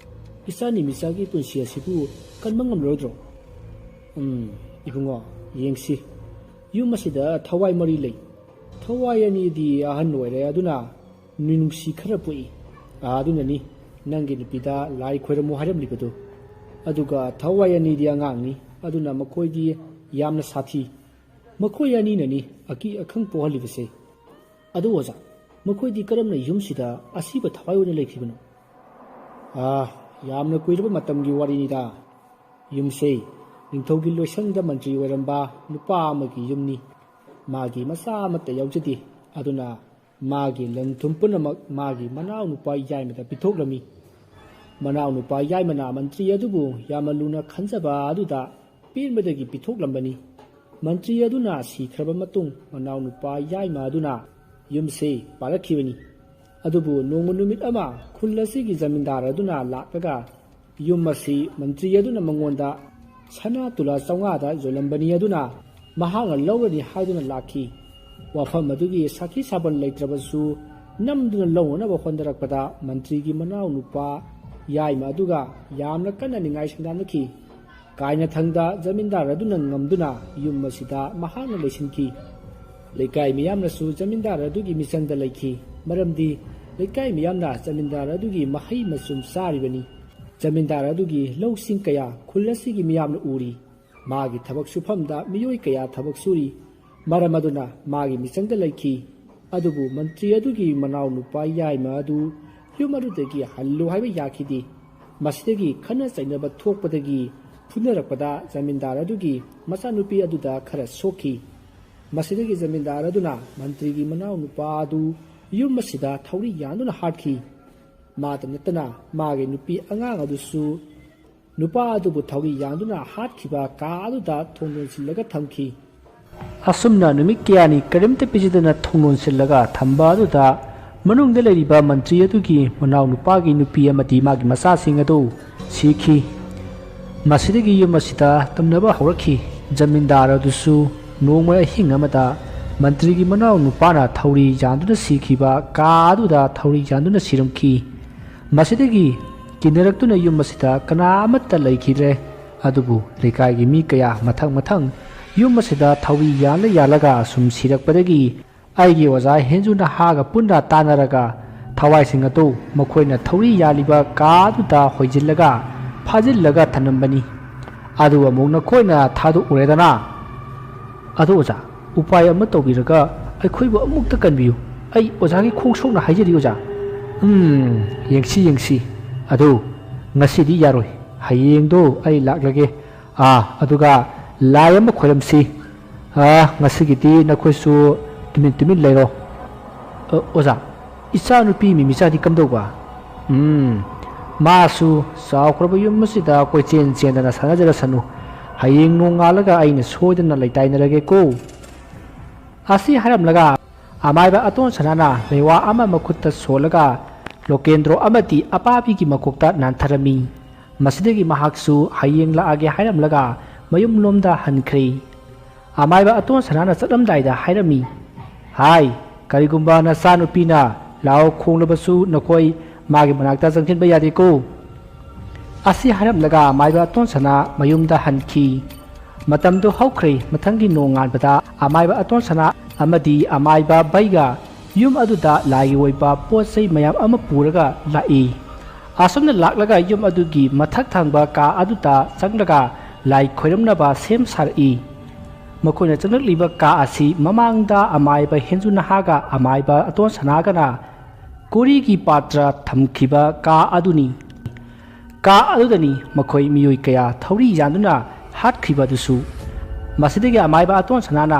ꯏꯆꯥ ꯅꯤꯃꯤꯆꯥꯒꯤ ꯄꯨꯟꯁꯤ ꯑꯁꯤꯕꯨ ꯀꯟꯕ ꯉꯝꯂꯔꯣꯏꯗ꯭ꯔꯣ? ꯎꯝ, ꯏꯕꯨꯡꯉꯣ, ꯌꯦꯡꯁꯤ꯫ ꯌꯨꯝ ꯑꯁꯤꯗ ꯊꯋꯥꯏ ꯃꯔꯤ ꯂꯩ꯫ ꯊꯋꯥꯏ ꯑꯅꯤꯗꯤ ꯑꯍꯟ ꯑꯣꯏꯔꯦ, ꯑꯗꯨꯅ ꯃꯤꯅꯨꯡꯁꯤ ꯈꯔ ꯄꯣꯛꯏ꯫ ꯑꯗꯨꯅꯅꯤ ꯅꯪꯒꯤ ꯅꯨꯄꯤꯗ ꯂꯥꯏ ꯈꯣꯏꯔꯝꯃꯨ ꯍꯥꯏꯔꯝꯂꯤꯕꯗꯨ꯫ ꯑꯗꯨꯒ ꯊꯋꯥꯏ ꯑꯅꯤꯗꯤ ꯑꯉꯥꯡꯅꯤ, ꯑꯗꯨꯅ ꯃꯈꯣꯏꯗꯤ ꯌꯥꯝꯅ ꯁꯥꯊꯤ꯫ ꯃꯈꯣꯏ ꯑꯅꯤꯅꯅꯤ ꯑꯀꯤ ꯑꯈꯪ ꯄꯣꯛꯍꯜꯂꯤꯕꯁꯦ꯫ ꯑꯗꯨ ꯑꯣꯖꯥ, ꯃꯈꯣꯏꯗꯤ ꯀꯔꯝꯅ ꯌꯨꯝꯁꯤꯗ ꯑꯁꯤꯕ ꯊꯋꯥꯏ ꯑꯣꯏꯅ ꯂꯩꯈꯤꯕꯅꯣ? ꯑꯥ, ꯌꯥꯝꯅ ꯀꯨꯏꯔꯕ ꯃꯇꯝꯒꯤ ꯋꯥꯔꯤꯅꯤꯗ꯫ ꯌꯨꯝꯁꯦ ꯅꯤꯡꯊꯧꯒꯤ ꯂꯣꯏꯁꯪꯗ ꯃꯟꯇ꯭ꯔꯤ ꯑꯣꯏꯔꯝꯕ ꯅꯨꯄꯥ ꯑꯃꯒꯤ ꯌꯨꯝꯅꯤ꯫ ꯃꯥꯒꯤ ꯃꯆꯥ ꯑꯃꯠꯇ ꯌꯥꯎꯖꯗꯦ꯫ ꯑꯗꯨꯅ ꯃꯥꯒꯤ ꯂꯟ ꯊꯨꯝ ꯄꯨꯝꯅꯃꯛ ꯃꯥꯒꯤ ꯃꯅꯥꯎꯅꯨꯄꯥ ꯌꯥꯏꯃꯗ ꯄꯤꯊꯣꯛꯂꯝꯃꯤ꯫ ꯃꯅꯥꯎꯅꯨꯄꯥ ꯌꯥꯏꯃꯅ ꯃꯟꯇ꯭ꯔꯤ ꯑꯗꯨꯕꯨ ꯌꯥꯝꯅ ꯂꯨꯅ ꯈꯟꯖꯕ ꯑꯗꯨꯗ ꯄꯦꯟꯕꯗꯒꯤ ꯄꯤꯊꯣꯛꯂꯝꯕꯅꯤ꯫ ꯃꯟꯇ꯭ꯔꯤ ꯑꯗꯨꯅ ꯁꯤꯈ꯭ꯔꯕ ꯃꯇꯨꯡ, ꯃꯅꯥꯎꯅꯨꯄꯥ ꯌꯥꯏꯃ ꯑꯗꯨꯅ ꯌꯨꯝꯁꯦ ꯄꯥꯜꯂꯛꯈꯤꯕꯅꯤ꯫ ꯑꯗꯨꯕꯨ ꯅꯣꯡꯃ ꯅꯨꯃꯤꯠ ꯑꯃ ꯈꯨꯜ ꯑꯁꯤꯒꯤ ꯖꯃꯤꯟꯗꯥꯔ ꯑꯗꯨꯅ ꯂꯥꯛꯂꯒ ꯌꯨꯝ ꯑꯁꯤ ꯃꯟꯇ꯭ꯔꯤ ꯑꯗꯨꯅ ꯃꯉꯣꯟꯗ ꯁꯅꯥ ꯇꯨꯂꯥ ꯆꯥꯝꯃꯉꯥꯗ ꯌꯣꯜꯂꯝꯕꯅꯤ꯫ ꯑꯗꯨꯅ ꯃꯍꯥꯛꯅ ꯂꯧꯔꯅꯤ ꯍꯥꯏꯗꯨꯅ ꯂꯥꯛꯈꯤ꯫ ꯋꯥꯐꯝ ꯑꯗꯨꯒꯤ ꯁꯥꯈꯤ ꯁꯥꯕꯟ ꯂꯩꯇ꯭ꯔꯕꯁꯨ, ꯅꯝꯗꯨꯅ ꯂꯧꯅꯅꯕ ꯍꯣꯠꯅꯔꯛꯄꯗ ꯃꯟꯇ꯭ꯔꯤꯒꯤ ꯃꯅꯥꯎꯅꯨꯄꯥ ꯌꯥꯏꯃ ꯑꯗꯨꯒ ꯌꯥꯝꯅ ꯀꯟꯅ ꯅꯤꯡꯉꯥꯏ ꯁꯪꯗꯥꯅꯈꯤ꯫ ꯀꯥꯏꯅꯊꯪꯗ ꯖꯃꯤꯟꯗꯥꯔ ꯑꯗꯨꯅ ꯉꯝꯗꯨꯅ ꯌꯨꯝ ꯑꯁꯤꯗ ꯃꯍꯥꯛꯅ ꯂꯩꯁꯤꯟꯈꯤ꯫ ꯂꯩꯀꯥꯏ ꯃꯤꯌꯥꯝꯅꯁꯨ ꯖꯃꯤꯟꯗꯥꯔ ꯑꯗꯨꯒꯤ ꯃꯤꯆꯪꯗ ꯂꯩꯈꯤ, ꯃꯔꯝꯗꯤ ꯂꯩꯀꯥꯏ ꯃꯤꯌꯥꯝꯅ ꯖꯃꯤꯟꯗꯥꯔ ꯑꯗꯨꯒꯤ ꯃꯍꯩ ꯃꯆꯨꯝ ꯆꯥꯔꯤꯕꯅꯤ꯫ ꯖꯃꯤꯟꯗꯥꯔ ꯑꯗꯨꯒꯤ ꯂꯧꯁꯤꯡ ꯀꯌꯥ ꯈꯨꯜ ꯑꯁꯤꯒꯤ ꯃꯤꯌꯥꯝꯅ ꯎꯔꯤ꯫ ꯃꯥꯒꯤ ꯊꯕꯛ ꯁꯨꯐꯝꯗ ꯃꯤꯑꯣꯏ ꯀꯌꯥ ꯊꯕꯛ ꯁꯨꯔꯤ꯫ ꯃꯔꯝ ꯑꯗꯨꯅ ꯃꯥꯒꯤ ꯃꯤꯆꯪꯗ ꯂꯩꯈꯤ꯫ ꯑꯗꯨꯕꯨ ꯃꯟꯇ꯭ꯔꯤ ꯑꯗꯨꯒꯤ ꯃꯅꯥꯎꯅꯨꯄꯥ ꯌꯥꯏꯃ ꯑꯗꯨ ꯌꯨꯝ ꯑꯗꯨꯗꯒꯤ ꯍꯜꯂꯨ ꯍꯥꯏꯕ ꯌꯥꯈꯤꯗꯦ꯫ ꯃꯁꯤꯗꯒꯤ ꯈꯠꯅ ꯆꯩꯅꯕ ꯊꯣꯛꯄꯗꯒꯤ ꯐꯨꯅꯔꯛꯄꯗ ꯖꯃꯤꯟꯗꯥꯔ ꯑꯗꯨꯒꯤ ꯃꯆꯥꯅꯨꯄꯤ ꯑꯗꯨꯗ ꯈꯔ ꯁꯣꯛꯈꯤ꯫ ꯃꯁꯤꯗꯒꯤ ꯖꯃꯤꯟꯗꯥꯔ ꯑꯗꯨꯅ ꯃꯟꯇ꯭ꯔꯤꯒꯤ ꯃꯅꯥꯎꯅꯨꯄꯥ ꯑꯗꯨ ꯌꯨꯝ ꯑꯁꯤꯗ ꯊꯧꯔꯤ ꯌꯥꯟꯗꯨꯅ ꯍꯥꯠꯈꯤ꯫ ꯃꯥꯇ ꯅꯠꯇꯅ ꯃꯥꯒꯤ ꯅꯨꯄꯤ ꯑꯉꯥꯡ ꯑꯗꯨꯁꯨ ꯅꯨꯄꯥ ꯑꯗꯨꯕꯨ ꯊꯧꯔꯤ ꯌꯥꯟꯗꯨꯅ ꯍꯥꯠꯈꯤꯕ ꯀꯥ ꯑꯗꯨꯗ ꯊꯣꯡ ꯂꯣꯟꯁꯤꯜꯂꯒ ꯊꯝꯈꯤ꯫ ꯑꯁꯨꯝꯅ ꯅꯨꯃꯤꯠ ꯀꯌꯥꯅꯤ ꯀꯔꯤꯝꯇ ꯄꯤꯖꯗꯅ ꯊꯣꯡ ꯂꯣꯟꯁꯤꯜꯂꯒ ꯊꯝꯕ ꯑꯗꯨꯗ ꯃꯅꯨꯡꯗ ꯂꯩꯔꯤꯕ ꯃꯟꯇ꯭ꯔꯤ ꯑꯗꯨꯒꯤ ꯃꯅꯥꯎꯅꯨꯄꯥꯒꯤ ꯅꯨꯄꯤ ꯑꯃꯗꯤ ꯃꯥꯒꯤ ꯃꯆꯥꯁꯤꯡ ꯑꯗꯨ ꯁꯤꯈꯤ꯫ ꯃꯁꯤꯗꯒꯤ ꯌꯨꯝ ꯑꯁꯤꯗ ꯇꯝꯅꯕ ꯍꯧꯔꯛꯈꯤ꯫ ꯖꯃꯤꯟꯗꯥꯔ ꯑꯗꯨꯁꯨ ꯅꯣꯡꯃ ꯑꯍꯤꯡ ꯑꯃꯗ ꯃꯟꯇ꯭ꯔꯤꯒꯤ ꯃꯅꯥꯎ ꯅꯨꯄꯥꯅ ꯊꯧꯔꯤ ꯌꯥꯟꯗꯨꯅ ꯁꯤꯈꯤꯕ ꯀꯥ ꯑꯗꯨꯗ ꯊꯧꯔꯤ ꯌꯥꯟꯗꯨꯅ ꯁꯤꯔꯝꯈꯤ꯫ ꯃꯁꯤꯗꯒꯤ ꯀꯤꯟꯅꯔꯛꯇꯨꯅ ꯌꯨꯝ ꯑꯁꯤꯗ ꯀꯅꯥ ꯑꯃꯠꯇ ꯂꯩꯈꯤꯗ꯭ꯔꯦ꯫ ꯑꯗꯨꯕꯨ ꯂꯩꯀꯥꯏꯒꯤ ꯃꯤ ꯀꯌꯥ ꯃꯊꯪ ꯃꯊꯪ ꯌꯨꯝ ꯑꯁꯤꯗ ꯊꯧꯔꯤ ꯌꯥꯜꯂ ꯌꯥꯜꯂꯒ ꯑꯁꯨꯝ ꯁꯤꯔꯛꯄꯗꯒꯤ ꯑꯩꯒꯤ ꯑꯣꯖꯥ ꯍꯦꯟꯖꯨ ꯅꯍꯥꯒ ꯄꯨꯟꯅ ꯇꯥꯟꯅꯔꯒ ꯊꯋꯥꯏꯁꯤꯡ ꯑꯗꯨ ꯃꯈꯣꯏꯅ ꯊꯧꯔꯤ ꯌꯥꯜꯂꯤꯕ ꯀꯥ ꯑꯗꯨꯗ ꯍꯣꯏꯖꯤꯜꯂꯒ ꯐꯥꯖꯤꯜꯂꯒ ꯊꯅꯝꯕꯅꯤ꯫ ꯑꯗꯨ ꯑꯃꯨꯛ ꯅꯈꯣꯏꯅ ꯊꯥꯗꯣꯛꯎꯔꯦꯗꯅ꯫ ꯑꯗꯨ ꯑꯣꯖꯥ, ꯎꯄꯥꯏ ꯑꯃ ꯇꯧꯕꯤꯔꯒ ꯑꯩꯈꯣꯏꯕꯨ ꯑꯃꯨꯛꯇ ꯀꯟꯕꯤꯌꯨ꯫ ꯑꯩ ꯑꯣꯖꯥꯒꯤ ꯈꯣꯡ ꯁꯣꯛꯅ ꯍꯥꯏꯖꯔꯤ ꯑꯣꯖꯥ꯫ ꯎꯝ, ꯌꯦꯡꯁꯤ ꯌꯦꯡꯁꯤ꯫ ꯑꯗꯨ ꯉꯁꯤꯗꯤ ꯌꯥꯔꯣꯏ꯫ ꯍꯌꯦꯡꯗꯣ ꯑꯩ ꯂꯥꯛꯂꯒꯦ꯫ ꯑꯥ, ꯑꯗꯨꯒ ꯂꯥꯏ ꯑꯃ ꯈꯣꯏꯔꯝꯁꯤ꯫ ꯑꯥ, ꯉꯁꯤꯒꯤꯗꯤ ꯅꯈꯣꯏꯁꯨ ꯇꯨꯃꯤꯟ ꯇꯨꯃꯤꯟ ꯂꯩꯔꯣ꯫ ꯑ, ꯑꯣꯖꯥ, ꯏꯆꯥꯅꯨꯄꯤ ꯃꯤꯃꯤꯆꯥꯗꯤ ꯀꯝꯗꯧꯕ? ꯎꯝ, ꯃꯥꯁꯨ ꯆꯥꯎꯈ꯭ꯔꯕ ꯌꯨꯝ ꯑꯁꯤꯗ ꯀꯣꯏꯆꯦꯟ ꯆꯦꯟꯗꯅ ꯁꯥꯟꯅꯖꯔꯁꯅꯨ꯫ ꯍꯌꯦꯡ ꯅꯣꯡꯉꯥꯜꯂꯒ ꯑꯩꯅ ꯁꯣꯏꯗꯅ ꯂꯩꯇꯥꯏꯅꯔꯒꯦꯀꯣ꯫ ꯑꯁꯤ ꯍꯥꯏꯔꯝꯂꯒ ꯑꯃꯥꯏꯕ ꯑꯇꯣꯟ ꯁꯅꯥꯅ ꯂꯩꯋꯥ ꯑꯃ ꯃꯈꯨꯠꯇ ꯁꯣꯜꯂꯒ ꯂꯣꯀꯦꯟꯗ꯭ꯔꯣ ꯑꯃꯗꯤ ꯑꯄꯥꯕꯤꯒꯤ ꯃꯀꯣꯛꯇ ꯅꯥꯟꯊꯔꯝꯃꯤ꯫ ꯃꯁꯤꯗꯒꯤ ꯃꯍꯥꯛꯁꯨ ꯍꯌꯦꯡ ꯂꯥꯛꯑꯒꯦ ꯍꯥꯏꯔꯝꯂꯒ ꯃꯌꯨꯝꯂꯣꯝꯗ ꯍꯟꯈ꯭ꯔꯦ꯫ ꯑꯃꯥꯏꯕ ꯑꯇꯣꯟ ꯁꯅꯥꯅ ꯆꯠꯂꯝꯗꯥꯏꯗ ꯍꯥꯏꯔꯝꯃꯤ, "ꯍꯥꯏ, ꯀꯔꯤꯒꯨꯝꯕ ꯅꯆꯥꯅꯨꯄꯤꯅ ꯂꯥꯎ ꯈꯣꯡꯂꯕꯁꯨ ꯅꯈꯣꯏ ꯃꯥꯒꯤ ꯃꯅꯥꯛꯇ ꯆꯪꯁꯤꯟꯕ ꯌꯥꯗꯦꯀꯣ"꯫ ꯑꯁꯤ ꯍꯥꯏꯔꯝꯂꯒ ꯑꯃꯥꯏꯕ ꯑꯇꯣꯟ ꯁꯅꯥ ꯃꯌꯨꯝꯗ ꯍꯟꯈꯤ꯫ ꯃꯇꯝꯗꯨ ꯍꯧꯈ꯭ꯔꯦ꯫ ꯃꯊꯪꯒꯤ ꯅꯣꯡꯉꯥꯟꯕꯗ ꯑꯃꯥꯏꯕ ꯑꯇꯣꯟ ꯁꯅꯥ ꯑꯃꯗꯤ ꯑꯃꯥꯏꯕ ꯕꯩꯒ ꯌꯨꯝ ꯑꯗꯨꯗ ꯂꯥꯏꯒꯤ ꯑꯣꯏꯕ ꯄꯣꯠ ꯆꯩ ꯃꯌꯥꯝ ꯑꯃ ꯄꯨꯔꯒ ꯂꯥꯛꯏ꯫ ꯑꯁꯨꯝꯅ ꯂꯥꯛꯂꯒ ꯌꯨꯝ ꯑꯗꯨꯒꯤ ꯃꯊꯛ ꯊꯪꯕ ꯀꯥ ꯑꯗꯨꯗ ꯆꯪꯂꯒ ꯂꯥꯏ ꯈꯣꯏꯔꯝꯅꯕ ꯁꯦꯝ ꯁꯥꯔꯛꯏ꯫ ꯃꯈꯣꯏꯅ ꯆꯪꯂꯛꯂꯤꯕ ꯀꯥ ꯑꯁꯤ ꯃꯃꯥꯡꯗ ꯑꯃꯥꯏꯕ ꯍꯦꯟꯖꯨ ꯅꯍꯥꯒ ꯑꯃꯥꯏꯕ ꯑꯇꯣꯟ ꯁꯅꯥꯒꯅ ꯀꯣꯔꯤꯒꯤ ꯄꯥꯇ꯭ꯔ ꯊꯝꯈꯤꯕ ꯀꯥ ꯑꯗꯨꯅꯤ꯫ ꯀꯥ ꯑꯗꯨꯗꯅꯤ ꯃꯈꯣꯏ ꯃꯤꯑꯣꯏ ꯀꯌꯥ ꯊꯧꯔꯤ ꯌꯥꯟꯗꯨꯅ ꯍꯥꯠꯈ꯭ꯔꯤꯕ ꯑꯗꯨꯁꯨ꯫ ꯃꯁꯤꯗꯒꯤ ꯑꯃꯥꯏꯕ ꯑꯇꯣꯟ ꯁꯅꯥꯅ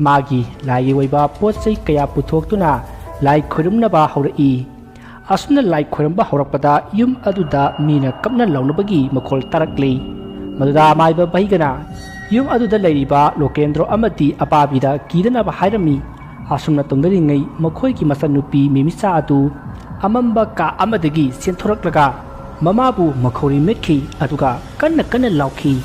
ꯃꯥꯒꯤ ꯂꯥꯏꯒꯤ ꯑꯣꯏꯕ ꯄꯣꯠ ꯆꯩ ꯀꯌꯥ ꯄꯨꯊꯣꯛꯇꯨꯅ ꯂꯥꯏ ꯈꯣꯏꯔꯝꯅꯕ ꯍꯧꯔꯛꯏ꯫ ꯑꯁꯨꯝꯅ ꯂꯥꯏ ꯈꯣꯏꯔꯝꯕ ꯍꯧꯔꯛꯄꯗ ꯌꯨꯝ ꯑꯗꯨꯗ ꯃꯤꯅ ꯀꯞꯅ ꯂꯥꯎꯅꯕꯒꯤ ꯃꯈꯣꯜ ꯇꯥꯔꯛꯂꯤ꯫ ꯃꯗꯨꯗ ꯑꯃꯥꯏꯕ ꯕꯩꯒꯅ ꯌꯨꯝ ꯑꯗꯨꯗ ꯂꯩꯔꯤꯕ ꯂꯣꯀꯦꯟꯗ꯭ꯔꯣ ꯑꯃꯗꯤ ꯑꯄꯥꯕꯤꯗ ꯀꯤꯗꯅꯕ ꯍꯥꯏꯔꯝꯃꯤ꯫ ꯑꯁꯨꯝꯅ ꯇꯧꯅꯔꯤꯉꯩ ꯃꯈꯣꯏꯒꯤ ꯃꯆꯟꯅꯨꯄꯤ ꯃꯤꯃꯤꯆꯥ ꯑꯗꯨ ꯑꯃꯝꯕ ꯀꯥ ꯑꯃꯗꯒꯤ ꯆꯦꯟꯊꯣꯔꯛꯂꯒ ꯃꯃꯥꯕꯨ ꯃꯈꯧꯔꯤ ꯃꯦꯠꯈꯤ, ꯑꯗꯨꯒ ꯀꯟꯅ ꯀꯟꯅ ꯂꯥꯎꯈꯤ꯫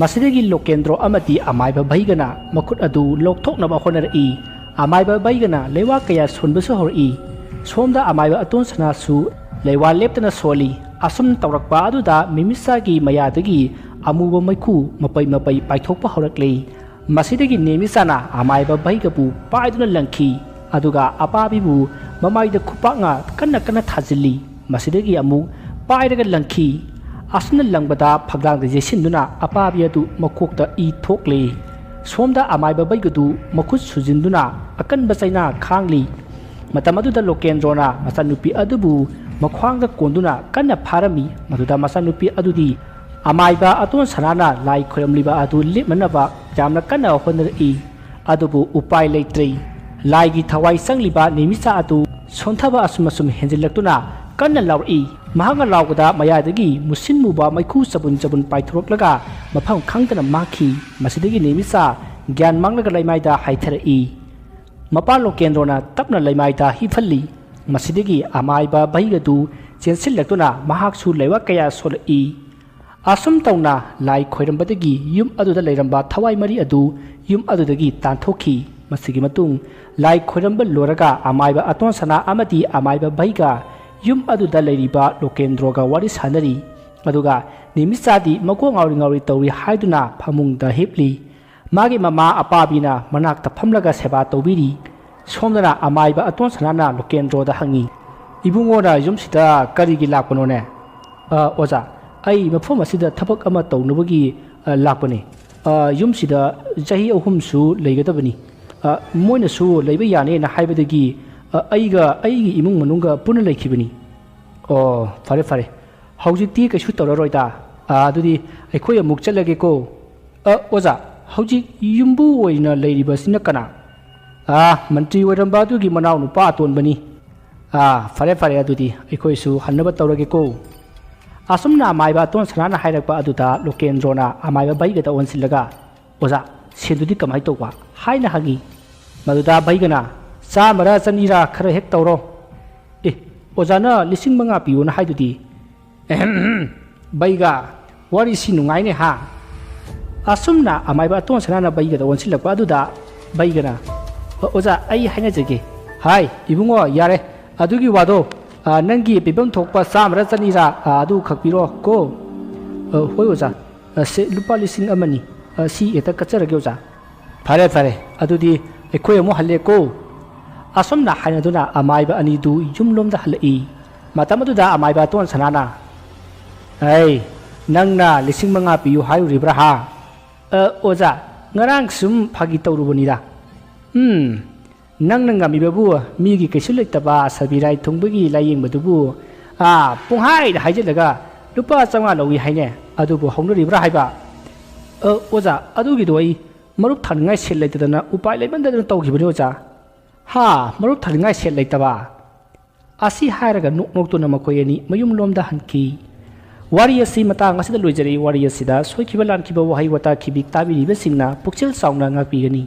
ꯃꯁꯤꯗꯒꯤ ꯂꯣꯀꯦꯟꯗ꯭ꯔꯣ ꯑꯃꯗꯤ ꯑꯃꯥꯏꯕ ꯚꯩꯒꯅ ꯃꯈꯨꯠ ꯑꯗꯨ ꯂꯧꯊꯣꯛꯅꯕ ꯍꯣꯠꯅꯔꯛꯏ꯫ ꯑꯃꯥꯏꯕ ꯚꯩꯒꯅ ꯂꯩꯋꯥ ꯀꯌꯥ ꯁꯣꯟꯕꯁꯨ ꯍꯧꯔꯛꯏ꯫ ꯁꯣꯝꯗ ꯑꯃꯥꯏꯕ ꯑꯇꯣꯟ ꯁꯅꯥꯁꯨ ꯂꯩꯋꯥ ꯂꯦꯞꯇꯅ ꯁꯣꯜꯂꯤ꯫ ꯑꯁꯨꯝ ꯇꯧꯔꯛꯄ ꯑꯗꯨꯗ ꯃꯤꯃꯤꯁꯥꯒꯤ ꯃꯌꯥꯗꯒꯤ ꯑꯃꯨꯕ ꯃꯩꯈꯨ ꯃꯄꯩ ꯃꯄꯩ ꯄꯥꯏꯊꯣꯛꯄ ꯍꯧꯔꯛꯂꯤ꯫ ꯃꯁꯤꯗꯒꯤ ꯅꯦꯃꯤꯆꯥꯅ ꯑꯃꯥꯏꯕ ꯚꯩꯒꯕꯨ ꯄꯥꯏꯗꯨꯅ ꯂꯪꯈꯤ, ꯑꯗꯨꯒ ꯑꯄꯥꯕꯤꯕꯨ ꯃꯃꯥꯏꯗ ꯈꯨꯄꯥꯛꯅ ꯀꯟꯅ ꯀꯟꯅ ꯊꯥꯖꯤꯜꯂꯤ꯫ ꯃꯁꯤꯗꯒꯤ ꯑꯃꯨꯛ ꯄꯥꯏꯔꯒ ꯂꯪꯈꯤ꯫ ꯑꯁꯨꯝꯅ ꯂꯪꯕꯗ ꯐꯛꯂꯥꯡꯗ ꯌꯩꯁꯤꯟꯗꯨꯅ ꯑꯄꯥꯕꯤ ꯑꯗꯨ ꯃꯀꯣꯛꯇ ꯏ ꯊꯣꯛꯂꯤ꯫ ꯁꯣꯝꯗ ꯑꯃꯥꯏꯕ ꯚꯩꯒꯗꯨ ꯃꯈꯨꯠ ꯁꯨꯖꯤꯟꯗꯨꯅ ꯑꯀꯟꯕ ꯆꯩꯅꯥ ꯈꯥꯡꯂꯤ꯫ ꯃꯇꯝ ꯑꯗꯨꯗ ꯂꯣꯀꯦꯟꯗ꯭ꯔꯣꯅ ꯃꯆꯥꯅꯨꯄꯤ ꯑꯗꯨꯕꯨ ꯃꯈ꯭ꯋꯥꯡꯗ ꯀꯣꯟꯗꯨꯅ ꯀꯟꯅ ꯐꯥꯔꯝꯃꯤ꯫ ꯃꯗꯨꯗ ꯃꯆꯥꯅꯨꯄꯤ ꯑꯗꯨꯗꯤ ꯑꯃꯥꯏꯕ ꯑꯇꯣꯟ ꯁꯅꯥꯅ ꯂꯥꯏ ꯈꯣꯏꯔꯝꯂꯤꯕ ꯑꯗꯨ ꯂꯦꯞꯅꯅꯕ ꯌꯥꯝꯅ ꯀꯟꯅ ꯍꯣꯠꯅꯔꯛꯏ꯫ ꯑꯗꯨꯕꯨ ꯎꯄꯥꯏ ꯂꯩꯇ꯭ꯔꯦ꯫ ꯂꯥꯏꯒꯤ ꯊꯋꯥꯏ ꯆꯪꯂꯤꯕ ꯅꯦꯃꯤꯆꯥ ꯑꯗꯨ ꯁꯣꯟꯊꯕ ꯑꯁꯨꯝ ꯑꯁꯨꯝ ꯍꯦꯟꯖꯤꯜꯂꯛꯇꯨꯅ ꯀꯟꯅ ꯂꯥꯎꯔꯛꯏ꯫ ꯃꯍꯥꯛꯅ ꯂꯥꯎꯕꯗ ꯃꯌꯥꯗꯒꯤ ꯃꯨꯁꯤꯟ ꯃꯨꯕ ꯃꯩꯈꯨ ꯆꯕꯨꯟ ꯆꯕꯨꯟ ꯄꯥꯏꯊꯣꯔꯛꯂꯒ ꯃꯐꯝ ꯈꯪꯗꯅ ꯃꯥꯡꯈꯤ꯫ ꯃꯁꯤꯗꯒꯤ ꯅꯦꯃꯤꯆꯥ ꯒ꯭ꯌꯥꯟ ꯃꯥꯡꯂꯒ ꯂꯩꯃꯥꯏꯗ ꯍꯥꯏꯊꯔꯛꯏ꯫ ꯃꯄꯥ ꯂꯣꯀꯦꯟꯗ꯭ꯔꯣꯅ ꯇꯞꯅ ꯂꯩꯃꯥꯏꯗ ꯍꯤꯞꯍꯜꯂꯤ꯫ ꯃꯁꯤꯗꯒꯤ ꯑꯃꯥꯏꯕ ꯚꯩꯒꯗꯨ ꯆꯦꯟꯁꯤꯜꯂꯛꯇꯨꯅ ꯃꯍꯥꯛꯁꯨ ꯂꯩꯕꯥꯛ ꯀꯌꯥ ꯁꯣꯜꯂꯛꯏ꯫ ꯑꯁꯨꯝ ꯇꯧꯅ ꯂꯥꯏ ꯈꯣꯏꯔꯝꯕꯗꯒꯤ ꯌꯨꯝ ꯑꯗꯨꯗ ꯂꯩꯔꯝꯕ ꯊꯋꯥꯏ ꯃꯔꯤ ꯑꯗꯨ ꯌꯨꯝ ꯑꯗꯨꯗꯒꯤ ꯇꯥꯟꯊꯣꯛꯈꯤ꯫ ꯃꯁꯤꯒꯤ ꯃꯇꯨꯡ ꯂꯥꯏ ꯈꯣꯏꯔꯝꯕ ꯂꯣꯏꯔꯒ ꯑꯃꯥꯏꯕ ꯑꯇꯣꯟ ꯁꯅꯥ ꯑꯃꯗꯤ ꯑꯃꯥꯏꯕ ꯚꯩꯒ ꯌꯨꯝ ꯑꯗꯨꯗ ꯂꯩꯔꯤꯕ ꯂꯣꯀꯦꯟꯗ꯭ꯔꯣꯒ ꯋꯥꯔꯤ ꯁꯥꯅꯔꯤ꯫ ꯑꯗꯨꯒ ꯅꯤꯃꯤꯆꯥꯗꯤ ꯃꯀꯣꯛ ꯉꯥꯎꯔꯤ ꯉꯥꯎꯔꯤ ꯇꯧꯔꯤ ꯍꯥꯏꯗꯨꯅ ꯐꯃꯨꯡꯗ ꯍꯤꯞꯂꯤ꯫ ꯃꯥꯒꯤ ꯃꯃꯥ ꯑꯄꯥꯕꯤꯅ ꯃꯅꯥꯛꯇ ꯐꯝꯂꯒ ꯁꯦꯕꯥ ꯇꯧꯕꯤꯔꯤ꯫ ꯁꯣꯝꯗꯅ ꯑꯃꯥꯏꯕ ꯑꯇꯣꯟ ꯁꯅꯥꯅ ꯂꯣꯀꯦꯟꯗ꯭ꯔꯣꯗ ꯍꯪꯉꯤ, "ꯏꯕꯨꯡꯉꯣꯅ ꯌꯨꯝꯁꯤꯗ ꯀꯔꯤꯒꯤ ꯂꯥꯛꯄꯅꯣꯅꯦ?" "ꯑ, ꯑꯣꯖꯥ, ꯑꯩ ꯃꯐꯝ ꯑꯁꯤꯗ ꯊꯕꯛ ꯑꯃ ꯇꯧꯅꯕꯒꯤ, ꯑ, ꯂꯥꯛꯄꯅꯤ꯫ ꯑ, ꯌꯨꯝꯁꯤꯗ ꯆꯍꯤ ꯑꯍꯨꯝꯁꯨ ꯂꯩꯒꯗꯕꯅꯤ꯫ ꯑ, ꯃꯣꯏꯅꯁꯨ ꯂꯩꯕ ꯌꯥꯅꯦꯅ ꯍꯥꯏꯕꯗꯒꯤ, ꯑ, ꯑꯩꯒ ꯑꯩꯒꯤ ꯏꯃꯨꯡ ꯃꯅꯨꯡꯒ ꯄꯨꯟꯅ ꯂꯩꯈꯤꯕꯅꯤ꯫" "ꯑꯣ, ꯐꯔꯦ, ꯐꯔꯦ꯫ ꯍꯧꯖꯤꯛꯇꯤ ꯀꯩꯁꯨ ꯇꯧꯔꯔꯣꯏꯗ꯫ ꯑ, ꯑꯗꯨꯗꯤ ꯑꯩꯈꯣꯏ ꯑꯃꯨꯛ ꯆꯠꯂꯒꯦꯀꯣ꯫" "ꯑ, ꯑꯣꯖꯥ, ꯍꯧꯖꯤꯛ ꯌꯨꯝꯕꯨ ꯑꯣꯏꯅ ꯂꯩꯔꯤꯕꯁꯤꯅ ꯀꯅꯥ?" "ꯑ, ꯃꯟꯇ꯭ꯔꯤ ꯑꯣꯏꯔꯝꯕ ꯑꯗꯨꯒꯤ ꯃꯅꯥꯎ ꯅꯨꯄꯥ ꯑꯇꯣꯟꯕꯅꯤ꯫" "ꯑ, ꯐꯔꯦ, ꯐꯔꯦ, ꯑꯗꯨꯗꯤ ꯑꯩꯈꯣꯏꯁꯨ ꯍꯟꯅꯕ ꯇꯧꯔꯒꯦꯀꯣ꯫" ꯑꯁꯨꯝꯅ ꯑꯃꯥꯏꯕ ꯑꯇꯣꯟ ꯁꯅꯥꯅ ꯍꯥꯏꯔꯛꯄ ꯑꯗꯨꯗ ꯂꯣꯀꯦꯟꯗ꯭ꯔꯣꯅ ꯑꯃꯥꯏꯕ ꯚꯩꯒꯗ ꯑꯣꯟꯁꯤꯜꯂꯒ, "ꯑꯣꯖꯥ, ꯁꯦꯟꯗꯨꯗꯤ ꯀꯃꯥꯏꯅ ꯇꯧꯕ?" ꯍꯥꯏꯅ ꯍꯪꯉꯤ꯫ ꯃꯗꯨꯗ ꯚꯩꯒꯅ, "ꯆꯥꯝꯃꯔ ꯆꯅꯤꯔ ꯈꯔ ꯍꯦꯛ ꯇꯧꯔꯣ꯫" "ꯑꯦ, ꯑꯣꯖꯥꯅ ꯂꯤꯁꯤꯡ ꯃꯉꯥ ꯄꯤꯌꯣꯅ ꯍꯥꯏꯗꯨꯗꯤ?" ꯑꯍꯝ, ꯕꯩꯒ, ꯋꯥꯔꯤꯁꯤ ꯅꯨꯡꯉꯥꯏꯅꯦ ꯍꯥ? ꯑꯁꯨꯝꯅ ꯑꯃꯥꯏꯕ ꯑꯇꯣꯟ ꯁꯅꯥꯅ ꯕꯩꯒꯗ ꯑꯣꯟꯁꯤꯜꯂꯛꯄ ꯑꯗꯨꯗ ꯕꯩꯒꯅ, "ꯑ, ꯑꯣꯖꯥ, ꯑꯩ ꯍꯥꯏꯅꯖꯒꯦ꯫" "ꯍꯥꯏ, ꯏꯕꯨꯡꯉꯣ, ꯌꯥꯔꯦ꯫ ꯑꯗꯨꯒꯤ ꯋꯥꯗꯣ, ꯑ, ꯅꯪꯒꯤ ꯄꯤꯐꯝ ꯊꯣꯛꯄ ꯆꯥꯝꯃꯔ ꯆꯅꯤꯔ, ꯑ, ꯑꯗꯨ ꯈꯛ ꯄꯤꯔꯣ ꯀꯣ꯫" "ꯑ, ꯍꯣꯏ ꯑꯣꯖꯥ꯫ ꯑ, ꯁꯦ, ꯂꯨꯄꯥ ꯂꯤꯁꯤꯡ ꯑꯃꯅꯤ꯫ ꯑ, ꯁꯤ ꯍꯦꯛꯇ ꯀꯠꯆꯔꯒꯦ ꯑꯣꯖꯥ꯫" "ꯐꯔꯦ, ꯐꯔꯦ꯫ ꯑꯗꯨꯗꯤ ꯑꯩꯈꯣꯏ ꯑꯃꯨꯛ ꯍꯜꯂꯦꯀꯣ꯫" ꯑꯁꯨꯝꯅ ꯍꯥꯏꯅꯗꯨꯅ ꯑꯃꯥꯏꯕ ꯑꯅꯤꯗꯨ ꯌꯨꯝꯂꯣꯝꯗ ꯍꯜꯂꯛꯏ꯫ ꯃꯇꯝ ꯑꯗꯨꯗ ꯑꯃꯥꯏꯕ ꯑꯇꯣꯟ ꯁꯅꯥꯅ, "ꯑꯩ, ꯅꯪꯅ ꯂꯤꯁꯤꯡ ꯃꯉꯥ ꯄꯤꯌꯨ ꯍꯥꯏꯔꯨꯔꯤꯕ꯭ꯔꯥ ꯍꯥ?" "ꯑ, ꯑꯣꯖꯥ, ꯉꯔꯥꯡ ꯁꯨꯝ ꯐꯥꯒꯤ ꯇꯧꯔꯨꯕꯅꯤꯗ꯫" "ꯎꯝ, ꯅꯪꯅ ꯉꯝꯃꯤꯕꯕꯨ ꯃꯤꯒꯤ ꯀꯩꯁꯨ ꯂꯩꯇꯕ ꯁꯕꯤꯔꯥꯏ ꯊꯨꯡꯕꯒꯤ ꯂꯥꯏꯌꯦꯡꯕꯗꯨꯕꯨ, ꯑꯥ, ꯄꯨꯡꯍꯥꯏꯗ ꯍꯥꯏꯖꯤꯜꯂꯒ ꯂꯨꯄꯥ ꯆꯥꯝꯃꯉꯥ ꯂꯧꯏ ꯍꯥꯏꯅꯦ꯫ ꯑꯗꯨꯕꯨ ꯍꯧꯅꯔꯤꯕ꯭ꯔꯥ ꯍꯥꯏꯕ?" "ꯑ, ꯑꯣꯖꯥ, ꯑꯗꯨꯒꯤꯗꯣ ꯑꯩ ꯃꯔꯨꯞ ꯊꯥꯅꯤꯡꯉꯥꯏ ꯁꯦꯜ ꯂꯩꯇꯗꯅ ꯎꯄꯥꯏ ꯂꯩꯃꯟꯗꯗꯅ ꯇꯧꯈꯤꯕꯅꯤ ꯑꯣꯖꯥ꯫" "ꯍꯥ, ꯃꯔꯨꯞ ꯊꯥꯅꯤꯡꯉꯥꯏ ꯁꯦꯜ ꯂꯩꯇꯕ?" ꯑꯁꯤ ꯍꯥꯏꯔꯒ ꯅꯣꯛ ꯅꯣꯛꯇꯨꯅ ꯃꯈꯣꯏ ꯑꯅꯤ ꯃꯌꯨꯝꯂꯣꯝꯗ ꯍꯟꯈꯤ꯫ ꯋꯥꯔꯤ ꯑꯁꯤ ꯃꯇꯥꯡ ꯑꯁꯤꯗ ꯂꯣꯏꯖꯔꯦ꯫ ꯋꯥꯔꯤ ꯑꯁꯤꯗ ꯁꯣꯏꯈꯤꯕ ꯂꯥꯟꯈꯤꯕ ꯋꯥꯍꯩ ꯋꯥꯇꯥ ꯈꯤꯕꯤꯛ ꯇꯥꯕꯤꯔꯤꯕꯁꯤꯡꯅ ꯄꯨꯛꯆꯦꯜ ꯆꯥꯎꯅ ꯉꯥꯛꯄꯤꯒꯅꯤ꯫